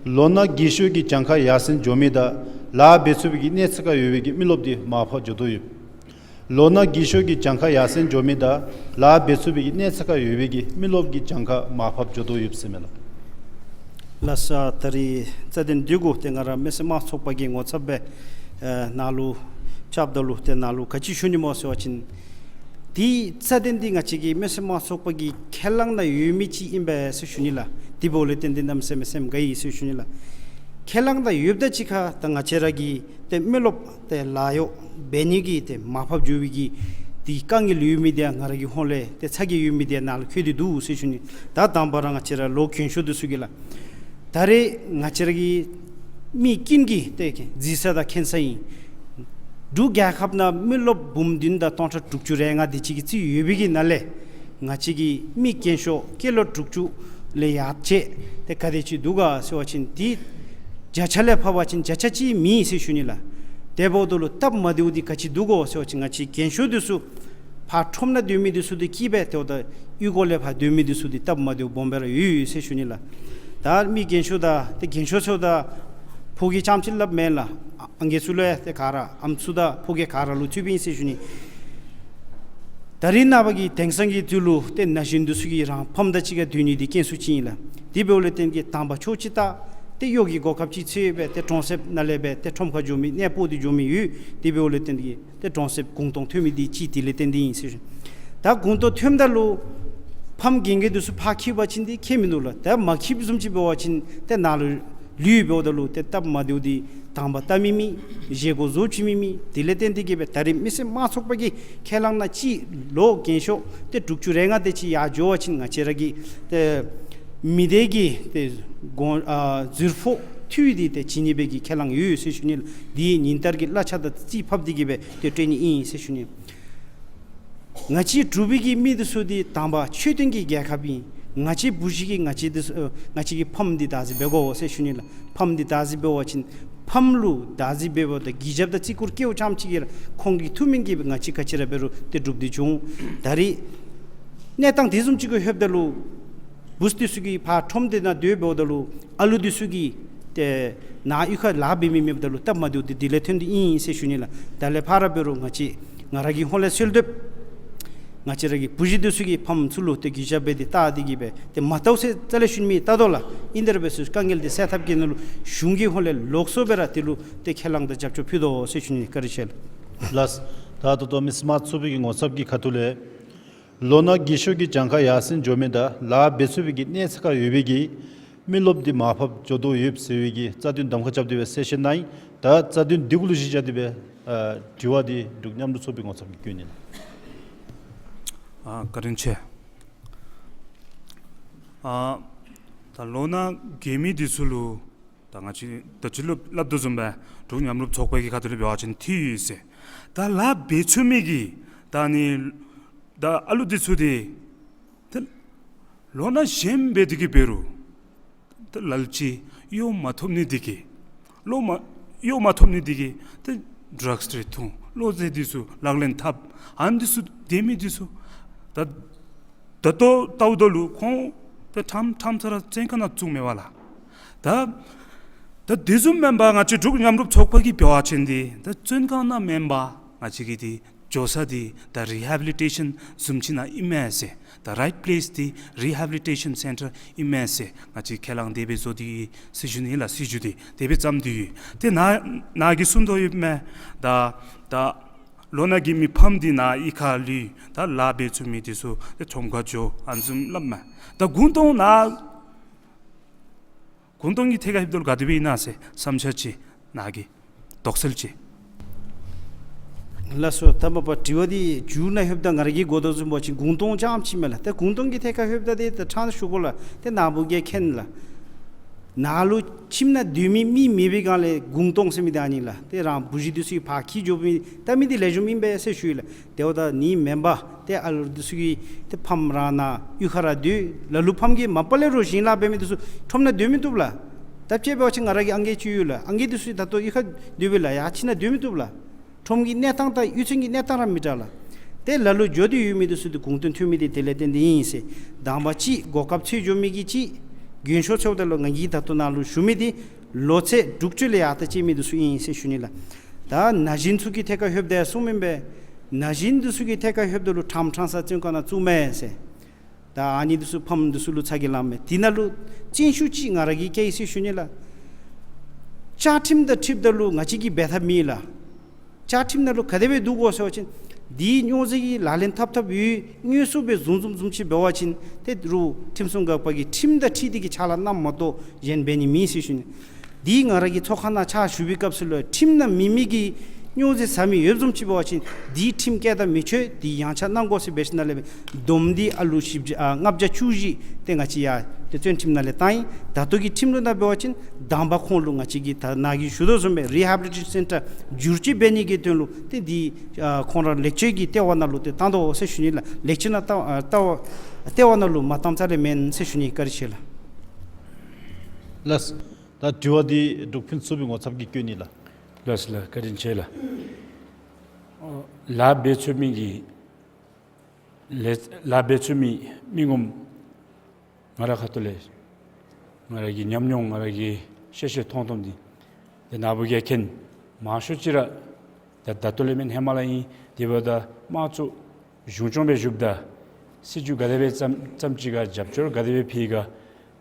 ལོ་ན་རྒས་ཤོས་ཀྱི་གྱངས་ཁ་ཡར་སེང་འགྱོ་མི་དང་ལཱ་འབད་ཚུགས་པའི་གི་གནས་ཚད་ཁར་ཡོད་པའི་གི་མི་རློབས་འདི་མར་ཕབ་འགྱོ་དོ་ཡོད། ལོ་ན་རྒས་ཤོས་ཀྱི་གྱངས་ཁ་ཡར་སེང་འགྱོ་མི་དང་ལཱ་འབད་ཚུགས་པའི་གི་གནས་ཚད་ཁར་ཡོད་པའི་གི་མི་རློབས་ཀྱི་གྱངས་ཁ་མར་ཕབ་འགྱོ་དོ་ཡོད་ཟེར་མས་ལགས། ལགས་སོ། ད་རིས་རྩ་དོན་འདི་གུ་ཏེ་ང་ར་མི་སེར་དམངས་ཚོགས་པ་གི་ངོ་ཚབ་སྦེ་ཨ་ནཱ་ལུ་ཕྱགཔ་ད་ལུ་ཏེ་ནཱ་ལུ་ག་ཅི་ཞུ་ནི་སྨོ་ཟེར་བ་ཅིན་འདི་རྩ་དོན་འདི་ང་བཅས་ཀྱི་མི་སེར་དམངས་ཚོགས་པ་གི་ཁས་བླངས་ནང་ཡོད་མི་ཅིག་ཨིན་པས་ཟེར་ཞུ་ནི་ལགས། དེ་འབདཝ་ལས་བརྟེན་ཏེ་གནམ་མེད་ས་མེད་སེམས་དགའ་ཡི་ཟེར་ཞུ་ནི་ལགས། ཁས་བླངས་ནང་ཡོདཔ་ད་ཅིག་ཁར་ད་ང་བཅས་ར་གི་ཏེ་མི་རློབས་ཏེ་ལཱ་གཡོག་འབད་ནི་གི་ཏེ་མར་ཕབ་འགྱོ་བའི་གི་ཏེ་དཀའ་ངལ་ཡོད་མི་འདི་ཡང་ང་ར་གི་ཧོངས་ལས་ཏེ་ཚ་གྱང་ཡོད་མི་འདི་ཡང་ནཱ་ལུ་འཁོད་དེ་འདུག་ཟེར་ཞུ་ནི། ད་དང་པ་ར་ང་བཅས་ར་ལོ་རྒན་ཤོས་འདི་ཚུ་གིས་ལགས། ད་རེས་ང་བཅས་ར་གི་མི་ཀུན་གྱིས་ཏེ་གཟིགས་ས་དང་མཁྱེན་ས་ཨིན། འབྲུག་རྒྱལ་ཁབ་ནང་མི་རློབས་འབུམ་བདུན་དང་སྟོང་ཕྲག་དྲུག་ཅུ་རེ་ལྔ་དེ་ཅིག་གི་རྩིས་ཡོད་པའི་གི་ནང་ལས་ང་བཅས་ཀྱི་མི་རྒན་ཤོས་སྐྱེས་ལོ་དྲུག་ཅུ་ལས་ཡར་བཅད་དེ་ག་དེ་ཅིག་འདུག་ག་ཟེར་བ་ཅིན་དེ་བརྒྱ་ཆ་ལས་ཕབ་པ་ཅིན་བརྒྱ་ཆ་གཅིག་མེད་ཟེར་ཞུ་ནི་ལགས། དེ་འབདཝ་ད་ལུ་སྟབས་མ་བདེཝ་འདི་ག་ཅི་འདུག་གོ་ཟེར་བ་ཅིན་ང་བཅས་རྒན་ཤོས་འདི་ཚུ་ཕར་ཁྲོམ་ནང་སྡོད་མི་འདི་ཚུ་འདི་སྐྱིད་པས། དེ་འབདཝ་ད་གཡུས་སྒོ་ལས་ཕར་སྡོད་མི་འདི་ཚུ་འདི་སྟབས་མ་བདེཝ་སྦོམ་སྦེ་ར་ཡོད་ཡོད་ཟེར་ཞུ་ནི་ལགས། ད་མི་རྒན་ཤོས་དང་ཏེ་རྒན་ཤོས་ཚུ་དང་ཕོ་རྒས་རྐྱངམ་ཅིག་སླབ་མེན་ལགས། ཨང་རྒས་ཚུ་ལུ་ཡང་ཏེ་ག་ར་ཨམ་སྲུ་དང་ཕོ་རྒས་ག་ར་ལུ་ཚུད་པའི་ཨིན་ཟེར་ཞུ་ནི། ད་རེས་ནངས་པ་གི་དེང་སང་གི་དུས་ལུ་ཏེ་ན་གཞོན་འདི་ཚུ་གིས་རང་ཕམ་དང་གཅིག་ཁར་སྡོད་ནི་འདི་རྐྱེན་སུ་ཅིག་ཨིན་ལགས། དེ་འབདཝ་ལས་བརྟེན་གྱི་དང་པ་ཕྱོགས་གཅིག་ད་ཏེ་གཡོག་གི་གོ་སྐབས་ཅིག་འཚོལ་སྦེ་ཏེ་གྲོང་གསེབ་ནང་ལས་སྦེ་ཏེ་ཁྲོམ་ཁར་འགྱོ་མི་གནས་སྤོ་སྟེ་འགྱོ་མི་ཡོད། དེ་འབདཝ་ལས་བརྟེན་གྱི་ཏེ་གྲོང་གསེབ་གུང་སྟོང་ཐོན་མི་འདི་གཅིག་དེ་ལས་བརྟེན་ཏེ་ཨིན་ཟེར་ཞུ། ད་གུང་སྟོང་ཐོནམ་ད་ལུ་ཕམ་རྒན་རྒས་འདི་ཚུ་ཕར་འཁྱིད་པ་ཅིན་འདི་ཁྱད་མིན་འདུག་ལགས། ད་མ་འཁྱིདཔ་བཟུམ་ཅིག་འབད་བ་ཅིན་ཏེ་ནཱ་ལུ་ལུས་འབདཝ་ད་ལུ་ཏེ་སྟབས་མ་བདེཝ་འདི་དང་པ་ལྟ་མི་མེད། བཞེས་སྒོ་བཟོ་བཅུག་མི་མེད། དེ་ལས་བརྟེན་ཏེ་གིས་སྦེ་ད་རེས་མི་སེར་དམངས་ཚོགས་པ་གི་ཁས་བླངས་ནང་ཅིག་ལོ་རྒན་ཤོས་ཏེ་དྲུག་ཅུ་རེ་ལྔ་དེ་ཅིག་ཡར་འགྱོ་བ་ཅིན་ང་བཅས་ར་གི་ཏེ་མི་སྡེ་གི་ཏེ་གོང་ཨ་ཟུར་ཕོགས་འཐུས་འདི་ཏེ་ཇི་སྙེད་སྦེ་གི་ཁས་བླངས་ཡོད་ཡོད་ཟེར་ཞུ་ནི་ལགས། འདི་ཉིན་ལྟར་གྱི་གླ་ཆ་དང་རྩིས་ཕབ་སྟེ་གིས་སྦེ་ཏེ་སྤྲོད་ནི་ཨིན་ཟེར་ཞུ་ནི། ང་བཅས་འབྲུག་པའི་གི་མི་འདི་ཚུ་འདི་དང་པ་ཆོས་ལྡན་གྱི་རྒྱལ་ཁབ་ཨིན། ང་བཅས་བུ་གཞི་གི་ང་བཅས་འདི་ཚུ་ཨ་ང་བཅས་ཀྱི་ཕམ་འདི་བདག་འཛིན་འབད་དགོ་ཟེར་ཞུ་ནི་ལགས། ཕམ་འདི་བདག་འཛིན་འབད་བ་ཅིན་ཕམ་ལུ་བདག་འཛིན་འབད་བ་དང་གུས་ཞབས་དང་བརྩི་བཀུར་བསྐྱེདཔ་ཙམ་ཅིག་གིས་ར་ཁོང་གིས་ཐུགས་མིན་གྱིས་ང་བཅས་ག་ཅི་ར་འབད་རུང་ཏེ་སྒྲུབ་སྟེ་འགྱོ་འོང་། ད་རེས་གནས་སྟངས་དེ་བཟུམ་ཅིག་གུ་ལྷོདཔ་ད་ལུ་བུཚ་འདི་ཚུ་གིས་ཕར་ཁྲོམ་དེ་ནང་སྡོད་འབདཝ་ད་ལུ་ཨ་ལུ་འདི་ཚུ་གིས་ཏེ་ནཱ་གཡུས་ཁར་ལཱ་འབད་མི་མེདཔ་ད་ལུ་སྟབས་མ་བདེཝ་འདི་དེ་ལས་ཐོན་ཏེ་ཨིན་ཟེར་ཞུ་ནི་ལགས། ད་ལས་ཕར་འབད་རུང་ང་བཅས་ང་ར་གི་ཧོངས་ལས་གསོལ་འདེབས། ང་བཅས་ར་གི་བུ་གཞི་འདི་ཚུ་གིས་ཕམ་ཚུ་ལུ་ཏེ་གུས་ཞབས་འབད་དེ་བལྟ་སྟེ་གིས་སྦེ་ཏེ་མ་བལྟཝ་ཟེར་རྩ་ལས་ཞུ་ནི་མེད། བལྟ་དོ་ལགས། ཨིན་དེ་ར་འབད་ཚུ་དཀའ་ངལ་འདི་སེལ་ཐབས་ཀྱི་ནང་ལུ་གཞུང་གི་ཧོངས་ལས་ལོགས་སུ་སྦེ་ར་དེ་ལུ་ཏེ་ཁས་བླངས་དང་རྒྱབ་སྐྱོར་ཕུལ་དོ་ཟེར་ཞུ་ནི། བཀའ་དྲིན་ཆེ་ལགས། ལགས། ད་ད་ལྟོ་མི་སེར་དམངས་གཙོའི་གི་ངོ་ཚབ་ཀྱི་ཁ་ཐུག་ལས་ལོ་ན་རྒས་ཤོས་ཀྱི་གྱངས་ཁ་ཡར་སེང་འགྱོ་མི་དང་ལཱ་འབད་ཚུགས་པའི་གི་གནས་ཚད་ཁར་ཡོད་པའི་གི་མི་རློབས་འདི་མར་ཕབ་འགྱོ་དོ་ཡོདཔ་ཟེར་བའི་གི་རྩ་དོན་གདམ་ཁ་རྐྱབ་སྟེ་སྦེ་གསལ་བཤད་གནང་ཡི། ད་རྩ་དོན་འདི་གུ་ལུ་གཞི་བཞག་སྟེ་སྦེ་ཨ་དྲི་བ་འདི་འབྲུག་མཉམ་རུབ་ཚོགས་པའི་ངོ་ཚབ་ཀྱིས་བཀོད་ནི་ལགས། ཨ་བཀའ་དྲིན་ཆེ། ཨ་ད་ལོ་ན་རྒས་མི་འདི་ཚུ་ལུ་ད་ང་བཅས་ད་ཅི་ལུ་སླབ་དོ་བཟུམ་སྦེ་འབྲུག་མཉམ་རུབ་ཚོགས་པའི་གི་ཁ་ཐུག་ལས་འབད་བ་ཅིན་འཐུས་ཡོད་ཟེར། ད་ལཱ་འབད་ཚུགས་མི་གི་ད་ནི་ད་ཨ་ལུ་འདི་ཚུ་འདི་ད་ལོ་ན་གཞོནམ་སྦེ་འདི་གིས་འབད་རུང་ད་ལ་ལུ་ཅིག་གཡོག་མ་ཐོབ་ནི་འདི་གིས་ལོ་མ་གཡོག་མ་ཐོབ་ནི་འདི་གིས་ད་ཌྲགསི་རེ་འཐུང་། གློ་རྩེ་འདི་ཚུ་ལག་ལེན་འཐབ། ཨ་ནི་འདི་ཚུ་སྡོད་མི་འདི་ཚུ་ད་ད་ལྟོ་ལྟཝ་ད་ལུ་ཁོང་ད་ཕྲངམ་ཕྲངམ་ས་ར་བཙོན་ཁང་ནང་བཙུགས་མས་པ་ལགས། ད་ད་དེ་བཟུམ་མེན་པར་ང་བཅས་འབྲུག་མཉམ་རུབ་ཚོགས་པ་གིས་འབད་བ་ཅིན་འདི་ད་བཙོན་ཁང་ནང་མེན་པར་ང་བཅས་ཀྱི་འདི་འགྱོ་ས་འདི་ད་རི་ཧེ་བི་ལི་ཊེ་ཤཱན་བཟུམ་ཅིག་ནང་ཨིན་མས་ཟེར། ད་རའིཊ་པི་ལེསི་འདི་རི་ཧེ་བི་ལི་ཊེ་ཤཱན་སེན་ཊར་ཨིན་མས་ཟེར་ང་བཅས་ཁས་བླངས་དེ་སྦེ་བཟོ་སྟེ་ཡོད་ཟེར་ཞུ་ནི་ལགས། སྲིད་བྱུས་འདི་དེ་སྦེ་བརྩམས་ཏེ་ཡོད། ཏེ་ནཱ་ནཱ་གིས་གསུང་དོ་ཡོདཔ་མས། ད་ད་ལོ་ན་རྒས་མི་ཕམ་འདི་ནཱ་གཡུས་ཁར་ལུས། ད་ལཱ་འབད་ཚུགས་མི་འདི་ཚུ་ཏེ་ཁྲོམ་ཁར་འགྱོ་ཨ་ནི་བཟུམ་སླབ་མས། ད་གུང་སྟོང་ནཱ་གུང་སྟོང་གི་ཐད་ཁར་ལྷོདཔ་ད་ལུ་ག་དེ་སྦེ་ཨིན་ན་ཟེར་བསམ་འཆར་ཅིག་ནཱ་གི་དོགས་སེལ་ཅིག། ལགས་སོ། ད་མ་པ་དྲི་བ་འདི་མཇུག་ནང་ལྷོདཔ་ད་ང་ར་གིས་གོ་དོ་བཟུམ་འབད་བ་ཅིན་གུང་སྟོང་རྐྱངམ་ཅིག་མས་ལགས། ཏེ་གུང་སྟོང་གི་ཐད་ཁར་ལྷོདཔ་ད་འདི་ད་ཕྲང་ཞུ་དགོ་ལགས། ཏེ་ནཱ་བུ་གིས་མཁྱེན་ལགས། ནཱ་ལུ་ཁྱིམ་ནང་སྡོད་མི་མི་མེད་པའི་སྒང་ལས་གུང་སྟོང་ཟེར་མི་འདི་ཨ་ནི་ལགས། ཏེ་རང་བུ་གཞི་འདི་ཚུ་གིས་ཕར་འཁྱིད་འགྱོ་མི་ལྟ་མི་འདི་ལེགས་ཤོམ་ཨིན་པས་ཟེར་ཞུ་ཡི་ལགས། དེ་འབདཝ་ད་ནི་མེན་པར་ཏེ་ཨ་ལུ་འདི་ཚུ་གིས་ཏེ་ཕམ་རང་ནཱ་གཡུས་ཁར་ར་སྡོད། ལ་ལུ་ཕམ་གྱིས་མ་པ་ལས་རོགས་ཞིང་ལཱ་འབད་མི་འདི་ཚུ་ཁྲོམ་ནང་སྡོད་མི་བཏུབ་ལགས། ད་དཔྱེ་འབད་བ་ཅིན་ང་ར་གི་ཨང་རྒས་ཅིག་ཡོད་ལགས། ཨང་རྒས་འདི་ཚུ་ད་ལྟོ་གཡུས་ཁར་སྡོད་པས་ལགས། ཡར་ཁྱིམ་ནང་སྡོད་མི་བཏུབ་ལགས། ཁྲོམ་གྱི་གནས་སྟངས་དང་གཡུས་ཚན་གྱི་གནས་སྟངས་ར་མི་འདྲ་ལགས། ཏེ་ལ་ལུ་འགྱོ་སྟེ་ཡོད་མི་འདི་ཚུ་འདི་གུང་སྟོང་ཐོན་མི་འདི་དེ་ལས་བརྟེན་ཏེ་ཨིན་ཟེར། དང་པ་གཅིག་གོ་སྐབས་འཚོལ་འགྱོ་མི་གིས་གཅིག། རྒན་ཤོས་ཚུ་འབདཝ་ད་ལུ་ང་གིས་ད་ལྟོ་ནཱ་ལུ་ཞུ་མི་འདི་ལོ་ཚད་དྲུག་ཅུ་ལས་ཡར་ལྟ་བྱེད་མི་འདི་ཚུ་ཨིན་ཟེར་ཞུ་ནི་ལགས། ད་ན་གཞོན་ཚུ་གི་ཐད་ཁར་ལྷོདཔ་ད་གསུངམ་ཨིན་པས། ན་གཞོན་འདི་ཚུ་གི་ཐད་ཁར་ལྷོདཔ་ད་ལུ་ཕྲང་ཕྲང་ས་བཙོན་ཁང་ནང་བཙུགས་མས་ཟེར། ད་ཨ་ནི་འདི་ཚུ་ཕམ་འདི་ཚུ་ལུ་ཚ་གྱང་ལངམ་མས། དེ་ནང་ལུ་བཙན་ཤུགས་ཅིག་ང་ར་གིས་བཀལ་ཡི་ཟེར་ཞུ་ནི་ལགས། བཅའ་ཁྲིམས་དང་འཁྲིལཝ་ད་ལུ་ང་བཅས་ཀྱིས་འབད་ཐབས་མེད་ལགས། བཅའ་ཁྲིམས་ནང་ལུ་ག་དེ་སྦེ་འདུག་གོ་ཟེར་བ་ཅིན་འདི་སྨྱོ་རྫས་ཀྱི་ལག་ལེན་འཐབ་འཐབ་ཡོད། དངོས་སུ་སྦེ་བཟུང་བཟུངམ་བཟུམ་ཅིག་འབད་བ་ཅིན་ཏེ་རུང་ཁྲིམས་སྲུང་འགག་པ་གིས་ཁྲིམས་དང་འཁྲིལ་ཏེ་གིས་ཕྱག་ལཱ་གནངམ་མ་གཏོགས་གཞན་འབད་ནི་མེད་ཟེར་ཞུ་ནི། འདི་ང་ར་གི་ཚོགས་ཁང་ནང་ཕྱག་ཞུ་བའི་སྐབས་སུ་ལུ་ཁྲིམས་ནང་མེད་མི་གི་སྨྱོ་རྫས་ཟ་མི་ཡོདཔ་བཟུམ་ཅིག་འབད་བ་ཅིན་འདི་ཁྲིམས་བཀལ་དང་མི་ཆོག། འདི་ཡངས་ཆག་གནང་དགོ་ཟེར་འབད་ཞིནམ་ལས་སྦེ་བསྡོམས་འདི་ཨ་ལུ་བཞི་བརྒྱ་ཨ་ལྔ་བརྒྱ་བཅུ་བཞི་ཏེ་ང་བཅས་ཡར་ཏེ་བཙོན་ཁྲིམས་ནང་ལས་བཏང་ཡི། ད་ལྟོ་གི་ཁྲིམས་ལུགས་ནང་འབད་བ་ཅིན་དང་པ་ཁོང་ལུ་ང་བཅས་ཀྱིས་ད་ནཱ་གིས་ཞུ་དོ་བཟུམ་སྦེ་རི་ཧེ་བི་ལི་ཊེ་ཤཱན་སེན་ཊར་བསྒྱུར་བཅོས་འབད་ནི་གི་དོན་ལུ་ཏེ་འདི་ཨ་ཁོང་ར་ལེགས་བཅོས་ཀྱི་ལྟེ་བ་ནང་ལུ་ཏེ་བཏང་དོ་ཟེར་ཞུ་ནི་ལགས། ལེགས་བཅོས་ནང་ལྟེ་བ་ཨ་ལྟེ་བ་ལྟེ་བ་ནང་ལུ་མ་བཏངམ་རྩ་ལས་མེན་ཟེར་ཞུ་ནི། བཀའ་དྲིན་ཆེ་ལགས། ལགས། ད་དྲི་བ་འདི་འབྲུག་ཕུན་ཚོགས་པའི་ངོ་ཚབ་ཀྱིས་བཀོད་ནི་ལགས། ལགས་ལགས། བཀའ་དྲིན་ཆེ་ལགས། ཨོ་ལཱ་འབད་ཚུགས་མི་གི་ལས་ལཱ་འབད་ཚུགས་མི་མི་ངོམ་ང་ར་ཁ་ཐུག་ལས་ང་ར་གི་ཉམས་མྱོང་ང་ར་གི་ཤེས་ཤེས་མཐོང་མཐོང་འདི་ཏེ་ནཱ་བུ་གིས་མཁྱེན། མང་ཤོས་ཅིག་ར་ད་ད་ལྟོ་ལས་མེན་ཧེ་མ་ལས་ཨིན། དེ་འབདཝ་ད་དམངས་གཙོ་གཞུང་སྐྱོང་སྦེ་བཞུགསཔ་ད་སྲིད་བྱུས་ག་དེ་སྦེ་བརྩམ་བརྩམ་ཅི་ག་རྒྱབ་སྐྱོར་ག་དེ་སྦེ་ཕུལ་ག།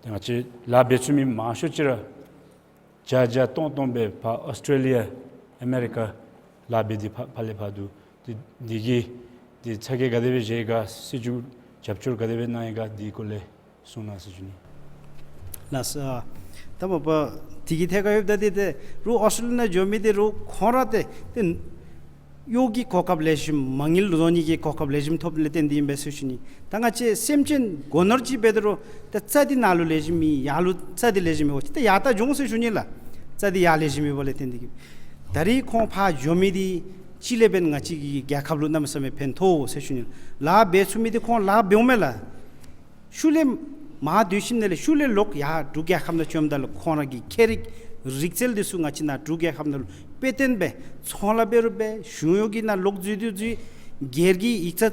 ཏེ་ང་བཅས་ལཱ་འབད་ཚུགས་མི་མང་ཤོས་ཅིག་ར་བརྒྱ་བརྒྱ་སྟོང་སྟོང་སྦེ་ཕར་ཨོསི་ཊྲེ་ལི་ཡ་ཨ་མེ་རི་ཀ་ལཱ་འབད་དེ་ཕར་ཕར་ལས་ཕར་འདུག། དེ་དེ་གིས་དེ་ཚ་གྱང་ག་དེ་སྦེ་བཞེས་ག་སྲིད་བྱུས་རྒྱབ་སྐྱོར་ག་དེ་སྦེ་གནང་ཡི་ག་དེ་སྐོར་ལས་གསུང་གནང་ཟེར་ཞུ་ནི། ལགས་སོ། ད་མ་པ་དེ་གི་ཐད་ཁར་ཡོདཔ་ད་དེ་ཏེ་རོགས་ཨོསི་ཊྲེ་ལི་ཡ་ནང་འགྱོ་མི་དེ་རོགས་ཁོང་ར་ཏེ་ཏེ་གཡོག་གི་གོ་སྐབས་ལེགས་ཤོམ་མ་དངུལ་བཟོ་ནི་གི་གོ་སྐབས་ལེགས་ཤོམ་ཐོབ་ལས་བརྟེན་ཏེ་ཨིན་པས་ཟེར་ཞུ་ནི། ད་ང་བཅས་སེམས་ཅན་སྒོ་ནོར་ཅིག་འབད་དེ་རུང་ད་རྩ་འདི་ནཱ་ལུ་ལེགས་ཤོམ་མེད་ཡར་ལུ་རྩ་འདི་ལེགས་ཤོམ་མེད་པ་ཅིན་ད་ཡར་ལྟ་འགྱོ་འོང་ཟེར་ཞུ་ནི་ལགས། རྩ་འདི་ཡར་ལེགས་ཤོམ་མེད་པ་ལས་བརྟེན་ཏེ་གིས་ད་རིས་ཁོང་ཕར་འགྱོ་མི་འདི་གཅིག་ལས་འབདན་ང་བཅས་ཀྱི་རྒྱལ་ཁབ་ལུ་གནམ་མེད་ས་མེད་ཕན་ཐོགས་ཟེར་ཞུ་ནི། ལཱ་འབད་ཚུགས་མི་འདི་ཁོང་ལཱ་འབདཝ་མས་ལགས། ཤུལ་ལས་མར་སྡོད་ཞིནམ་ལས་ཤུལ་ལས་ལོག་ཡར་འབྲུག་རྒྱལ་ཁབ་ནང་བྱོནམ་ད་ལུ་ཁོང་ར་གི་ཁྱད་རིག་རིག་རྩལ་འདི་ཚུ་ང་བཅས་ནཱ་འབྲུག་རྒྱལ་ཁབ་ནང་ལུ་དཔེ་སྟོན་སྦེ་ཚོང་ལཱ་འབད་རུང་འབད་གཞུང་གཡོག་གི་ནང་ལོག་འཛུལ་དེ་འཛུལ་སྒེར་གྱི་ཡིག་ཚང་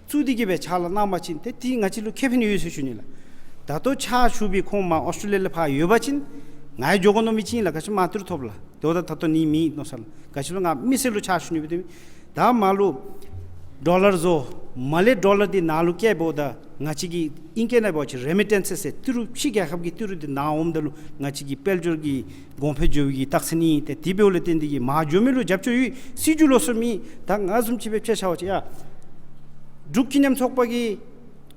བཙུགས་ཏེ་གིས་སྦེ་ཕྱག་ལཱ་གནང་པ་ཅིན་ཏེ་དེ་ང་བཅས་ལུ་ཁེ་ཕན་ཡོད་ཟེར་ཞུ་ནི་ལགས། ད་ལྟོ་ཕྱག་ཞུ་བའི་ཁོང་མར་ཨོསི་ཊྲེ་ལི་ཡ་ལས་ཕར་ཡོད་པ་ཅིན་ང་ཡང་འགྱོ་དགོ་མནོ་མི་ཅིག་ཨིན་ལགས། ག་ཅི་མ་ཏི་རུ་ཐོབ་ལགས། དེ་འབདཝ་ད་ད་ལྟོ་ནི་མེད་མནོ་ས་ལགས། ག་ཅི་ལོ་ང་མི་སེར་ལུ་ཕྱག་ཞུ་ནི་འབད་དེ་མེད། ད་མར་ལུ་ཌོ་ལར་བཟོ་མར་ལས་ཌོ་ལར་འདི་ནཱ་ལུ་བསྐྱལཝ་ད་ང་བཅས་ཀྱི་ཨིང་སྐད་ནང་འབད་བ་ཅིན་རེ་མི་ཊེན་སི་ཟེར་ཏི་རུ་ཕྱི་རྒྱལ་ཁབ་ཀྱི་ཏི་རུ་འདི་ནཱ་འོངམ་ད་ལུ་ང་བཅས་ཀྱི་དཔལ་འབྱོར་གྱི་གོང་འཕེལ་འགྱོ་བའི་གི་རྟགས་མཚན་ཨིན། ཏེ་དེ་འབདཝ་ལས་བརྟེན་ཏེ་གིས་མར་འགྱོ་མི་ལུ་རྒྱབ་སྐྱོར་ཡོད། སྲིད་བྱུས་ལོགས་སུ་མེད། ད་ང་བཟུམ་ཅིག་སྦེ་ཕྱག་ཞུ་བ་ཅིན་ཡ་འབྲུག་ཀུན་མཉམ་ཚོགས་པ་གི་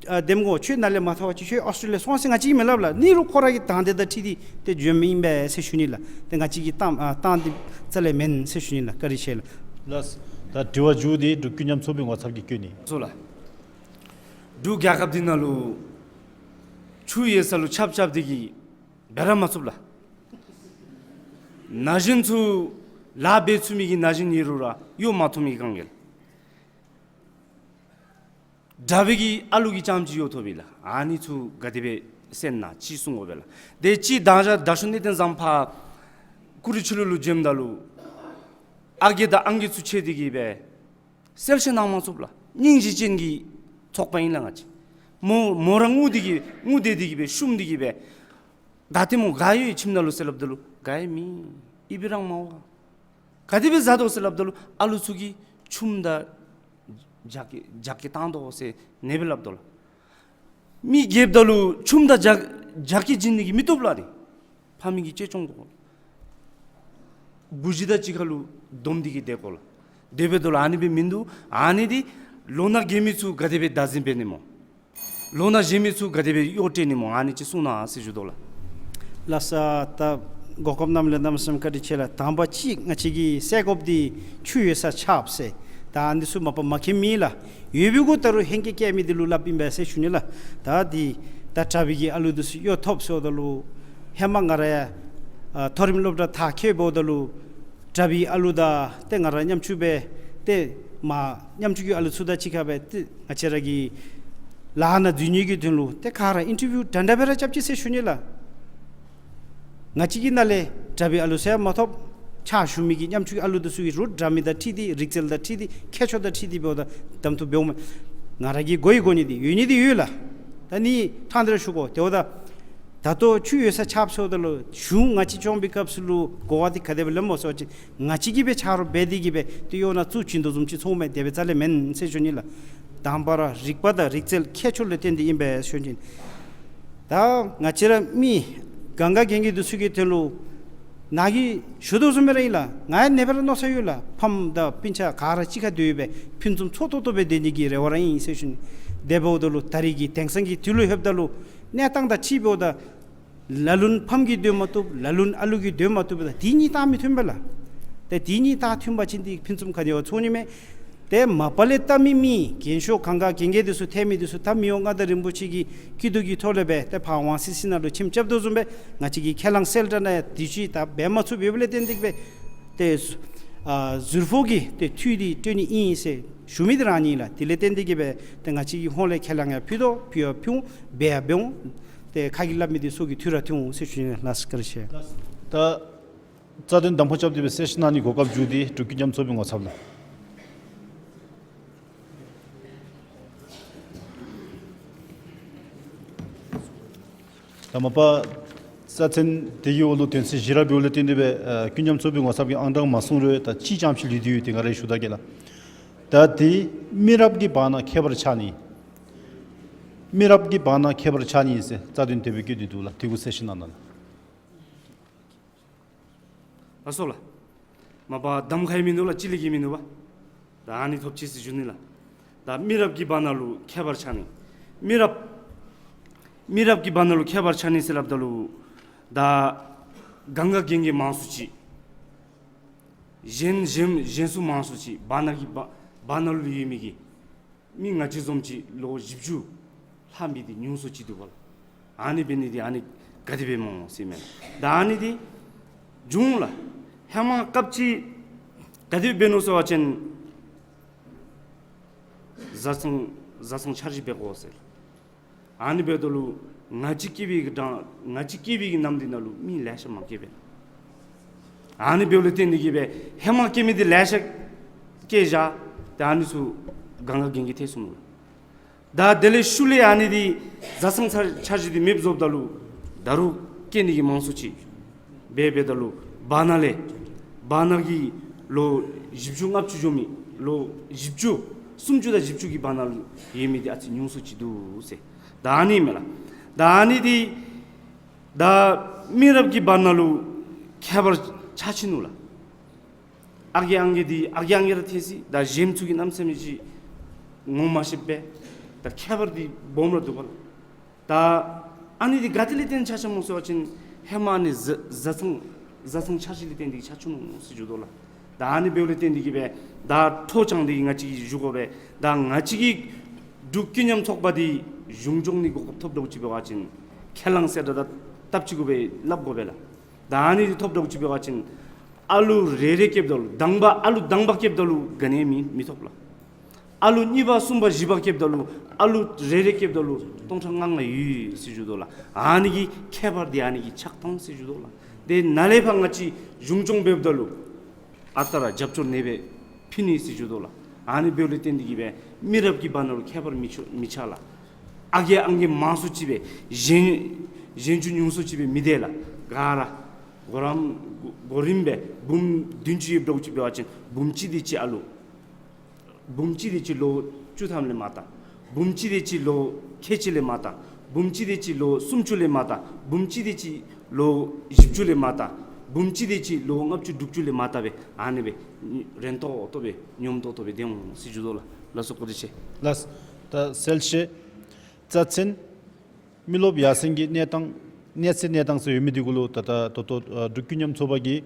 ཨ་འདེམས་ངོ་ཁྱོད་ནཱ་ལས་མ་ཐོབ་པ་ཅིན་ཁྱོད་ཨོསི་ཊྲེ་ལི་ཡ་སོང་ཟེར་ང་བཅས་ཀྱིས་མི་སླབ་ལགས། ཨ་ནི་རུང་ཁོ་ར་གི་དང་འདོད་དང་འཁྲིལ་ཏེ་ཏེ་འགྱོ་མི་ཨིན་པས་ཟེར་ཞུ་ནི་ལགས། ཏེ་ང་བཅས་ཀྱི་གཏམ་ཨ་གཏམ་འདི་རྩ་ལས་མེན་ཟེར་ཞུ་ནི་ལགས། བཀའ་དྲིན་ཆེ་ལགས། ལགས། ད་དྲི་བ་མཇུག་འདི་འབྲུག་ཀུན་མཉམ་ཚོགས་པའི་ངོ་ཚབ་ཀྱིས་བཀོད་ནི། སོ་ལགས། འབྲུག་རྒྱལ་ཁབ་འདི་ནང་ལུ་ཆུ་ཡོད་ས་ལུ་ཆརཔ་རྐྱབ་སྟེ་གིས་འབད་ར་མ་ཚུགས་ལགས། ན་གཞོན་ཚུ་ལཱ་འབད་ཚུགས་མི་གི་ན་གཞོན་ཡོད་རུང་ར་གཡོག་མ་ཐོབ་མི་གི་དཀའ་ངལ། དྲག་པའི་གི་ཨ་ལུ་གི་རྐྱངམ་ཅིག་གཡོག་ཐོབ་པས་ལགས། ཨ་ནི་ཚུ་ག་དེ་སྦེ་སེལ་ན་ཅིག་གསུང་དགོ་པས་ལགས། དེ་ཅིག་དང་ཞག་དྲག་ཤོས་གནས་བརྟན་བཟང་ཕར་ཀུ་རི་ཆུ་ལུ་ལུ་འགྱོཝ་ད་ལུ་ཨ་རྒས་དང་ཨང་རྒས་ཚུ་ཁྲིད་དེ་གིས་སྦེ་སེལ་ཤེས་གནང་མ་ཚུགས་ལགས། སྙིང་རྗེ་ཅན་གྱི་ཚོགས་པ་ཨིན་ལགས་ང་བཅས། མོ་མོ་ར་ངུ་སྟེ་གིས་ངུ་དེ་དེ་གིས་སྦེ་བཤུམ་སྟེ་གིས་སྦེ་ད་ཏེ་མོ་ག་ཡོད་ཁྱིམ་ནང་ལུ་ཟེར་སླབ་ད་ལུ་ག་ཡང་མེད། ཨི་བི་རང་མ་འོང་། ག་དེ་སྦེ་བཟའ་དོ་ཟེར་སླབ་ད་ལུ་ཨ་ལུ་ཚུ་གིས་ཆུམ་དང་ཇ་གི་ཇ་གི་བཏང་དོ་ཟེར་ཨ་ནེ་སྦེ་སླབ་དོ་ལགས། མི་རྒསཔ་ད་ལུ་ཆུམ་དང་ཇ་ཇ་གི་བྱིན་ནི་གི་མི་བཏུབ་ལགས་ཏེ། ཕ་མའི་གི་གཅེས་སྐྱོང་དགོ། བུ་གཞི་དང་གཅིག་ཁར་ལུ་སྡོམ་སྟེ་གིས་སྡོད་དགོ་ལགས། དེ་འབདཝ་ད་ལུ་ཨ་ནི་སྦེ་མིན་འདུག། ཨ་ནི་འདི་ལོ་ན་རྒས་མི་ཚུ་ག་དེ་སྦེ་བདག་འཛིན་འབད་ནི་སྨོ། ལོ་ན་རྒས་མི་ཚུ་ག་དེ་སྦེ་གཡོག་སྤྲོད་ནི་སྨོ། ཨ་ནི་ཅིག་གསུང་གནང་ཟེར་ཞུ་དོ་ལགས། ལགས་སོ། ད་གོ་སྐབས་གནངམ་ལས་གནམ་མེད་ས་མེད་བཀའ་དྲིན་ཆེ་ལགས། དང་པ་ཅིག་ང་བཅས་ཀྱི་སེལ་དགོཔ་འདི་ཆུ་ཡོད་ས་ཆརཔ་ཟེར། ད་ཨ་ནི་ཚུ་མ་པ་མ་མཁྱེན་མི་ལགས། ཡོད་པའི་གུ་ད་རུང་ཧེང་སྐལ་བསྐྱེད་མི་འདི་ལུ་སླབ་ཨིན་པས་ཟེར་ཞུ་ནི་ལགས། ད་འདི་ད་དྲག་པའི་གི་ཨ་ལུ་འདི་ཚུ་གཡོག་ཐོབ་ཟེརཝ་ད་ལུ་ཧེ་མ་ང་ར་ཡང་ཨ་མཐོ་རིམ་སློབ་གྲྭ་མཐར་འཁྱོལཝ་ད་ལུ་དྲག་པའི་ཨ་ལུ་དང་ཏེ་ང་ར་མཉམ་ཆུང་སྦེ་ཏེ་མ་མཉམ་ཆུང་གི་ཨ་ལུ་ཚུ་དང་གཅིག་ཁར་སྦེ་ཏེ་ང་བཅས་ར་གི་ལཱ་ནང་འཛུལ་ནི་གི་དོན་ལུ་ཏེ་ག་ར་ཨིན་ཊར་བིའུ་འདྲན་འདྲ་སྦེ་ར་རྐྱབ་ཅི་ཟེར་ཞུ་ནི་ལགས། ང་བཅས་ཀྱི་ནང་ལས་དྲག་པའི་ཨ་ལུ་ཟེར་མ་ཐོབ། ཕྱག་ཞུ་མི་གི་མཉམ་ཆུང་གི་ཨ་ལུ་འདི་ཚུ་གི་རུང་འདྲ་མིན་དང་འཁྲིལ་ཏེ་རིག་རྩལ་དང་འཁྲིལ་ཏེ་ཁྱད་ཆོས་དང་འཁྲིལ་ཏེ་འབདཝ་ད་གདམ་འཐུ་འབདཝ་མས། ང་ར་གིས་གོ་ཡི་གོ་ནི་འདི་ཡོད་ནི་འདི་ཡོད་ལགས། ད་ནི་ཐང་འདི་ར་ཞུ་དགོ། དེ་འབདཝ་ད་ད་ལྟོ་ཆུ་ཡོད་ས་ཆརཔ་ཟེརཝ་ད་ལུ་གཞུང་ང་བཅས་སྐྱོང་བའི་སྐབས་སུ་ལུ་གོ་བ་འདི་ག་དེ་སྦེ་ལེན་སྨོ་ཟེར་བ་ཅིན་ང་བཅས་ཀྱིས་སྦེ་ཆ་རོགས་འབད་དེ་གིས་སྦེ་ཏེ་གཡོག་ནང་བཙུགས་བྱིན་དོ་བཟུམ་ཅིག་མཚུངས་མས། དེ་སྦེ་རྩ་ལས་མེན་ཟེར་ཞུ་ནི་ལགས། དང་པ་ར་རིག་པ་དང་རིག་རྩལ་ཁྱད་ཆོས་ལུ་བརྟེན་ཏེ་ཨིན་པས་ཟེར་ཞུ་ནི། ད་ང་བཅས་ར་མི་གང་ག་གན་གི་འདི་ཚུ་གི་དོན་ལུ་ནཱ་གིས་ཞུ་དོ་བཟུམ་སྦེ་ར་ཨིན་ལགས། ང་ཡང་ཨ་ནེ་སྦེ་ར་མནོ་ས་ཡོད་ལགས། ཕམ་དང་སྤུན་ཆ་ག་ར་གཅིག་ཁར་སྡོད་སྦེ་ཕུན་སུམ་ཚོགས་ཏོག་ཏོ་སྦེ་སྡོད་ནི་གི་རེ་བ་ར་ཨིན་ཟེར་ཞུ་ནི། དེ་འབདཝ་ད་ལུ་ད་རེས་ཀྱི་དེང་སང་གི་དུས་ལུ་ལྷོདཔ་ད་ལུ་གནས་སྟངས་དང་འཁྲིལ་འབདཝ་ད་ལ་ལུ་ཕམ་གིས་སྡོད་མ་བཏུབ། ལ་ལུ་ཨ་ལུ་གིས་སྡོད་མ་བཏུབ་ད་དེ་གཉིས་སྟངས་མི་མཐུན་པས་ལགས། ཏེ་དེ་གཉིས་སྟངས་མཐུན་པ་ཅིན་ཏེ་ཕུན་སུམ་ག་ནི་བ་ཚོགས་ནི་མས། ཏེ་མ་པ་ལས་ལྟ་མི་མི་རྒན་ཤོས་གང་ག་གན་རྐྱལ་འདི་ཚུ་ཐལ་མི་འདི་ཚུ་ད་མི་དབང་མངའ་བདག་རིན་པོ་ཆེ་གི་སྐྱིད་སྡུག་གི་ཐོག་ལས་སྦེ་ཏེ་ཕར་ཝང་སི་སི་ནང་ལུ་ཁྱིམ་རྐྱབ་དོ་བཟུམ་སྦེ་ང་བཅས་ཀྱི་ཁས་བླངས་གསལ་བསྒྲགས་ནང་ཡང་དུས་ཅི་ད་འབད་མ་ཚུགས་པའི་ལས་བརྟེན་ཏེ་སྦེ་ཏེ་ཨ་ཟུར་ཕོགས་ཀྱི་ཏེ་འཐུས་འདི་སྤྲོད་ནི་ཨིན་ཟེར་ཞུ་མི་འདི་རང་ཨིན་ལགས། དེ་ལས་བརྟེན་ཏེ་གིས་སྦེ་ཏེ་ང་བཅས་ཀྱི་ཧོངས་ལས་ཁས་བླངས་ཡང་ཕུལ་དོ། ཕུལ་ཡང་ཕུལ་འོང་། འབད་ཡང་འབད་འོང་། ཏེ་ཁ་གིས་སླབ་མི་འདི་ཚུ་གི་ཐུགས་ར་ཐུག་འོང་ཟེར་ཞུ་ནི་ལགས། བཀའ་དྲིན་ཆེ། ད་ རྩ་དོན་གདམ་ཁ་རྐྱབ་སྟེ་སྦེ་གསལ་བཤད་གནང་ནི་གོ་སྐབས་ཞུ་སྟེ་འབྲུག་ཀུན་མཉམ་ཚོགས་པའི་ངོ་ཚབ་ལུ། ད་མ་པ་རྩ་ཚན་དེ་གི་འོག་ལུ་དོན་ཚན་བཞི་ར་འབདཝ་ལས་བརྟེན་ཏེ་སྦེ་ཨ་ཀུན་མཉམ་ཚོགས་པའི་ངོ་ཚབ་ཀྱིས་ཨང་གྲངས་མ་གསུངས་རུང་ད་གཅིག་རྐྱངམ་ཅིག་ལུས་ཏེ་ཡོད། དེ་ང་ར་ཞུ་ད་གེ་ལགས། ད་དེ་མི་རབས་ཀྱི་བར་ན་ཁྱད་པར་ཆགས་ནི། མི་རབས་ཀྱི་བར་ན་ཁྱད་པར་ཆགས་ནི་ཟེར་རྩ་དོན་དེ་སྦེ་བཀོད་དེ་འདུག་ལགས། དེ་གུ་གསལ་བཤད་གནང་གནང་ལགས། ལགས་སོ་ལགས། མ་པ་གདམ་ཁའི་མིན་འདུག་ལགས། ཅི་ལས་ཀྱི་མིན་འདུག་པ། ད་ཨ་ནི་ཐོབ་ཅི་ཟེར་ཞུ་ནི་ལགས། ད་མི་རབས་ཀྱི་བར་ན་ལུ་ཁྱད་པར་ཆགས་ནི། མི་རབས་མི་རབས་ཀྱི་བར་ན་ལུ་ཁྱད་པར་ཆགས་ནི་ཟེར་སླབ་ད་ལུ་ད་གང་ག་གན་གི་མང་སུ་ཅིག་གཞན་གཞན་གཞན་སུ་མང་སུ་ཅིག་བར་ན་གི་བར་བར་ན་ལུ་ཡོད་མི་གི་མི་ང་བཅས་བཟུམ་ཅིག་ལོ་བཞི་བཅུ་ལྷག་མི་འདི་ཉུང་སུ་ཅིག་འདུག་པ་ལགས། ཨ་ནི་འབད་ནི་འདི་ཨ་ནི་ག་དེ་སྦེ་སྨོ་ཟེར་མས་ལགས། ད་ཨ་ནི་འདི་བྱུང་ལགས། ཧེ་མ་སྐབས་ཅིག་ག་དེ་སྦེ་འབད་ནུག་ཟེར་བ་ཅིན་བཟའ་ཚང་བཟའ་ཚང་འཆར་གཞི་འབད་དགོ་ཟེར། ཨ་ནི་འབདཝ་ད་ལུ་ང་བཅས་སྐྱེས་པའི་གི་གྲངས་ང་བཅས་སྐྱེས་པའི་གི་ནམ་འདི་ནང་ལུ་མི་ལེ་ཤ་མ་སྐྱེས་པས། ཨ་ནི་འབདཝ་ལས་བརྟེན་ཏེ་གིས་སྦེ་ཧེ་མ་སྐྱེས་མི་འདི་ལེ་ཤ་སྐྱེས་བཞག། ཏེ་ཨ་ནི་ཚུ་གང་ག་གན་གི་ཐལ་སོང་ནུག། ད་དེ་ལས་ཤུལ་ལས་ཨ་ནི་འདི་བཟའ་ཚང་འཆར་འཆར་གཞི་འདི་མེདཔ་བཟོཝ་ད་ལུ་ད་རུང་སྐྱེ་ནི་གི་མང་སུ་ཅིག་འབད་འབདཝ་ད་ལུ་བར་ན་ལས་བར་ན་གི་ལོ་བཞི་བཅུ་ལྔ་བཅུ་འགྱོ་མི་ལོ་བཞི་བཅུ་སུམ་ཅུ་དང་བཞི་བཅུ་གི་བར་ན་ལུ་ཡོད་མི་འདི་ཨ་ཙི་ཉུང་སུ་ཅིག་འདུག་ཟེར། ད་ཨ་ནི་མས་ལགས། ད་ཨ་ནི་འདི་ད་མི་རབས་ཀྱི་བར་ན་ལུ་ཁྱད་པར་ཆགས་ཅི་ནུག་ལགས། ཨ་རྒས་ཨང་རྒས་འདི་ཨ་རྒས་ཨང་རྒས་ར་ཐལ་སོ་ཡི། ད་གཞན་ཚུ་གི་གནམ་མེད་ས་མེད་ཅིག་ངོ་མ་ཤེས་པས། ད་ཁྱད་པར་འདི་སྦོམ་ར་འདུག་པ་ལགས། ད་ཨ་ནི་འདི་ག་ཏེ་ལས་བརྟེན་ཆགས་ཆགསཔ་སྨོ་ཟེར་བ་ཅིན་ཧེ་མ་ཨ་ནི་བཟའ་བཟའ་ཚང་བཟའ་ཚང་འཆར་གཞི་ལས་བརྟེན་ཏེ་ཆགས་ཆུ་ནུག་ཟེར་ཞུ་དོ་ལགས། ད་ཨ་ནི་འབདཝ་ལས་བརྟེན་ཏེ་གིས་སྦེ་ད་ཁྲོ་ཆང་འདི་ང་བཅས་ཀྱིས་ཞུ་དགོ་པས། ད་ང་བཅས་ཀྱི་འབྲུག་ཀུན་མཉམ་ཚོགས་པ་འདི་གཞུང་སྐྱོང་ནི་གོ་སྐབས་ཐོབ་དོ་ཅིག་འབད་བ་ཅིན་ཁས་བླངས་ཟེར་ད་ད་སྟབས་ཅིག་གུ་སྦེ་སླབ་དགོ་པས་ལགས། ད་ཨ་ནི་འདི་ཐོབ་དོ་ཅིག་འབད་བ་ཅིན་ཨ་ལུ་རེ་རེ་སྐྱེཝ་ད་ལུ་དང་པ་ཨ་ལུ་དང་པ་སྐྱེཝ་ད་ལུ་ག་ནི་མི་མི་ཐོབ་ལགས། ཨ་ལུ་གཉིས་པ་གསུམ་པ་བཞི་པ་སྐྱེཝ་ད་ལུ་ཨ་ལུ་རེ་རེ་སྐྱེཝ་ད་ལུ་སྟོང་ཕྲག་ལྔ་ལྔ་ཡོད་ཟེར་ཞུ་དོ་ལགས། ཨ་ནི་གི་ཁྱད་པར་འདི་ཨ་ནི་གི་ཆགས་སྟངས་ཟེར་ཞུ་དོ་ལགས། དེ་ནཱ་ལས་ཕར་ང་བཅས་གཞུང་སྐྱོང་འབདཝ་ད་ལུ་ཨ་རྟག་ར་རྒྱབ་སྐྱོར་ཨ་ནེ་སྦེ་ཕུལ་ནི་ཟེར་ཞུ་དོ་ལགས། ཨ་ནི་འབདཝ་ལས་བརྟེན་ཏེ་གིས་སྦེ་མི་རབས་ཀྱི་བར་ན་ལུ་ཁྱད་པར་མི་ཆོ་མི་ཆགས་ལགས། ཨ་རྒས་ཨང་རྒས་མང་སུ་ཅིག་སྦེ་གཞན་གཞན་ཚུ་ཉུང་སུ་ཅིག་སྦེ་མི་སྡོད་ལགས། ག་ར་གོ་རམ་གོ་རིམ་སྦེ་འབུམ་བདུན་ཅུ་ཡོདཔ་འདྲཝ་ཅིག་འབད་བ་ཅིན་འབུམ་གཅིག་དེ་ཅིག་ཨ་ལུ། འབུམ་གཅིག་དེ་ཅིག་ལོ་བཅུ་ཐམ་ལས་མར་ད། འབུམ་གཅིག་དེ་ཅིག་ལོ་ཁལ་གཅིག་ལས་མར་ད། འབུམ་གཅིག་དེ་ཅིག་ལོ་སུམ་ཅུ་ལས་མར་ད། འབུམ་གཅིག་དེ་ཅིག་ལོ་བཞི་བཅུ་ལས་མར་ད། འབུམ་གཅིག་དེ་ཅིག་ལོ་ལྔ་བཅུ་དྲུག་ཅུ་ལས་མར་ད་སྦེ་ཨ་ནི་སྦེ་རན་ཏོག་ཏོ་སྦེ་ཉམས་ཏོག་ཏོ་སྦེ་སྡོད་འོང་ཟེར་ཞུ་དོ་ལགས། ལགས་སོ་བཀའ་དྲིན་ཆེ། ལགས། ད་གསལ་བཤད་རྩ་ཚན་མི་རློབས་ཡར་སེང་གི་གནས་སྟངས་གནས་ཚད་གནས་སྟངས་ཟེར་ཡོད་མི་འདི་གུ་ལུ་ད་ད་ད་ལྟོ་ཨ་འབྲུག་ཀུན་མཉམ་ཚོགས་པ་གིས་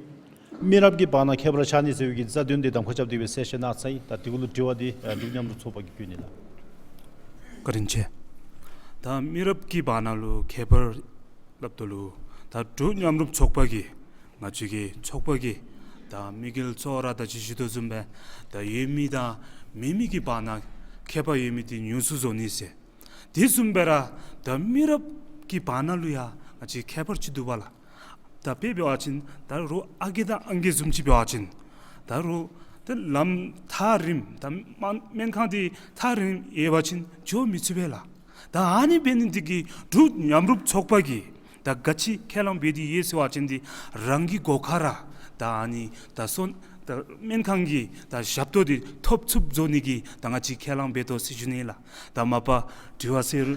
མི་རབས་ཀྱི་བར་ན་ཁྱད་པར་ཆགས་ནི་ཟེར་བའི་གི་རྩ་དོན་འདི་གདམ་ཁ་རྐྱབ་སྟེ་སྦེ་གསལ་བཤད་གནང་ཚར་ཡི། ད་འདི་གུ་ལུ་དྲི་བ་འདི་ཨ་འབྲུག་མཉམ་རུབ་ཚོགས་པ་གིས་བཀོད་ནི་ལགས། བཀའ་དྲིན་ཆེ། ད་མི་རབས་ཀྱི་བར་ན་ལུ་ཁྱད་པར་སླབ་ད་ལུ་ད་འབྲུག་མཉམ་རུབ་ཚོགས་པ་གིས་ང་བཅས་ཀྱི་ཚོགས་པ་གིས་ད་དམིགས་ཡུལ་གཙོ་བོ་ར་ད་ཅི་ཞུ་དོ་བཟུམ་སྦེ་ད་ཡོད་མི་དང་མེད་མི་གི་བར་ན་ཁྱད་པར་ཡོད་མི་འདི་ཉུང་སུ་བཟོ་ནི་ཟེར། དེ་བཟུམ་སྦེ་ར་ད་མི་རབས་ཀྱི་བར་ན་ལུ་ཡང་ང་བཅས་ཁྱད་པར་ཅིག་འདུག་པ་ལགས། ད་དཔེ་འབད་བ་ཅིན་ད་རུང་ཨ་རྒས་དང་ཨང་རྒས་བཟུམ་ཅིག་འབད་བ་ཅིན་ད་རུང་ད་ལམ་ཐག་རིངམོ་ད་སྨན་སྨན་ཁང་འདི་ཐག་རིང་ཡོད་པ་ཅིན་འགྱོ་མི་ཚུགས་པས་ལགས། ད་ཨ་ནི་འབད་ནི་འདི་གིས་འབྲུག་མཉམ་རུབ་ཚོགས་པ་གིས་ད་ག་ཅི་ཁས་བླངས་འབད་དེ་ཡོད་ཟེར་བ་ཅིན་འདི་རང་གི་སྒོ་ཁ་ར་ད་ཨ་ནི་ད་སོ་ད་སྨན་ཁང་གི་ད་ཞབས་ཏོག་འདི་ཐོབ་ཚུགསཔ་བཟོ་ནི་གི་ད་ང་བཅས་ཁས་བླངས་འབད་དོ་ཟེར་ཞུ་ནི་ལགས། ད་མ་པ་དྲི་བ་ཟེར་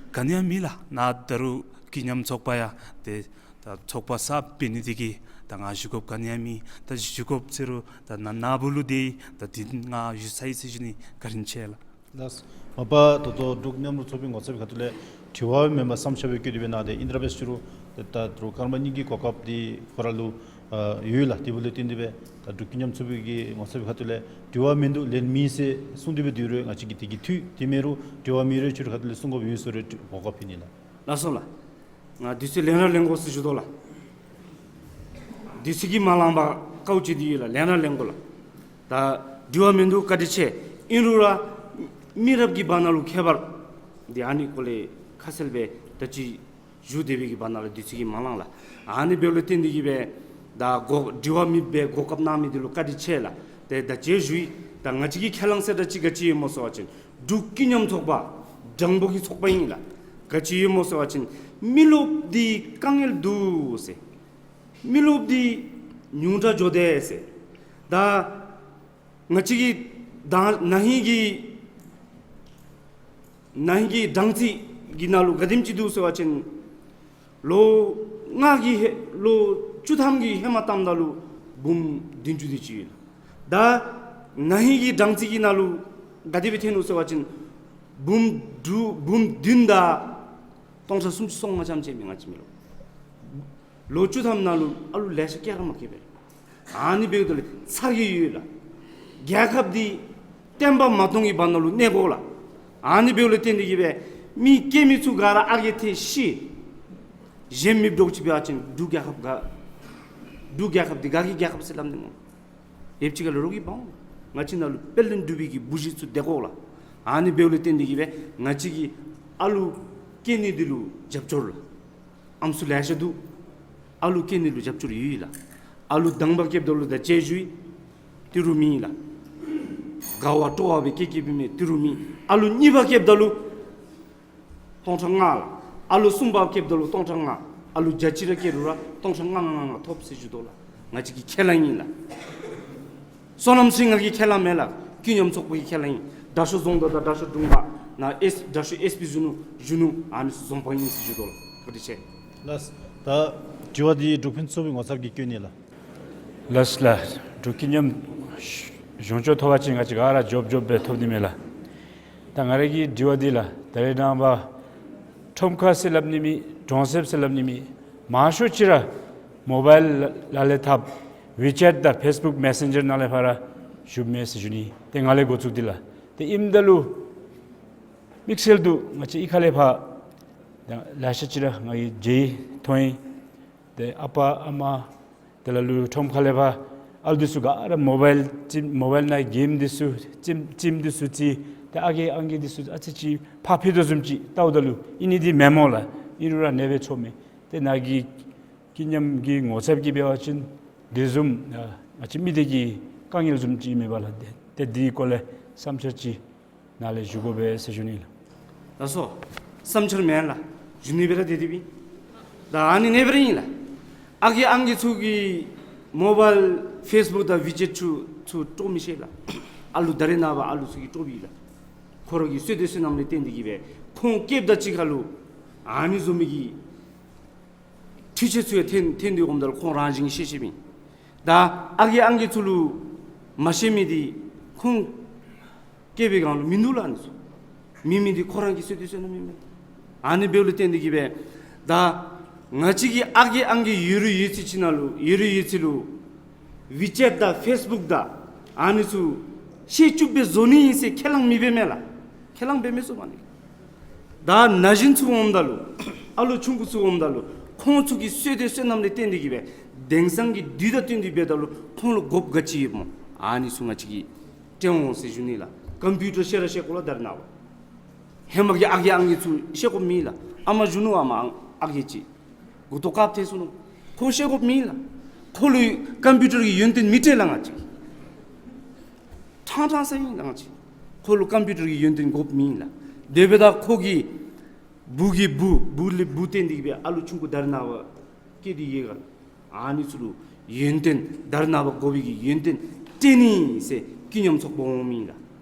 ག་ནི་ཡང་མེད་ལགས། ནཱ་ད་རུང་ཀུན་མཉམ་ཚོགས་པ་ཡང་ཏེ་ད་ཚོགས་པ་གསརཔ་འབད་ནི་འདི་གིས་ད་ང་ཞུ་དགོཔ་ག་ནི་ཡང་མེད། ད་ཞུ་དགོཔ་ཟེར་རུང་ད་ནཱ་ནཱ་བུ་ལུ་འདི་ད་འདི་ང་ཞུ་ཚར་ཡི་ཟེར་ཞུ་ནི། བཀའ་དྲིན་ཆེ་ལགས། ལགས། མ་པ་ད་ལྟོ་འབྲུག་མཉམ་རུབ་ཚོགས་པའི་ངོ་ཚབ་ཀྱི་ཁ་ཐུག་ལས་དྲི་བ་མེན་པར་བསམ་འཆར་སྦེ་བཀོད་དེ་སྦེ་གནང་སྟེ་ཨིན་དྲ་སྦེ་ཞུ་རུང་ད་ད་རུང་སྐར་མ་གཉིས་ཀྱི་གོ་སྐབས་འདི་ཁོ་ར་ལུ་ཨ་ཡོད་ལགས། དེ་འབདཝ་ལས་བརྟེན་ཏེ་སྦེ་ད་འབྲུག་ཀུན་མཉམ་ཚོགས་པའི་གི་ངོ་ཚབ་ཀྱི་ཁ་ཐུག་ལས་དྲི་བ་མིན་འདུག་ལན་མེད་ཟེར་གསུངས་ཏེ་སྦེ་སྡོད་རུང་ང་བཅས་ཀྱིས་དེ་གི་འཐུས་དེ་མེན་རུང་དྲི་བ་མེད་རུང་ཁྱོད་རའི་ཁ་ཐུག་ལས་གསུང་དགོཔ་ཡོད་ཟེར་རུང་གོ་སྐབས་ཕུལ་ནི་ལགས། ལགས་སོ་ལགས། ང་དུས་ཚོད་ལེན་ར་ལེན་དགོ་ཟེར་ཞུ་དོ་ལགས། དུས་ཚོད་ཀྱིས་མ་ལང་པར་དཀའཝ་སྤྱད་དེ་ཡོད་ལགས། ལེན་ར་ལེན་དགོ་ལགས། ད་དྲི་བ་མིན་འདུག། བཀའ་དྲིན་ཆེ། ཨིན་རུང་ར་མི་རབས་ཀྱི་བར་ན་ལུ་ཁྱད་པར་འདི་ཨ་ནི་སྐོར་ལས་ཁ་གསལ་སྦེ་ད་ཅི་ཞུ་སྡོད་པའི་གི་བར་ན་ལུ་དུས་ཚོད་ཀྱིས་མ་ལང་ལགས། ཨ་ནི་འབདཝ་ལས་བརྟེན་ཏེ་གིས་སྦེ་ ད་གོ་དྲི་བ་མི་འབད་གོ་སྐབས་གནང་མི་འདི་ལུ་བཀའ་དྲིན་ཆེ་ལགས། ཏེ་ད་ཅི་ཞུ་ཡི། ད་ང་བཅས་ཀྱི་ཁས་བླངས་ཟེར་ད་ཅི་ག་ཅི་ཡོད་སྨོ་ཟེར་བ་ཅིན་འབྲུག་ཀུན་མཉམ་ཚོགས་པ་དྲང་པོ་གི་ཚོགས་པ་ཨིན་ལགས། ག་ཅི་ཡོད་སྨོ་ཟེར་བ་ཅིན་མི་རློབས་འདི་དཀའ་ངལ་འདུག་ཟེར། མི་རློབས་འདི་ཉུང་དྲགས་འགྱོ་དེས་ཟེར། ད་ང་བཅས་ཀྱི་ད་ན་ཧིང་གི་ན་ཧིང་གི་གྲངས་རྩིས་ཀྱི་ནང་ལུ་ག་དེམ་ཅིག་འདུག་ཟེར་བ་ཅིན་ལོ་ལྔ་གི་ཧེ་ལོ་བཅུ་ཐམ་གྱི་ཧེ་མ་བལྟཝ་ད་ལུ་འབུམ་བདུན་ཅུ་དེ་ཅིག་ཡོད་ལགས། ད་ན་ཧིང་གི་གྲངས་རྩིས་ཀྱི་ནང་ལུ་ག་དེ་སྦེ་ཐོན་ནུག་ཟེར་བ་ཅིན་འབུམ་དྲུག་འབུམ་བདུན་དང་སྟོང་ཕྲག་སུམ་ཅུ་སོ་ལྔ་ཙམ་ཅིག་མས། ང་བཅས་མི་རློབས་ལོ་བཅུ་ཐམ་ནང་ལུ་ཨ་ལུ་ལེ་ཤ་བསྐྱར་མ་བསྐྱར་བས། ཨ་ནི་འབདཝ་ད་ལུ་ཚ་གྱང་ཡོད་ལགས། རྒྱལ་ཁབ་འདི་བརྟན་པ་མ་གཏོང་གི་བར་ན་ལུ་གནས་དགོ་ལགས། ཨ་ནི་འབདཝ་ལས་བརྟེན་ཏེ་གིས་སྦེ་མི་སྐྱེ་མི་ཚུ་ག་ར་ཨ་རྒས་ཐལ་ཤི། གཞན་མི་འབྲོག་ཅིག་འབད་བ་ཅིན་འབྲུག་རྒྱལ་ཁབ་ག་འབྲུག་རྒྱལ་ཁབ་འདི་ག་གི་རྒྱལ་ཁབ་ཟེར་སླབ་ནི་སྨོ། ཡོདཔ་ཅིག་ཁར་ལུ་རོགས་ཀྱིས་འབག་འོང་། ང་བཅས་ནང་ལུ་དཔལ་ལྡན་འབྲུག་པའི་གི་བུ་གཞི་ཚུ་སྡོད་དགོ་ལགས། ཨ་ནི་འབདཝ་ལས་བརྟེན་ཏེ་གིས་སྦེ་ང་བཅས་ཀྱི་ཨ་ལུ་སྐྱེ་ནི་འདི་ལུ་རྒྱབ་སྐྱོར་ལགས། ཨམ་སྲུ་ལེ་ཤ་འདུག། ཨ་ལུ་སྐྱེ་ནི་ལུ་རྒྱབ་སྐྱོར་ཡོད་ལགས། ཨ་ལུ་དང་པ་སྐྱེཝ་ད་ལུ་ད་ཅི་ཞུ་ཡི། ཏི་རུ་མེད་ལགས། ག་བ་སྤྲོ་བ་སྦེ་སྐྱེ་སྐྱེཝ་མས། ཏི་རུ་མེད། ཨ་ལུ་གཉིས་པ་སྐྱེཝ་ད་ལུ་སྟོང་ཕྲག་ལྔ་ལགས། ཨ་ལུ་གསུམ་པ་སྐྱེཝ་ད་ལུ་སྟོང་ཕྲག་ལྔ། ཨ་ལུ་བརྒྱ་ཅིག་ར་སྐྱེ་རུང་ར་སྟོང་ཕྲག་ལྔ་ལྔ་ལྔ་ལྔ་ཐོབ་ཟེར་ཞུ་དོ་ལགས། ང་བཅས་ཀྱི་ཁས་བླངས་ཨིན་ལགས། བསོད་ནམས་ཚེ་རིང་ང་གི་ཁས་བླངས་མེན་ལགས། ཀུན་མཉམ་ཚོགས་པ་གི་ཁས་བླངས་ཨིན། དྲག་ཤོས་རྫོང་བདག་དང་དྲག་ཤོས་དྲུང་པ་ནཱ་ཨེསི་དྲག་ཤོས་ཨེསི་པི་གཞོན་ནུ་གཞོན་ནུ་ཨ་ནི་ཚུ་འཛོམས་པ་ཨིན་ཟེར་ཞུ་དོ་ལགས། བཀའ་དྲིན་ཆེ། ལགས། ད་དྲི་བ་འདི་འབྲུག་ཕུན་ཚོགས་པའི་ངོ་ཚབ་ཀྱིས་བཀོད་ནི་ལགས། ལགས་ལགས། འབྲུག་ཀུན་མཉམ་གཞུང་ཕྱོགས་ཐོབ་པ་ཅིན་ང་བཅས་ག་ར་འབྱོར་འབྱོར་སྦེ་ཐོབ་ནི་མས་ལགས། ད་ང་རའི་གི་དྲི་བ་འདི་ལགས། ད་རེས་ནངས་པ་ཁྲོམ་ཁ་ཟེར་སླབ་ནི་མེད། གྲོང་གསེབ་ཟེར་སླབ་ནི་མེད། མང་ཤོས་ཅིག་ར་མོ་བཱའིལ་ལ་ལས་འཐབ། ཝི་ཅེཊ་དང་ཕེསི་བུཀ་མེ་སེན་ཇར་ནང་ལས་ཕར་ར་ཞུཝ་མས་ཟེར་ཞུ་ནི། ཏེ་ང་ལས་འགོ་བཙུགས་ཏེ་ལགས། ཏེ་ཨིནམ་ད་ལུ་དམིགས་བསལ་དུ་ང་བཅས་གཡུས་ཁ་ལས་ཕར་ད་ལེ་ཤ་ཅིག་ར་ང་གིས་མཇལ་ཡི་མཐོང་ཡི། ཏེ་ཨ་པ་ཨ་མ་དེ་ལས་ལུ་ཁྲོམ་ཁ་ལས་ཕར་ཨ་ལུ་འདི་ཚུ་ག་ར་མོ་བཱའིལ་ཅིག་མོ་བཱའིལ་ནང་གེམ་འདི་ཚུ་ཅིག་ཅིག་འདི་ཚུ་ཅིག་ཏེ་ཨ་རྒས་ཨང་རྒས་འདི་ཚུ་ཨ་ཙི་ཅིག་ཕར་འཕུལ་དོ་བཟུམ་ཅིག་བལྟཝ་ད་ལུ་ཨིན་ནི་འདི་མེན་སྨོ་ལགས། ཨིན་རུང་ར་ཨ་ནེ་སྦེ་ཚོརཝ་མས། ཏེ་ནཱ་གི་ཀུན་མཉམ་གྱི་ངོ་ཚབ་ཀྱིས་འབད་བ་ཅིན་དེ་བཟུམ་ཨ་ང་བཅས་མི་སྡེ་གི་དཀའ་ངལ་བཟུམ་ཅིག་མེན་པ་ལགས། ཏེ་ཏེ་འདི་སྐོར་ལས་བསམ་འཆར་ཅིག་ནཱ་ལས་ཞུ་དགོ་པས་ཟེར་ཞུ་ནི་ལགས། ལགས་སོ། བསམ་འཆར་མེན་ལགས། ཞུ་ནི་སྦེ་ར་སྡོད་དེ་སྦེ། ད་ཨ་ནི་ཨ་ནེ་སྦེ་ར་ཨིན་ལགས། ཨ་རྒས་ཨང་རྒས་ཚུ་གིས་མོ་བཱའིལ་ཕེསི་བུཀ་དང་ཝི་ཅེཊ་ཚུ་ཚུ་དཀྲོག་མི་ཤེས་ལགས། ཨ་ལུ་ད་རེས་ནངས་པ་ཨ་ལུ་ཚུ་གིས་དཀྲོགཔ་ཨིན་ལགས། ཁོ་ར་གི་བསོད་བདེ་བསོད་ནམས་ལས་བརྟེན་ཏེ་གིས་སྦེ་ཁོང་སྐྱེཝ་ད་ཅིག་ཁར་ལུ་ཨ་ནི་བཟུམ་མའི་གི་འཕྲུལ་ཆས་ཚུ་ཡང་ཐོན་ཐོན་ཏེ་འོངམ་ད་ལུ་ཁོང་རང་བཞིན་ཤེས་ཤེསཔ་ཨིན། ད་ཨ་རྒས་ཨང་རྒས་ཚུ་ལུ་མ་ཤེས་མི་འདི་ཁོང་སྐྱེ་བའི་སྒང་ལུ་མིན་འདུག་ལགས། ཨ་ནི་ཚུ་མེད་མི་འདི་ཁོ་ར་གི་བསོད་བདེ་བསོད་ནམས་ཨིན་མས། ཨ་ནི་འབདཝ་ལས་བརྟེན་ཏེ་གིས་སྦེ་ད་ང་བཅས་ཀྱི་ཨ་རྒས་ཨང་རྒས་ཡོད་རུང་ཡོད་ཚད་ཅིག་ནང་ལུ་ཡོད་རུང་ཡོད་ཚད་ལུ་ཝི་ཅེཊ་དང་ཕེསི་བུཀ་དང་ཨ་ནི་ཚུ་ཤེས་བཅུག་སྦེ་བཟོ་ནི་ཨིན་ཟེར་ཁས་བླངས་མི་འབད་མས་ལགས། ཁས་བླངས་འབད་མི་ཚུགས་པས་ནི། ད་ན་གཞོན་ཚུ་འོངམ་ད་ལུ་ཨ་ལུ་ཆུང་ཀུ་ཚུ་འོངམ་ད་ལུ་ཁོང་ཚུ་གི་བསོད་བདེ་བསོད་ནམས་ལས་བརྟེན་ཏེ་གིས་སྦེ་དེང་སང་གི་དུས་དང་བསྟུན་ཏེ་འབདཝ་ད་ལུ་ཁོང་ལུ་དགོཔ་ག་ཅི་ཡོདཔ་སྨོ། ཨ་ནི་ཚུ་ང་བཅས་ཀྱིས་སྟོན་འོང་ཟེར་ཞུ་ནི་ལགས། ཀམ་པིའུ་ཊར་ཤེས་ར་ཤེས་དགོ་ལགས། ད་རེས་ནངས་པ་ཧེ་མ་གི་ཨ་རྒས་ཨང་རྒས་ཚུ་ཤེས་དགོཔ་མེད་ལགས། ཨ་མ་གཞོན་ནུ་ཨ་མ་ཨང་ཨ་རྒས་ཅིག་མགུ་ཏོ་དཀརཔོ་ཐལ་སོང་ནུག། ཁོ་ཤེས་དགོཔ་མེད་ལགས། ཁོ་ལུ་ཀམ་པིའུ་ཊར་གྱི་ཡོན་ཏན་མི་སྤྲོད་ལགས། ང་བཅས་ཀྱིས་ཕྲང་ཕྲང་ཟེར་ཨིན་ལགས། ང་བཅས་ཁོ་ལུ་ཀམ་པིའུ་ཊར་གྱི་ཡོན་ཏན་དགོཔ་མེད་ལགས། དེ་འབདཝ་ད་ཁོ་གི་བུ་གི་བུ་བུ་ལས་བུ་བརྟེན་ཏེ་གིས་སྦེ་ཨ་ལུ་ཆུང་ཀུ་ད་རེས་ནངས་པ་སྐྱེས་ཏེ་ཡོད་ག་ལགས། ཨ་ནི་ཚུ་ལུ་ཡོན་ཏན་ད་རེས་ནངས་པ་དགོ་པའི་གི་ཡོན་ཏན་སྤྲོད་ནི་ཟེར་ཀུན་མཉམ་ཚོགས་པ་འོངམ་ཨིན་ལགས།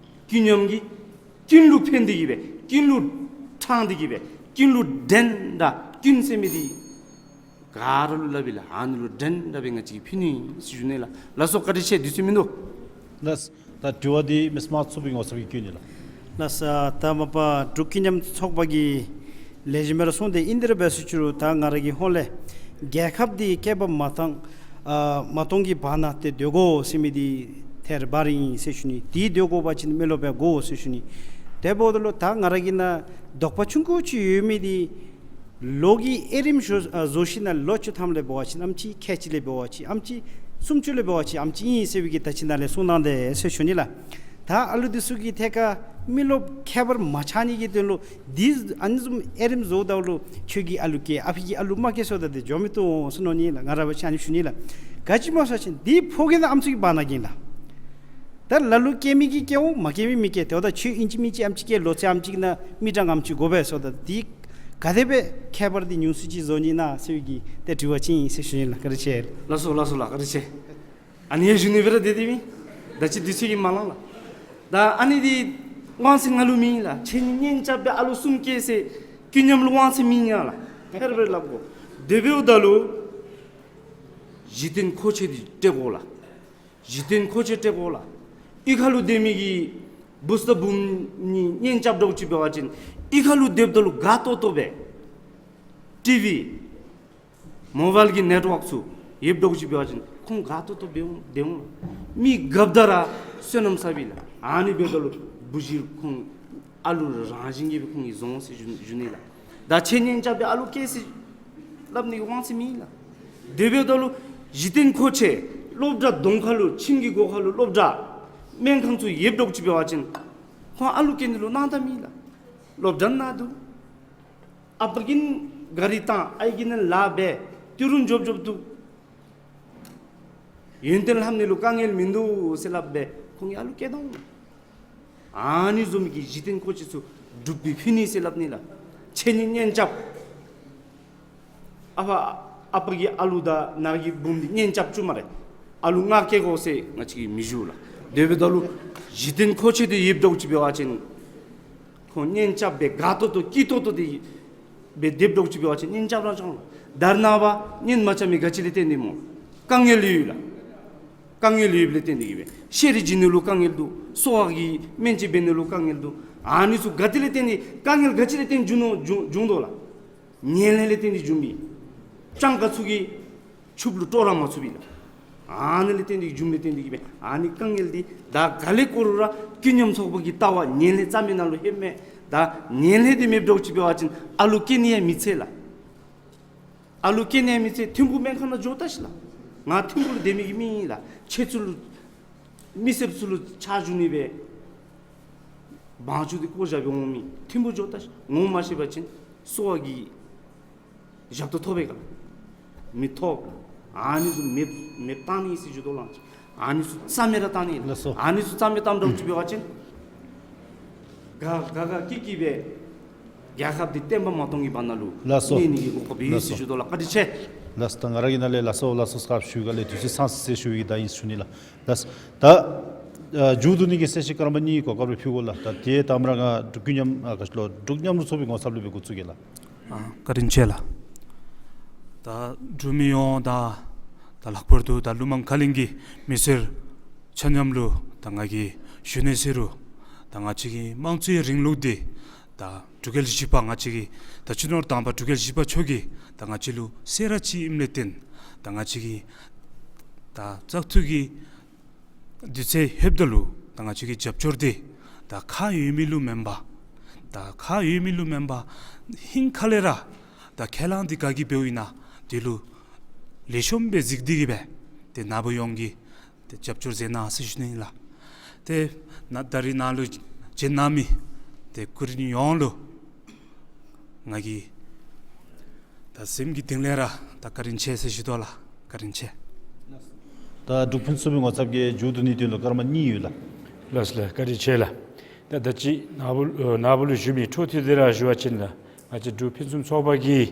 ཀུན་མཉམ་གྱིས་ཀུན་ལུ་ཕན་ཏེ་གིས་སྦེ་ཀུན་ལུ་དྲང་སྟེ་གིས་སྦེ་ཀུན་ལུ་འགྲན་ཟླ་ཀུན་ཟེར་མི་འདི་ག་ར་ལུ་སླབ་ཨིན་ལགས། ཨ་ནི་ལུ་འགྲན་ཟླ་སྦེ་ང་བཅས་ཕུལ་ནི་ཟེར་ཞུ་ནི་ལགས། ལགས་སོ། བཀའ་དྲིན་ཆེ། དུས་ཚོད་མིན་འདུག། ལགས། ད་དྲི་བ་འདི་མི་སེར་དམངས་གཙོའི་ངོ་ཚབ་ཀྱིས་བཀོད་ནི་ལགས། ལགས་སོ། ད་མ་པ་འབྲུག་ཀུན་མཉམ་ཚོགས་པ་གིས་ལེགས་ཤོམ་སྦེ་ར་གསུངས་ཏེ་ཨིན། དེ་ར་འབད་ཟེར་ཞུ་རུང་ད་ང་ར་གི་ཧོངས་ལས་རྒྱལ་ཁབ་འདི་བསྐལ་པ་མ་བཏང་ཨ་མ་སྟོང་གི་བར་ན་ཏེ་སྡོད་དགོ་ཟེར་མི་འདི་ཐད་རི་བ་རི་ཨིན་ཟེར་ཞུ་ནི། འདི་སྡོད་དགོ་པ་ཅིན་མི་རློབས་སྦེ་དགོ་ཟེར་ཞུ་ནི། དེ་འབདཝ་ད་ལུ་ད་ང་ར་གི་ནང་དོགས་པ་ཆུང་ཀུ་ཅིག་ཡོད་མི་འདི་ལོ་གི་དབྱེ་རིམ་བཟོ་ཨ་བཟོ་ཞིནམ་ལས་ལོ་བཅུ་ཐམ་ལས་འབད་བ་ཅིན་ཨེམ་ཅིག་ཁལ་གཅིག་ལས་འབད་བ་ཅིན་ཨེམ་ཅིག་སུམ་ཅུ་ལས་འབད་བ་ཅིན་ཨེམ་ཅིག་ཨིན་ཟེར་བའི་གི་ད་ཅི་ནཱ་ལས་གསུང་གནང་དེས་ཟེར་ཞུ་ནི་ལགས། ད་ཨ་ལུ་འདི་ཚུ་གི་ཐད་ཁར་མི་རློབས་ཁྱད་པར་མ་ཆགས་ནི་གི་དོན་ལུ་འདི་ཨ་ནི་བཟུམ་ཨེ་རིམ་བཟོཝ་ད་ལུ་ཁྱོད་ཀྱིས་ཨ་ལུ་སྐྱེས་ཨ་ཕི་གིས་ཨ་ལུ་མ་སྐྱེས་ཟེརཝ་ད་འདི་འགྱོ་མི་བཏུབ་འོང་ཟེར་མནོ་ནི་ལགས། ང་ར་བ་ཅིན་ཨ་ནི་ཞུ་ནི་ལགས། ག་ཅི་སྨོ་ཟེར་བ་ཅིན་འདི་ཕོ་རྒནམ་ཨམ་སྲུ་གི་བར་ན་གི་ལགས། ད་ལ་ལུ་སྐྱེ་མི་གིས་སྐྱེ་འོང་མ་སྐྱེ་མི་མི་སྐྱེ། དེ་འབདཝ་ད་ཁྱོད་ཨིན་ཅི་མིན་ཅི་ཨམ་ཅིག་སྐྱེས་ལོ་ཚད་ཨམ་ཅིག་ནང་མི་གྲངས་ཨམ་ཅིག་དགོ་པས་ཟེརཝ་ད་འདི་ག་དེ་སྦེ་ཁྱད་པར་འདི་ཉུང་སུ་ཅིག་བཟོ་ནི་ན་ཟེར་བའི་གི་ཏེ་དྲི་བ་ཅིག་ཨིན་ཟེར་ཞུ་ནི་ལགས། བཀའ་དྲིན་ཆེ། ལགས་སོ་ལགས་སོ་ལགས། བཀའ་དྲིན་ཆེ། ཨ་ནི་ཡང་ཞུ་ནི་སྦེ་ར་སྡོད་དེ་མས། ད་ཅི་དུས་ཚོད་ཀྱིས་མ་ལང་ལགས། ད་ཨ་ནི་འདི་དབང་ཚད་ང་ལུ་མེད་ལགས། ཁྱེད་གཉིས་གཉེན་རྐྱབ་སྦེ་ཨ་ལུ་གསུམ་སྐྱེས་ཟེར་ཀུན་མཉམ་ལུ་དབང་ཚད་མེད་ཡ་ལགས། ཧེར་སྦེ་སླབ་དགོ། དེ་འབདཝ་ད་ལུ་གཞི་རྟེན་མཁོ་ཆས་འདི་སྤྲོད་དགོ་ལགས། གཞི་རྟེན་མཁོ་ཆས་སྤྲོད་དགོ་ལགས། གཡུས་ཁ་ལུ་སྡོད་མི་གི་བུཚ་དང་བུམོ་གཉིས་གཉེན་རྐྱབ་འདྲཝ་ཅིག་འབད་བ་ཅིན་གཡུས་ཁ་ལུ་སྡོདཔ་ད་ལུ་དགའ་ཏོག་ཏོ་སྦེ་ཊི་ཝི་མོ་བཱའིལ་གྱི་ནེཊ་ཝརཀ་ཚུ་ཡོདཔ་འདྲཝ་ཅིག་འབད་བ་ཅིན་ཁོང་དགའ་ཏོག་ཏོ་སྦེ་འོང་སྡོད་འོང་། མི་རྒཔོ་དང་ར་སོ་ནམ་ས་སྦེ་ལགས། ཨ་ནི་འབདཝ་ད་ལུ་བུ་གཞི་ཁོང་ཨ་ལུ་རང་བཞིན་གྱིས་སྦེ་ཁོང་གིས་བཟུང་ཟེར་ཞུ་ཞུ་ནི་ལགས། ད་ཁྱེད་གཉེན་རྐྱབ་སྦེ་ཨ་ལུ་སྐྱེས་ཟེར་སླབ་ནི་གི་དབང་ཚད་མེད་ལགས། དེ་འབདཝ་ད་ལུ་གཞི་རྟེན་མཁོ་ཆས་སློབ་གྲྭ་གདོང་ཁ་ལུ་ཁྱིམ་གྱི་སྒོ་ཁ་ལུ་སློབ་གྲྭ་སྨན་ཁང་ཚུ་ཡོདཔ་འདྲཝ་ཅིག་འབད་བ་ཅིན་ཁོང་ཨ་ལུ་སྐྱེ་ནི་ལུ་སྣང་དག་མེད་ལགས། སློབ་གྲྭ་ནང་འདུག། ཨ་པ་གིས་ག་རི་བཏང་ཨའི་གིས་ལཱ་འབད་ཏི་རུ་འགྱོ་འགྱོཝ་འདུག། ཡོན་ཏན་ལྷབ་ནི་ལུ་དཀའ་ངལ་མིན་འདུག་ཟེར་སླབ་སྦེ་ཁོང་གིས་ཨ་ལུ་སྐྱེ་དོ་འོང་། ཨ་ནི་བཟུམ་གྱི་གཞི་རྟེན་མཁོ་ཆས་ཚུ་འབྲུག་པའི་ཕུལ་ནི་ཟེར་སླབ་ནི་ལགས། ཁྱེད་གཉིས་གཉེན་རྐྱབ། ཨ་པ་ཨ་པ་གི་ཨ་ལུ་དང་ནཱ་གི་བུམོ་འདི་གཉེན་རྐྱབ་བཅུག་སྨ་རེ། ཨ་ལུ་ལྔ་སྐྱེ་དགོ་ཟེར་ང་བཅས་ཀྱིས་མི་ཞུ་ལགས། དེ་འབདཝ་ད་ལུ་གཞི་རྟེན་མཁོ་ཆས་འདི་ཡོདཔ་འདྲཝ་ཅིག་འབད་བ་ཅིན་ཁོང་གཉེན་རྐྱབ་སྦེ་དགའ་ཏོག་ཏོ་སྐྱིད་ཏོག་ཏོ་སྦེ་སྡོདཔ་འདྲཝ་ཅིག་འབད་བ་ཅིན་གཉེན་རྐྱབ་ར་ཆོག་ལགས། ད་རེས་ནངས་པ་གཉེན་མ་རྐྱབ་མི་ག་ཅི་ལས་བརྟེན་ཏེ་སྨོ། དཀའ་ངལ་ཡོད་ལགས། དཀའ་ངལ་ཡོདཔ་ལས་བརྟེན་ཏེ་གིས་སྦེ་ཤེས་རིག་སྦྱང་ནི་ལུ་དཀའ་ངལ་འདུག། གསོ་བ་གི་སྨན་བཅོས་འབད་ནི་ལུ་དཀའ་ངལ་འདུག། ཨ་ནི་ཚུ་ག་ཏེ་ལས་བརྟེན་ཏེ་དཀའ་ངལ་ག་ཅི་ལས་བརྟེན་འབྱུང་ནུག་འབྱུང་འབྱུང་དོ་ལགས། ངན་ལྷད་ལས་བརྟེན་ཏེ་འབྱུང་མི། སྤྱང་ཀ་ཚུ་གིས་ཕྱུགཔོ་ལུ་སྤྲོ་ར་མ་ཚུགས་པས་ལགས། ཨ་ནི་ལས་བརྟེན་ཏེ་འབྱུངམ་ལས་བརྟེན་ཏེ་གིས་སྦེ་ཨ་ནི་དཀའ་ངལ་འདི་ད་ག་ལས་བཀོ་རུང་ར་ཀུན་མཉམ་ཚོགས་པ་གི་ལྟ་བ་ངན་ལྷད་རྩ་མེད་ནང་ལུ་ལྷོདཔ་མས། ད་ངན་ལྷད་འདི་མེདཔ་འདྲཝ་ཅིག་འབད་བ་ཅིན་ཨ་ལུ་སྐྱེ་ནི་ཡང་མི་འཚེར་ལགས། ཨ་ལུ་སྐྱེ་ནི་ཡང་མི་འཚེར། ཐིམ་ཕུག་སྨན་ཁང་ནང་འགྱོ་བལྟ་ཤིག་ལགས། ང་ཐིམ་ཕུག་ལུ་སྡོད་མི་གི་མི་ཨིན་ལགས། ཁྱེད་ཚུ་ལུ་མི་སེར་ཚུ་ལུ་ཕྱག་ཞུ་ནི་སྦེ་དབང་ཆ་འདི་བཀོ་བཞག་སྦེ་འོང་མི་ཐིམ་ཕུག་འགྱོ་བལྟ་ཤིག། ངོ་མ་ཤེས་པ་ཅིན་གསོ་བ་གི་ཞབས་ཏོག་ཐོབ་པས་ག་ལགས། མི་ཐོབ་ལགས། ཨ་ནི་ཚུ་མེདཔ་མེདཔ་བཏང་ནི་ཟེར་ཞུ་དོ་ལགས། ཨ་ནི་ཚུ་རྩ་མེད་ར་བཏང་ནི། ལགས་སོ། ཨ་ནི་ཚུ་རྩ་མེད་བཏངམ་འདྲཝ་ཅིག་འབད་བ་ཅིན་ག་ག་ག་ཀི་ཀི་སྦེ་རྒྱལ་ཁབ་འདི་བརྟན་པ་མ་གཏོང་གི་བར་ན་ལུ། ལགས་སོ། གནས་ནི་གི་གོ་སྐབས་ཡོད་ཟེར་ཞུ་དོ་ལགས། བཀའ་དྲིན་ཆེ། ལགས་སོ། ད་ང་ར་གིས་ནཱ་ལས་ལགས་སོ་ལགས་སོ་སྐབས་ཞུ་ག་ལས་དུས་ཚོད་ཚང་ཟེར་ཞུ་ཡི། ད་ཨིན་ཞུ་ནི་ལགས། ལགས་སོ། ད་ཨ་མཇུག་བསྡུ་ནི་གི་གསལ་བཤད་སྐར་མ་གཉིས་གོ་སྐབས་རེ་ཕུལ་དགོ་ལགས། ད་དེ་དང་པ་ར་ང་འབྲུག་ཀུན་མཉམ་ཨ་ག་ཅི་ལོ་འབྲུག་མཉམ་རུབ་ཚོགས་པའི་ངོ་ཚབ་ལུ་སྦེ་འགོ་བཙུགས་གེ་ལགས། ཨ་བཀའ་དྲིན་ཆེ་ལགས། ད་འབྲུག་མི་ཡོངས་དང་ད་ལྷག་པར་དུ་ད་ཀླུ་མང་ཁ་གླིང་གི་མི་སེར་ཆ་མཉམ་ལུ་ད་ང་གིས་ཞུ་ནི་ཟེར་རུང་ད་ང་བཅས་ཀྱི་དམངས་གཙོའི་རིང་ལུགས་འདི་ད་འབྲུག་རྒྱལ་བཞི་པ་ང་བཅས་ཀྱི་ད་སྤྱི་ནོར་དང་པ་འབྲུག་རྒྱལ་བཞི་པ་མཆོག་གིས་ད་ང་བཅས་ལུ་གསོལ་རས་ཅིག་ཨིནམ་ལས་བརྟེན་ད་ང་བཅས་ཀྱིས་ད་བཙག་འཐུ་གི་དུས་ཚོད་ལྷོདཔ་ད་ལུ་ད་ང་བཅས་ཀྱི་རྒྱབ་སྐྱོར་འདི་ད་ཁག་ཡོད་མི་ལུ་མེན་པར་ད་ཁག་ཡོད་མི་ལུ་མེན་པར་ཧིང་ཁ་ལས་ར་ད་ཁས་བླངས་འདི་ག་གིས་འབདཝ་ཨིན་ན་དེ་ལུ་ལེགས་ཤོམ་སྦེ་གཟིགས་ཏེ་གིས་སྦེ་ཏེ་ནཱ་བུ་ཡོངས་ཀྱིས་ཏེ་རྒྱབ་སྐྱོར་མཛད་གནང་ཟེར་ཞུ་ནི་ལགས། ཏེ་ནཱ་ད་རིས་ནཱ་ལུ་བྱོན་གནང་མི་ཏེ་སྐུ་མགྲོན་ཡོངས་ལུ་ང་གིས་ད་སེམས་ཀྱི་གཏིང་ལས་ར་ད་བཀའ་དྲིན་ཆེ་ཟེར་ཞུ་དོ་ལགས། བཀའ་དྲིན་ཆེ། ད་འབྲུག་ཕུན་སུམ་ཚོགས་པའི་ངོ་ཚབ་ཀྱིས་མཇུག་བསྡུ་ནིའི་དོན་ལུ་སྐར་མ་གཉིས་ཡོད་ལགས། ལགས་ལགས། བཀའ་དྲིན་ཆེ་ལགས། ད་ད་ཅི་ནཱ་བུ་ནཱ་བུ་ལུ་ཞུ་མི་འཕྲོ་མཐུད་དེ་ར་ཞུ་བ་ཅིན་ལགས། ང་བཅས་འབྲུག་ཕུན་སུམ་ཚོགས་པ་གིས་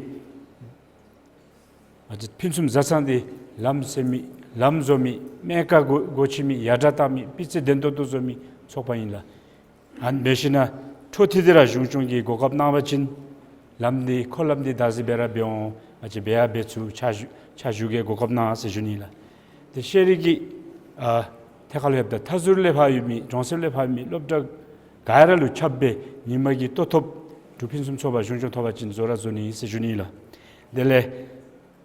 ང་བཅས་ཕུན་སུམ་བཟའ་ཚང་འདི་ལམ་སེལ་མི་ལམ་བཟོ་མི་སྨན་ཁང་སྒོ་སྒོ་ཕྱེ་མི་ཡར་དྲག་བཏང་མི་སྤུས་ཚད་ལྡན་ཏོག་ཏོ་བཟོ་མི་ཚོགས་པ་ཨིན་ལགས། ཨ་ནི་འབད་ཞིན་ན་འཕྲོ་མཐུད་དེ་ར་གཞུང་སྐྱོང་གིས་གོ་སྐབས་གནང་བ་ཅིན་ལམ་འདི་འཁོར་ལམ་འདི་བདག་འཛིན་འབད་ར་འབད་འོང་། ང་བཅས་འབད་ཡང་འབད་ཚུགས། ཕྱག་ཞུ་ཕྱག་ཞུ་གེ་གོ་སྐབས་གནང་ཟེར་ཞུ་ནི་ལགས། ཏེ་ཤེས་རིག་གི་ཨ་ཐད་ཁར་ལྷོདཔ་ད་མཐའ་ཟུར་ལས་ཕར་ཡོད་མི་གྲོང་གསེབ་ལས་ཕར་ཡོད་མི་སློབ་གྲྭ་ག་ར་ལུ་ཁྱབ་སྦེ་ཉིན་མ་གི་ལྟོ་ཐོབ་འབྲུག་ཕུན་སུམ་ཚོགས་པ་གཞུང་སྐྱོང་ཐོབ་པ་ཅིན་བཟོ་ར་བཟོ་ནི་ཟེར་ཞུ་ནི་ལགས། དེ་ལས་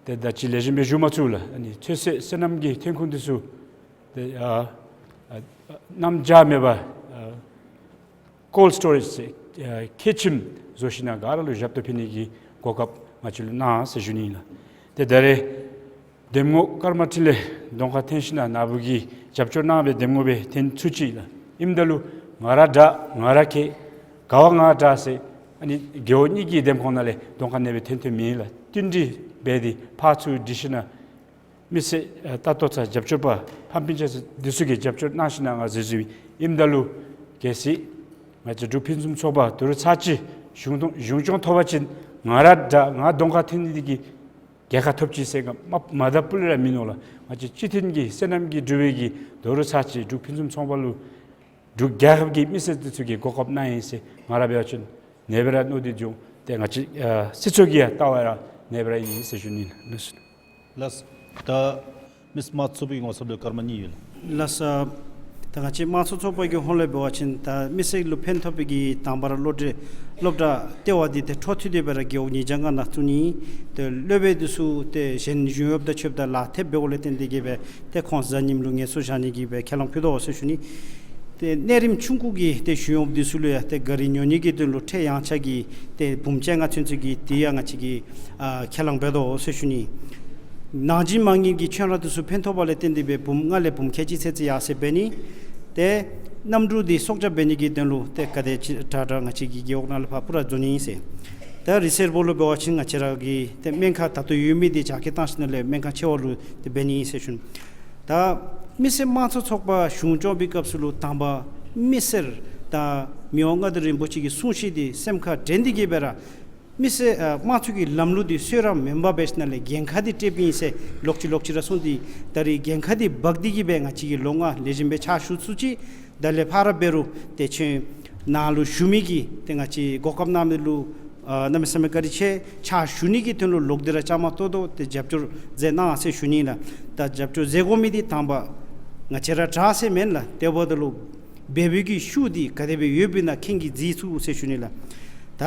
ཏེ་ད་ཅི་ལེགས་ཤོམ་སྦེ་ཞུ་མ་ཚུགས་ལགས། ཨ་ནི་ཚོད་བསྲེ་སོ་ནམ་གྱི་ཐོན་ཁུངས་འདི་ཚུ་ཏེ་ཨ་ཨ་གནམ་བྱཱར་མེད་པར་ཨ་ཀོལཌ་སི་ཊོ་རེཇ་ཟེར་ཨ་ཁྱད་ཁྱིམ་བཟོ་ཞིན་ན་ག་ར་ལུ་ཞབས་ཏོག་ཕུལ་ནི་གི་གོ་སྐབས་ང་བཅས་ལུ་གནང་ཟེར་ཞུ་ནི་ལགས། ཏེ་ད་རེས་འདེམས་ངོ་ཀརྨ་འཕྲིན་ལས་གདོང་ཁར་འཐོན་ཞིན་ན་ནཱ་བུ་གིས་རྒྱབ་སྐྱོར་གནང་སྦེ་འདེམས་ངོ་སྦེ་འཐོན་ཚུགས་ཅི་ལགས། ཨིནམ་ད་ལུ་ང་ར་དྲག་ང་ར་མཁས། ག་བ་ང་དྲག་ཟེར་ཨ་ནི་རྒེད་འོག་གཉིས་ཀྱི་འདེམས་ཁོངས་ནང་ལས་གདོང་ཁར་གནས་པའི་འཐོན་འཐོནམ་ཨིན་ལགས། བསྟུན་གྲོས་འབད་དེ་ཕར་ཚུར་སྒྲིག་ཞིནམ་ལས་མི་སེར་ཨ་ལྟ་རྟོག་ཚུ་རྒྱབ་སྐྱོར་པ་ཕམ་སྤུན་ཆ་ཚུ་འདི་ཚུ་གིས་རྒྱབ་སྐྱོར་གནང་ཞིནམ་ལས་ང་བཟོ་བཟོཝ་ཨིན། ཨིནམ་ད་ལུ་གལ་སྲིད་ང་བཅས་འབྲུག་ཕུན་སུམ་ཚོགས་པ་དོ་རུང་ཚར་གཅིག་གཞུང་དང་གཞུང་སྐྱོང་ཐོབ་པ་ཅིན་ང་ར་དྲག་ང་གདོང་ཁར་འཐོན་ནི་འདི་གིས་རྒྱལ་ཁ་ཐོབ་ཅི་ཟེར་ང་མ་མ་ད་པུ་ལས་ར་མིན་འདུག་ལགས། ང་བཅས་སྤྱི་མཐུན་གྱི་བསོད་ནམས་ཀྱིས་གྲུབ་པའི་གི་དོ་རུང་ཚར་གཅིག་འབྲུག་ཕུན་སུམ་ཚོགས་པ་ལུ་འབྲུག་རྒྱལ་ཁབ་ཀྱི་མི་སེར་འདི་ཚུ་གིས་གོ་སྐབས་གནང་ཡི་ཟེར་ང་ར་འབད་བ་ཅིན་ཨ་ནེ་སྦེ་ར་མནོ་སྟེ་འདུག། ཏེ་ང་བཅས་ཨ་སྲིད་ཚོགས་ཀྱི་ཡང་ལྟ་བ་ར་ཨ་ནེ་སྦེ་ར་ཨིན་ཟེར་ཞུ་ནི་ལགས། ལགས་སོ། ད་མི་སེར་དམངས་གཙོ་ཚོགས་པའི་ངོ་ཚབ་ལས་ཀརྨ་གཉིས་ཡོད་ལགས། ལགས་སོ། ད་ང་བཅས་དམངས་གཙོ་ཚོགས་པ་གི་ཧོངས་ལས་འབད་བ་ཅིན་ད་མི་སེར་ལུ་ཕན་ཐོགས་པའི་གི་དང་པ་ར་སློབ་གྲྭ་སློབ་གྲྭ་ལྟེ་བ་འདི་ཏེ་འཕྲོ་མཐུད་དེ་སྦེ་ར་རྒེད་འོག་ཉིས་བརྒྱ་ལྔ་ནང་བཙུགས་ནི། ཏེ་སློབ་དཔོན་འདི་ཚུ་ཏེ་གཞན་གཞུང་གཡོགཔ་དང་ཕྱདཔ་ད་ལཱ་ཐེབས་འབདཝ་ལས་བརྟེན་ཏེ་གིས་སྦེ་ཏེ་ཁོང་གཟའ་ཉིམ་ལུ་ངལ་གསོ་བཞག་ནི་གི་སྦེ་ཁས་བླངས་ཕུལ་དོ་ཟེར་ཞུ་ནི། ཏེ་གནས་རིམ་ཆུང་ཀུ་གི་ཏེ་གཞུང་གཡོགཔ་འདི་ཚུ་ལུ་ཡང་ཏེ་གཱ་རི་ཉོ་ནི་གི་དོན་ལུ་ཁྲལ་ཡངས་ཆག་གི་ཏེ་འབུམ་བཅོ་ལྔ་ཚུན་ཚོད་ཀྱི་འདི་ཡང་ང་བཅས་ཀྱིས་ཨ་ཁས་བླངས་འབད་དོ་ཟེར་ཞུ་ནི། ནང་འཛིང་མ་དངུལ་གྱི་ཁྱོད་ར་འདི་ཚུ་ཕན་ཐོགས་པ་ལས་བརྟེན་ཏེ་སྦེ་འབུམ་ལྔ་ལས་འབུམ་ཁལ་གཅིག་ཚུན་ཚོད་ཡར་སེང་འབད་ནི། ཏེ་གནམ་གྲུ་འདི་གསོག་རྒྱག་འབད་ནི་གི་དོན་ལུ་ཏེ་ག་དེ་ཅིག་དྲག་དྲག་ང་བཅས་ཀྱི་རྒེད་འོག་ནང་ལུ་ཕར་པུ་ར་འཛུལ་ནི་ཨིན་ཟེར། ད་རི་སེར་བུ་ལུ་འབད་བ་ཅིན་ང་བཅས་ར་གི་ཏེ་སྨན་ཁང་ད་ལྟོ་ཡོད་མི་འདི་རྒྱ་སྐྱེད་བཏང་ཞིནམ་ལས་སྨན་ཁང་ཆེ་བ་ལུ་ཏེ་འབད་ནི་ཨིན་ཟེར་ཞུ་ནི། ད་མི་སེར་དམངས་གཙོ་ཚོགས་པ་གཞུང་སྐྱོང་བའི་སྐབས་སུ་ལུ་དང་པ་མི་སེར་དང་མི་དབང་མངའ་བདག་རིན་པོ་ཆེ་གི་གསུང་བཤད་འདི་སེམས་ཁར་དྲན་ཏེ་གིས་སྦེ་ར་མི་སེར་ཨ་དམངས་གཙོ་གི་ལམ་ལུགས་འདི་གསོལ་རས་མེན་པར་འབད་ཞིནམ་ལས་འགན་ཁག་འདི་སྤྲོདཔ་ཨིན་ཟེར་ལོག་ཅི་ལོག་ཅི་ར་གསུངས་ཏེ་ད་རིས་འགན་ཁག་འདི་འབག་སྟེ་གིས་སྦེ་ང་བཅས་ཀྱིས་ལོ་ལྔ་ལེགས་ཤོམ་སྦེ་ཕྱག་ཞུ་ཚུགས་ཅི། ད་ལས་ཕར་འབད་རུང་ཏེ་ཁྱོད་ནཱ་ལུ་བཞུགས་མི་གིས་ཏེ་ང་བཅས་གོ་སྐབས་གནང་མི་ལུ་ཨ་གནམ་མེད་ས་མེད་བཀའ་དྲིན་ཆེ། ཕྱག་ཞུ་ནི་གི་དོན་ལུ་ལོག་སྟེ་ར་བཅའ་མར་གཏོགས་དོ། ཏེ་རྒྱབ་སྐྱོར་མཛད་གནང་ཟེར་ཞུ་ནི་ལགས། ད་རྒྱབ་སྐྱོར་མཛད་དགོ་མི་འདི་དང་པ་ང་བཅས་ར་དྲག་ཟེར་མེན་ལགས། དེ་འབདཝ་ད་ལུ་འབད་འབདཝ་གི་ཤུགས་འདི་ག་དེ་སྦེ་ཡོདཔ་ཨིན་ན་ཁྱེད་ཀྱིས་གཟིགས་ཚུགས་ཟེར་ཞུ་ནི་ལགས། ད་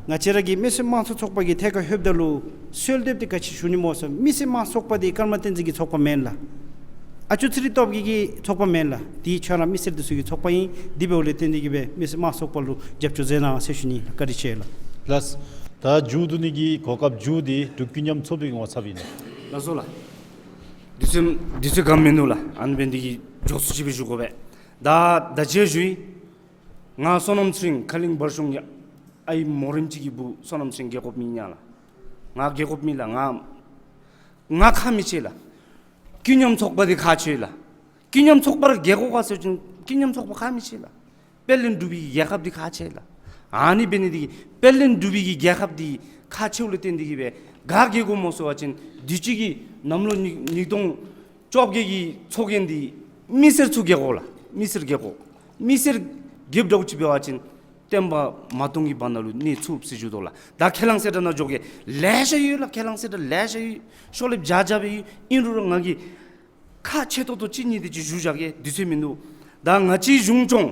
ང་བཅས་ར་གི་མི་སེར་དམངས་གཙོ་ཚོགས་པ་གི་ཐད་ཁར་ལྷོདཔ་ད་ལུ་གསོལ་འདེབས་འདི་ག་ཅི་ཞུ་ནི་སྨོ་ཟེར་མི་སེར་དམངས་གཙོ་ཚོགས་པ་འདི་ཀརྨ་བསྟན་འཛིན་གྱི་ཚོགས་པ་མེན་ལགས། ཨ་ཅོ་ཚེ་རིང་སྟོབས་རྒྱས་ཀྱི་ཚོགས་པ་མེན་ལགས། འདི་ཁྱོད་ར་མི་སེར་འདི་ཚུ་གི་ཚོགས་པ་ཨིན། དེ་འབདཝ་ལས་བརྟེན་ཏེ་གིས་སྦེ་མི་སེར་དམངས་གཙོ་ཚོགས་པ་ལུ་རྒྱབ་སྐྱོར་མཛད་གནང་ཟེར་ཞུ་ནི་ལགས། བཀའ་དྲིན་ཆེ་ལགས། ལགས། ད་མཇུག་བསྡུ་ནི་གི་གོ་སྐབས་མཇུག་འདི་འབྲུག་ཀུན་མཉམ་ཚོགས་པའི་ངོ་ཚབ་ཨིན། ལགས་སོ་ལགས། དུས་ཚོད་དུས་ཚོད་ག་མིན་འདུག་ལགས། ཨ་ནི་འབད་ནི་འདི་གིས་མགྱོགས་སུ་ཅིག་སྦེ་ཞུ་དགོ་པས། ད་ད་ཅི་ཞུ་ཡི། ང་བསོད་ནམས་ཚེ་རིང་ཁ་གླིང་བར་གཞུང་གི་ཨའི་མོ་རེངམ་ཅིག་གི་བུ་བསོད་ནམས་ཚེ་རིང་རྒྱལ་དགོཔ་མེན་ན་ལགས། ང་རྒྱལ་དགོཔ་མེན་ལགས། ང་ང་ཁག་མི་ཆེ་ལགས། ཀུན་མཉམ་ཚོགས་པ་འདི་ཁག་ཆེ་ལགས། ཀུན་མཉམ་ཚོགས་པ་ར་རྒྱལ་དགོ་ག་ཟེར་བ་ཅིན་ཀུན་མཉམ་ཚོགས་པ་ཁག་མི་ཆེ་ལགས། དཔལ་ལྡན་འབྲུག་པའི་རྒྱལ་ཁབ་འདི་ཁག་ཆེ་ལགས། ཨ་ནི་འབད་ནི་འདི་གིས་དཔལ་ལྡན་འབྲུག་པའི་གི་རྒྱལ་ཁབ་འདི་ཁག་ཆེཝ་ལས་བརྟེན་ཏེ་གིས་སྦེ་ག་རྒྱལ་དགོ་སྨོ་ཟེར་བ་ཅིན་དུས་ཅི་གི་གནམ་ལོ་ཉིས་ཉིས་སྟོང་བཅོ་བརྒྱད་ཀྱི་ཚོགས་རྒྱན་འདི་མི་སེར་ཚུ་རྒྱལ་དགོ་ལགས། མི་སེར་རྒྱལ་དགོ། མི་སེར་རྒྱལཝ་འདྲཝ་ཅིག་འབད་བ་ཅིན་བསྟན་པ་མ་སྟོངས་ཀྱི་བར་ན་ལུ་གནས་ཚུགས་ཟེར་ཞུ་དོ་ལགས། ད་ཁས་བླངས་གསལ་བསྒྲགས་ནང་འགྱོ་གེ། ལེ་ཤ་ཡོད་ལགས། ཁས་བླངས་གསལ་བསྒྲགས་ལེ་ཤ་ཡོད། ཤོག་ལེབ་བརྒྱ་བརྒྱ་སྦེ་ཡོད། ཨིན་རུང་ར་ང་གིས་ཁག་ཆེ་ཏོག་ཏོ་གཅིག་གཉིས་དེ་ཅིག་ཞུ་བཞག་གེ། དུས་ཚོད་མིན་འདུག། ད་ང་བཅས་གཞུང་སྐྱོང་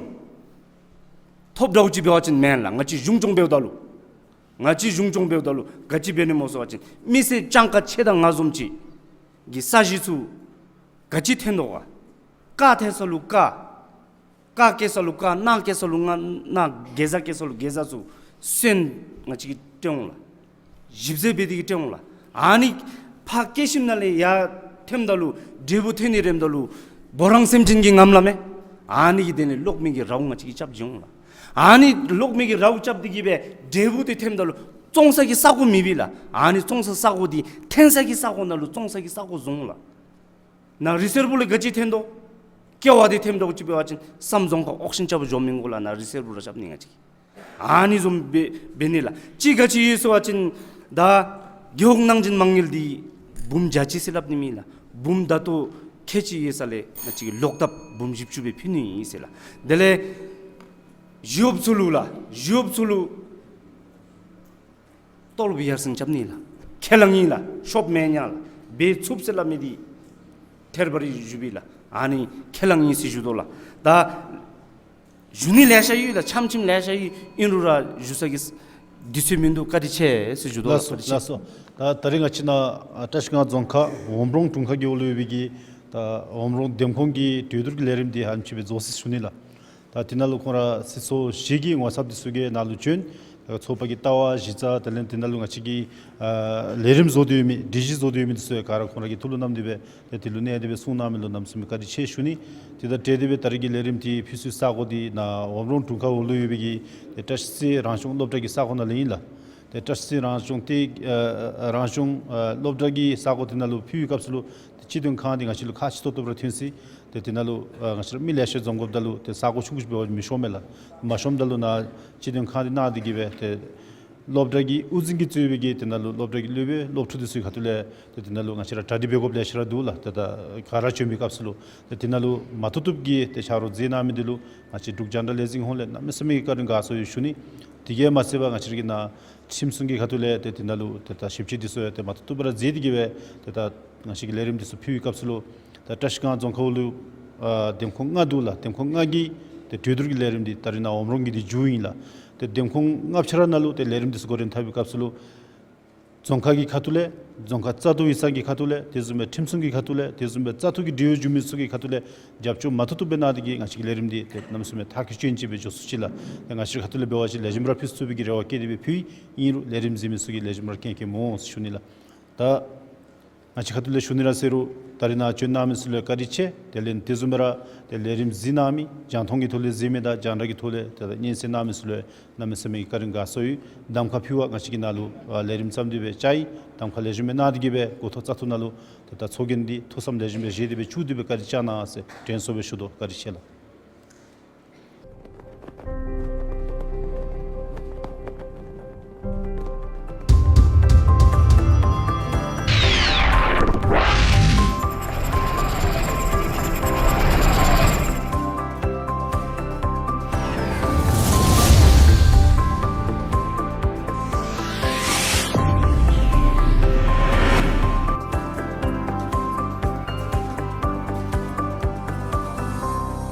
ཐོབ་འདྲཝ་ཅིག་འབད་བ་ཅིན་མེན་ལགས། ང་བཅས་གཞུང་སྐྱོང་འབདཝ་ད་ལུ་ང་བཅས་གཞུང་སྐྱོང་འབདཝ་ད་ལུ་ག་ཅི་འབད་ནི་སྨོ་ཟེར་བ་ཅིན་མི་སེར་སྤྱང་ཀ་ཁྱེད་དང་ང་བཟུམ་ཅིག་གི་ས་གཞི་ཚུ་ག་ཅི་འཐོན་དོ་ག། ཀ་འཐོན་ས་ལུ་ཀ། ཀ་སྐྱེ་ས་ལུ་ཀ། ན་སྐྱེ་ས་ལུ་ན། ན་གེ་ཟ་སྐྱེ་ས་ལུ་གེ་ཟ་ཚུ་སོན་ང་བཅས་ཀྱིས་སྤྲོད་འོང་ལགས། ཞིབ་འཚོལ་འབད་དེ་གིས་སྤྲོད་འོང་ལགས། ཨ་ནི་ཕར་སྐྱེ་ཞིནམ་ལས་ཡར་འཐོནམ་ད་ལུ་འབྲས་བུ་འཐོན་ནི་རནམ་ད་ལུ་འབོ་རང་སེམས་ཅན་གྱིས་ངནམ་མས། ཨ་ནི་གི་དོན་ལས་གློག་མེ་གི་རཝ་ང་བཅས་ཀྱིས་རྐྱབ་བྱིན་འོང་ལགས། ཨ་ནི་གློག་མེ་གི་རཝ་རྐྱབ་སྟེ་གིས་སྦེ་འབྲས་བུ་འདི་འཐོནམ་ད་ལུ་བཙོང་ས་གི་ས་གོ་མེད་པས་ལགས། ཨ་ནི་བཙོང་ས་ས་གོ་འདི་འཐོན་ས་གི་ས་གོ་ནང་ལུ་བཙོང་ས་གི་ས་གོ་བཟོ་འོང་ལགས། ནཱ་རི་སེར་བུ་ལུ་ག་ཅི་འཐོན་དོ། ཀེ་བ་འདི་འཐོནམ་འདྲཝ་ཅིག་འབད་བ་ཅིན་བསམ་རྫོང་ཁར་ཨོག་ཤིན་རྐྱབ་འགྱོ་མི་དགོ་ལགས། ནཱ་རི་སེར་བུ་ར་རྐྱབ་ནི་ང་བཅས་ཀྱིས། ཨ་ནི་བཟུམ་འབད་འབད་ནི་ལགས། གཅིག་ག་ཅི་ཡོད་ཟེར་བ་ཅིན་ད་རྒེད་འོག་ནང་འཛིང་མ་དངུལ་འདི་འབུམ་བརྒྱ་ཅིག་ཟེར་སླབ་ནི་མེད་ལགས། འབུམ་ད་ལྟོ་ཁལ་གཅིག་ཡོད་ས་ལས་ང་བཅས་ཀྱིས་ལོག་བཏབ་འབུམ་བཞི་བཅུ་སྦེ་ཕུལ་ནི་ཨིན་ཟེར་ལགས། དེ་ལས་གཞུང་གཡོགཔ་ཚུ་ལུ་ལགས། གཞུང་གཡོགཔ་ཚུ་ལུ་ཏོ་ལོབ་ཡར་སེང་རྐྱབ་ནི་ལགས། ཁས་བླངས་ཨིན་ལགས། ཤོབ་མེན་ན་ལགས། འབད་ཚུགས་ཟེར་སླབ་མི་འདི་ཐད་རི་བ་རི་ཞུ་བས་ལགས། ཨ་ནི་ཁས་བླངས་ཨིན་ཟེར་ཞུ་དོ་ལགས། ད་ཞུ་ནི་ལེ་ཤ་ཡོད་ལགས། ཆམ་ཆིམ་ལེ་ཤ་ཡོད། ཨིན་རུང་ར་ཞུ་ས་གི་དུས་ཚོད་མིན་འདུག། བཀའ་དྲིན་ཆེ་ཟེར་ཞུ་དོ་ལགས། ལགས་སོ། བཀའ་དྲིན་ཆེ། ལགས་སོ། ད་ད་རིས་ང་བཅས་ནཱ་ཨ་བཀྲིས་སྒང་རྫོང་ཁག་འོམ་རོང་དྲུང་ཁག་གི་འོག་ལུ་ཡོད་པའི་གི་ད་འོམ་རོང་འདེམས་ཁོངས་ཀྱི་གྲོས་བསྡུར་གྱི་ལས་རིམ་འདི་ཧ་ལམ་ཅིག་སྦེ་རྫོགས་ཅི་ཟེར་ཞུ་ནི་ལགས། ད་དེ་ནང་ལུ་ཁོང་ར་སྲིད་ཚོགས་བཞི་གི་ངོ་ཚབ་འདི་ཚུ་གིས་ནཱ་ལུ་བྱོན། ད་ཚོགས་པ་གི་ལྟ་བ་གཞི་རྩ་དེ་ལས་དེ་ནང་ལུ་ང་བཅས་ཀྱི་ཨ་ལས་རིམ་བཟོ་སྟེ་ཡོད་མི་སྒྲིག་གཞི་བཟོ་སྟེ་ཡོད་མི་འདི་ཚུ་ཡང་ག་ར་ཁོང་ར་གི་ཐུགས་ལུ་བསྣམས་ཏེ་སྦེ་ཏེ་དེ་ལུ་གནས་ཏེ་སྦེ་གསུང་གནང་མི་ལུ་གནམ་མེད་ས་མེད་བཀའ་དྲིན་ཆེ་ཞུ་ནི། དེ་དང་འབྲེལ་ཏེ་སྦེ་ད་རེས་ཀྱི་ལས་རིམ་འདི་ཕུལ་སའི་ས་གོ་འདི་ནཱ་འོམ་རོང་དྲུང་ཁག་འོག་ལུ་ཡོད་པའི་གི་ཏེ་བཀྲིས་རང་སྐྱོང་སློབ་གྲྭ་གི་ས་གོ་ནང་ལས་ཨིན་ལགས། ཏེ་བཀྲིས་རང་སྐྱོང་ཏེ་ཨ་རང་སྐྱོང་ཨ་སློབ་གྲྭ་གི་ས་གོ་དེ་ནང་ལུ་ཕུལ་བའི་སྐབས་སུ་ལུ་ཏེ་སྤྱི་དོན་ཁང་འདི་ང་བཅས་ལུ་ཁག་ཆེ་ཏོག་ཏོ་སྦེ་ར་ཐོན་ཅི། ཏེ་དེ་ནང་ལུ་ཨ་ང་བཅས་ར་མི་ལེ་ཤ་འཛོམས་དགོཔ་ད་ལུ་ཏེ་ས་གོ་ཆུང་ཀུ་ཅིག་འབད་བ་ཅིན་མི་ཤོང་མས་ལགས། མ་ཤོངམ་ད་ལུ་ནཱ་སྤྱི་དོན་ཁང་འདི་གནང་སྟེ་གིས་སྦེ་ཏེ་སློབ་གྲྭ་གི་དབུ་འཛིན་གྱིས་གཙོས་པའི་གི་དེ་ནང་ལུ་སློབ་གྲྭ་གི་སློབ་དཔོན་སློབ་ཕྲུག་འདི་ཚུ་གི་ཁ་ཐུག་ལས་ཏེ་དེ་ནང་ལུ་ང་བཅས་ར་གྲ་སྒྲིག་འབད་དགོཔ་ལེ་ཤ་ར་འདུག་ལགས། ཏེ་ད་ག་ར་བྱོན་པའི་སྐབས་སུ་ལུ་ཏེ་དེ་ནང་ལུ་མ་བཏུབ་བཏུབ་ཀྱི་ཏེ་ཆ་རོགས་མཛད་གནང་མི་འདི་ལུ་ང་བཅས་འབྲུག་རྒྱང་བསྒྲགས་ལས་འཛིན་ཧོངས་ལས་གནམ་མེད་ས་མེད་ཀྱི་བཀའ་དྲིན་དགའ་ཚོར་ཡོད་ཞུ་ནི། དེ་གིས་མ་ཚད་པར་ང་བཅས་ར་གི་ནཱ་ཁྲིམས་སྲུང་གི་ཁ་ཐུག་ལས་ཏེ་དེ་ནང་ལུ་ཏེ་ད་ཞིབ་དཔྱད་འདི་ཚུ་ཡང་ཏེ་མ་བཏུབ་བཏུབ་སྦེ་ར་མཛད་དེ་གིས་སྦེ་ཏེ་ད་ང་བཅས་ཀྱི་ལས་རིམ་འདི་ཚུ་ཕུལ་བའི་སྐབས་སུ་ལུ་ད་བཀྲིས་སྒང་རྫོང་ཁག་འོག་ལུ་ཨ་འདེམས་ཁོངས་ལྔ་འདུག་ལགས། འདེམས་ཁོངས་ལྔ་གི་ཏེ་གྲོས་བསྡུར་གྱི་ལས་རིམ་འདི་ད་རེས་ནཱ་འོམ་རོང་གི་འདི་མཇུག་ཨིན་ལགས། ཏེ་འདེམས་ཁོངས་ལྔ་ཆ་ར་ནང་ལུ་ཏེ་ལས་རིམ་འདི་ཚུ་འགོ་འདྲེན་འཐབ་པའི་སྐབས་སུ་ལུ་རྫོང་ཁག་གི་ཁ་ཐུག་ལས་རྫོང་ཁག་བཙག་འཐུ་ཡིག་ཚང་གི་ཁ་ཐུག་ལས་དེ་བཟུམ་སྦེ་ཁྲིམས་སྲུང་གི་ཁ་ཐུག་ལས་དེ་བཟུམ་སྦེ་བཙག་འཐུ་གི་འབྲེལ་ཡོད་འབྱུང་མི་ཚུ་གི་ཁ་ཐུག་ལས་རྒྱབ་སྐྱོར་མ་བཏུབ་བཏུབ་སྦེ་གནང་སྟེ་གིས་ང་བཅས་ཀྱི་ལས་རིམ་འདི་ཏེ་གནམ་མེད་ས་མེད་མཐར་འཁྱོལ་ཅན་ཅིག་སྦེ་འགྱོ་ཚུགས་ཅི་ལགས། ཏེ་ང་བཅས་ཁ་ཐུག་ལས་འབད་བ་ཅིན་ལེགས་ཤོམ་ར་ཕུལ་ཚུགས་པའི་གི་རེ་བ་བསྐྱེད་དེ་སྦེ་ཕུལ་ཨིན་རུང་ལས་རིམ་གཟིགས་མི་ཚུ་གིས་ལེགས་ཤོམ་ར་མཁྱེན་མཁྱེནམ་འོང་ཟེར་ཞུ་ནི་ལགས། ད་ང་བཅས་ཁ་ཐུག་ལས་ཞུ་ནི་ར་ཟེར་རུང་ད་རེས་ནཱ་བྱོན་གནང་མི་ཚུ་ལུ་བཀའ་དྲིན་ཆེ། དེ་ལས་དེ་བཟུམ་སྦེ་ར་ཏེ་ལས་རིམ་གཟིགས་གནང་མི་རྒྱང་མཐོང་གི་ཐོག་ལས་གཟིགས་མི་དང་རྒྱང་བསྒྲགས་ཀྱི་ཐོག་ལས་ཏེ་ད་སྙན་གསན་གནང་མི་ཚུ་ལུ་གནམ་མེད་ས་མེད་ཀྱི་བཀའ་དྲིན་དགའ་ཚོར་ཡོད། གདམ་ཁ་ཕུལ་བར་ང་བཅས་ཀྱིས་ནཱ་ལུ་ཨ་ལས་རིམ་བརྩམས་ཏེ་སྦེ་བཅར་ཡི། གདམ་ཁ་ལེགས་ཤོམ་སྦེ་གནང་སྟེ་གིས་སྦེ་འགོ་ཐོག་བཙག་འཐུ་ནང་ལུ་ཏེ་ད་ཚོགས་རྒྱན་འདི་ཐུགས་བསམ་ལེགས་ཤོམ་སྦེ་བཞེས་ཏེ་སྦེ་བཙུགས་ཏེ་སྦེ་བཀའ་དྲིན་བསྐྱང་གནང་ཟེར་དྲན་གསོ་སྦེ་ཞུ་དོ། བཀའ་དྲིན་ཆེ་ལགས།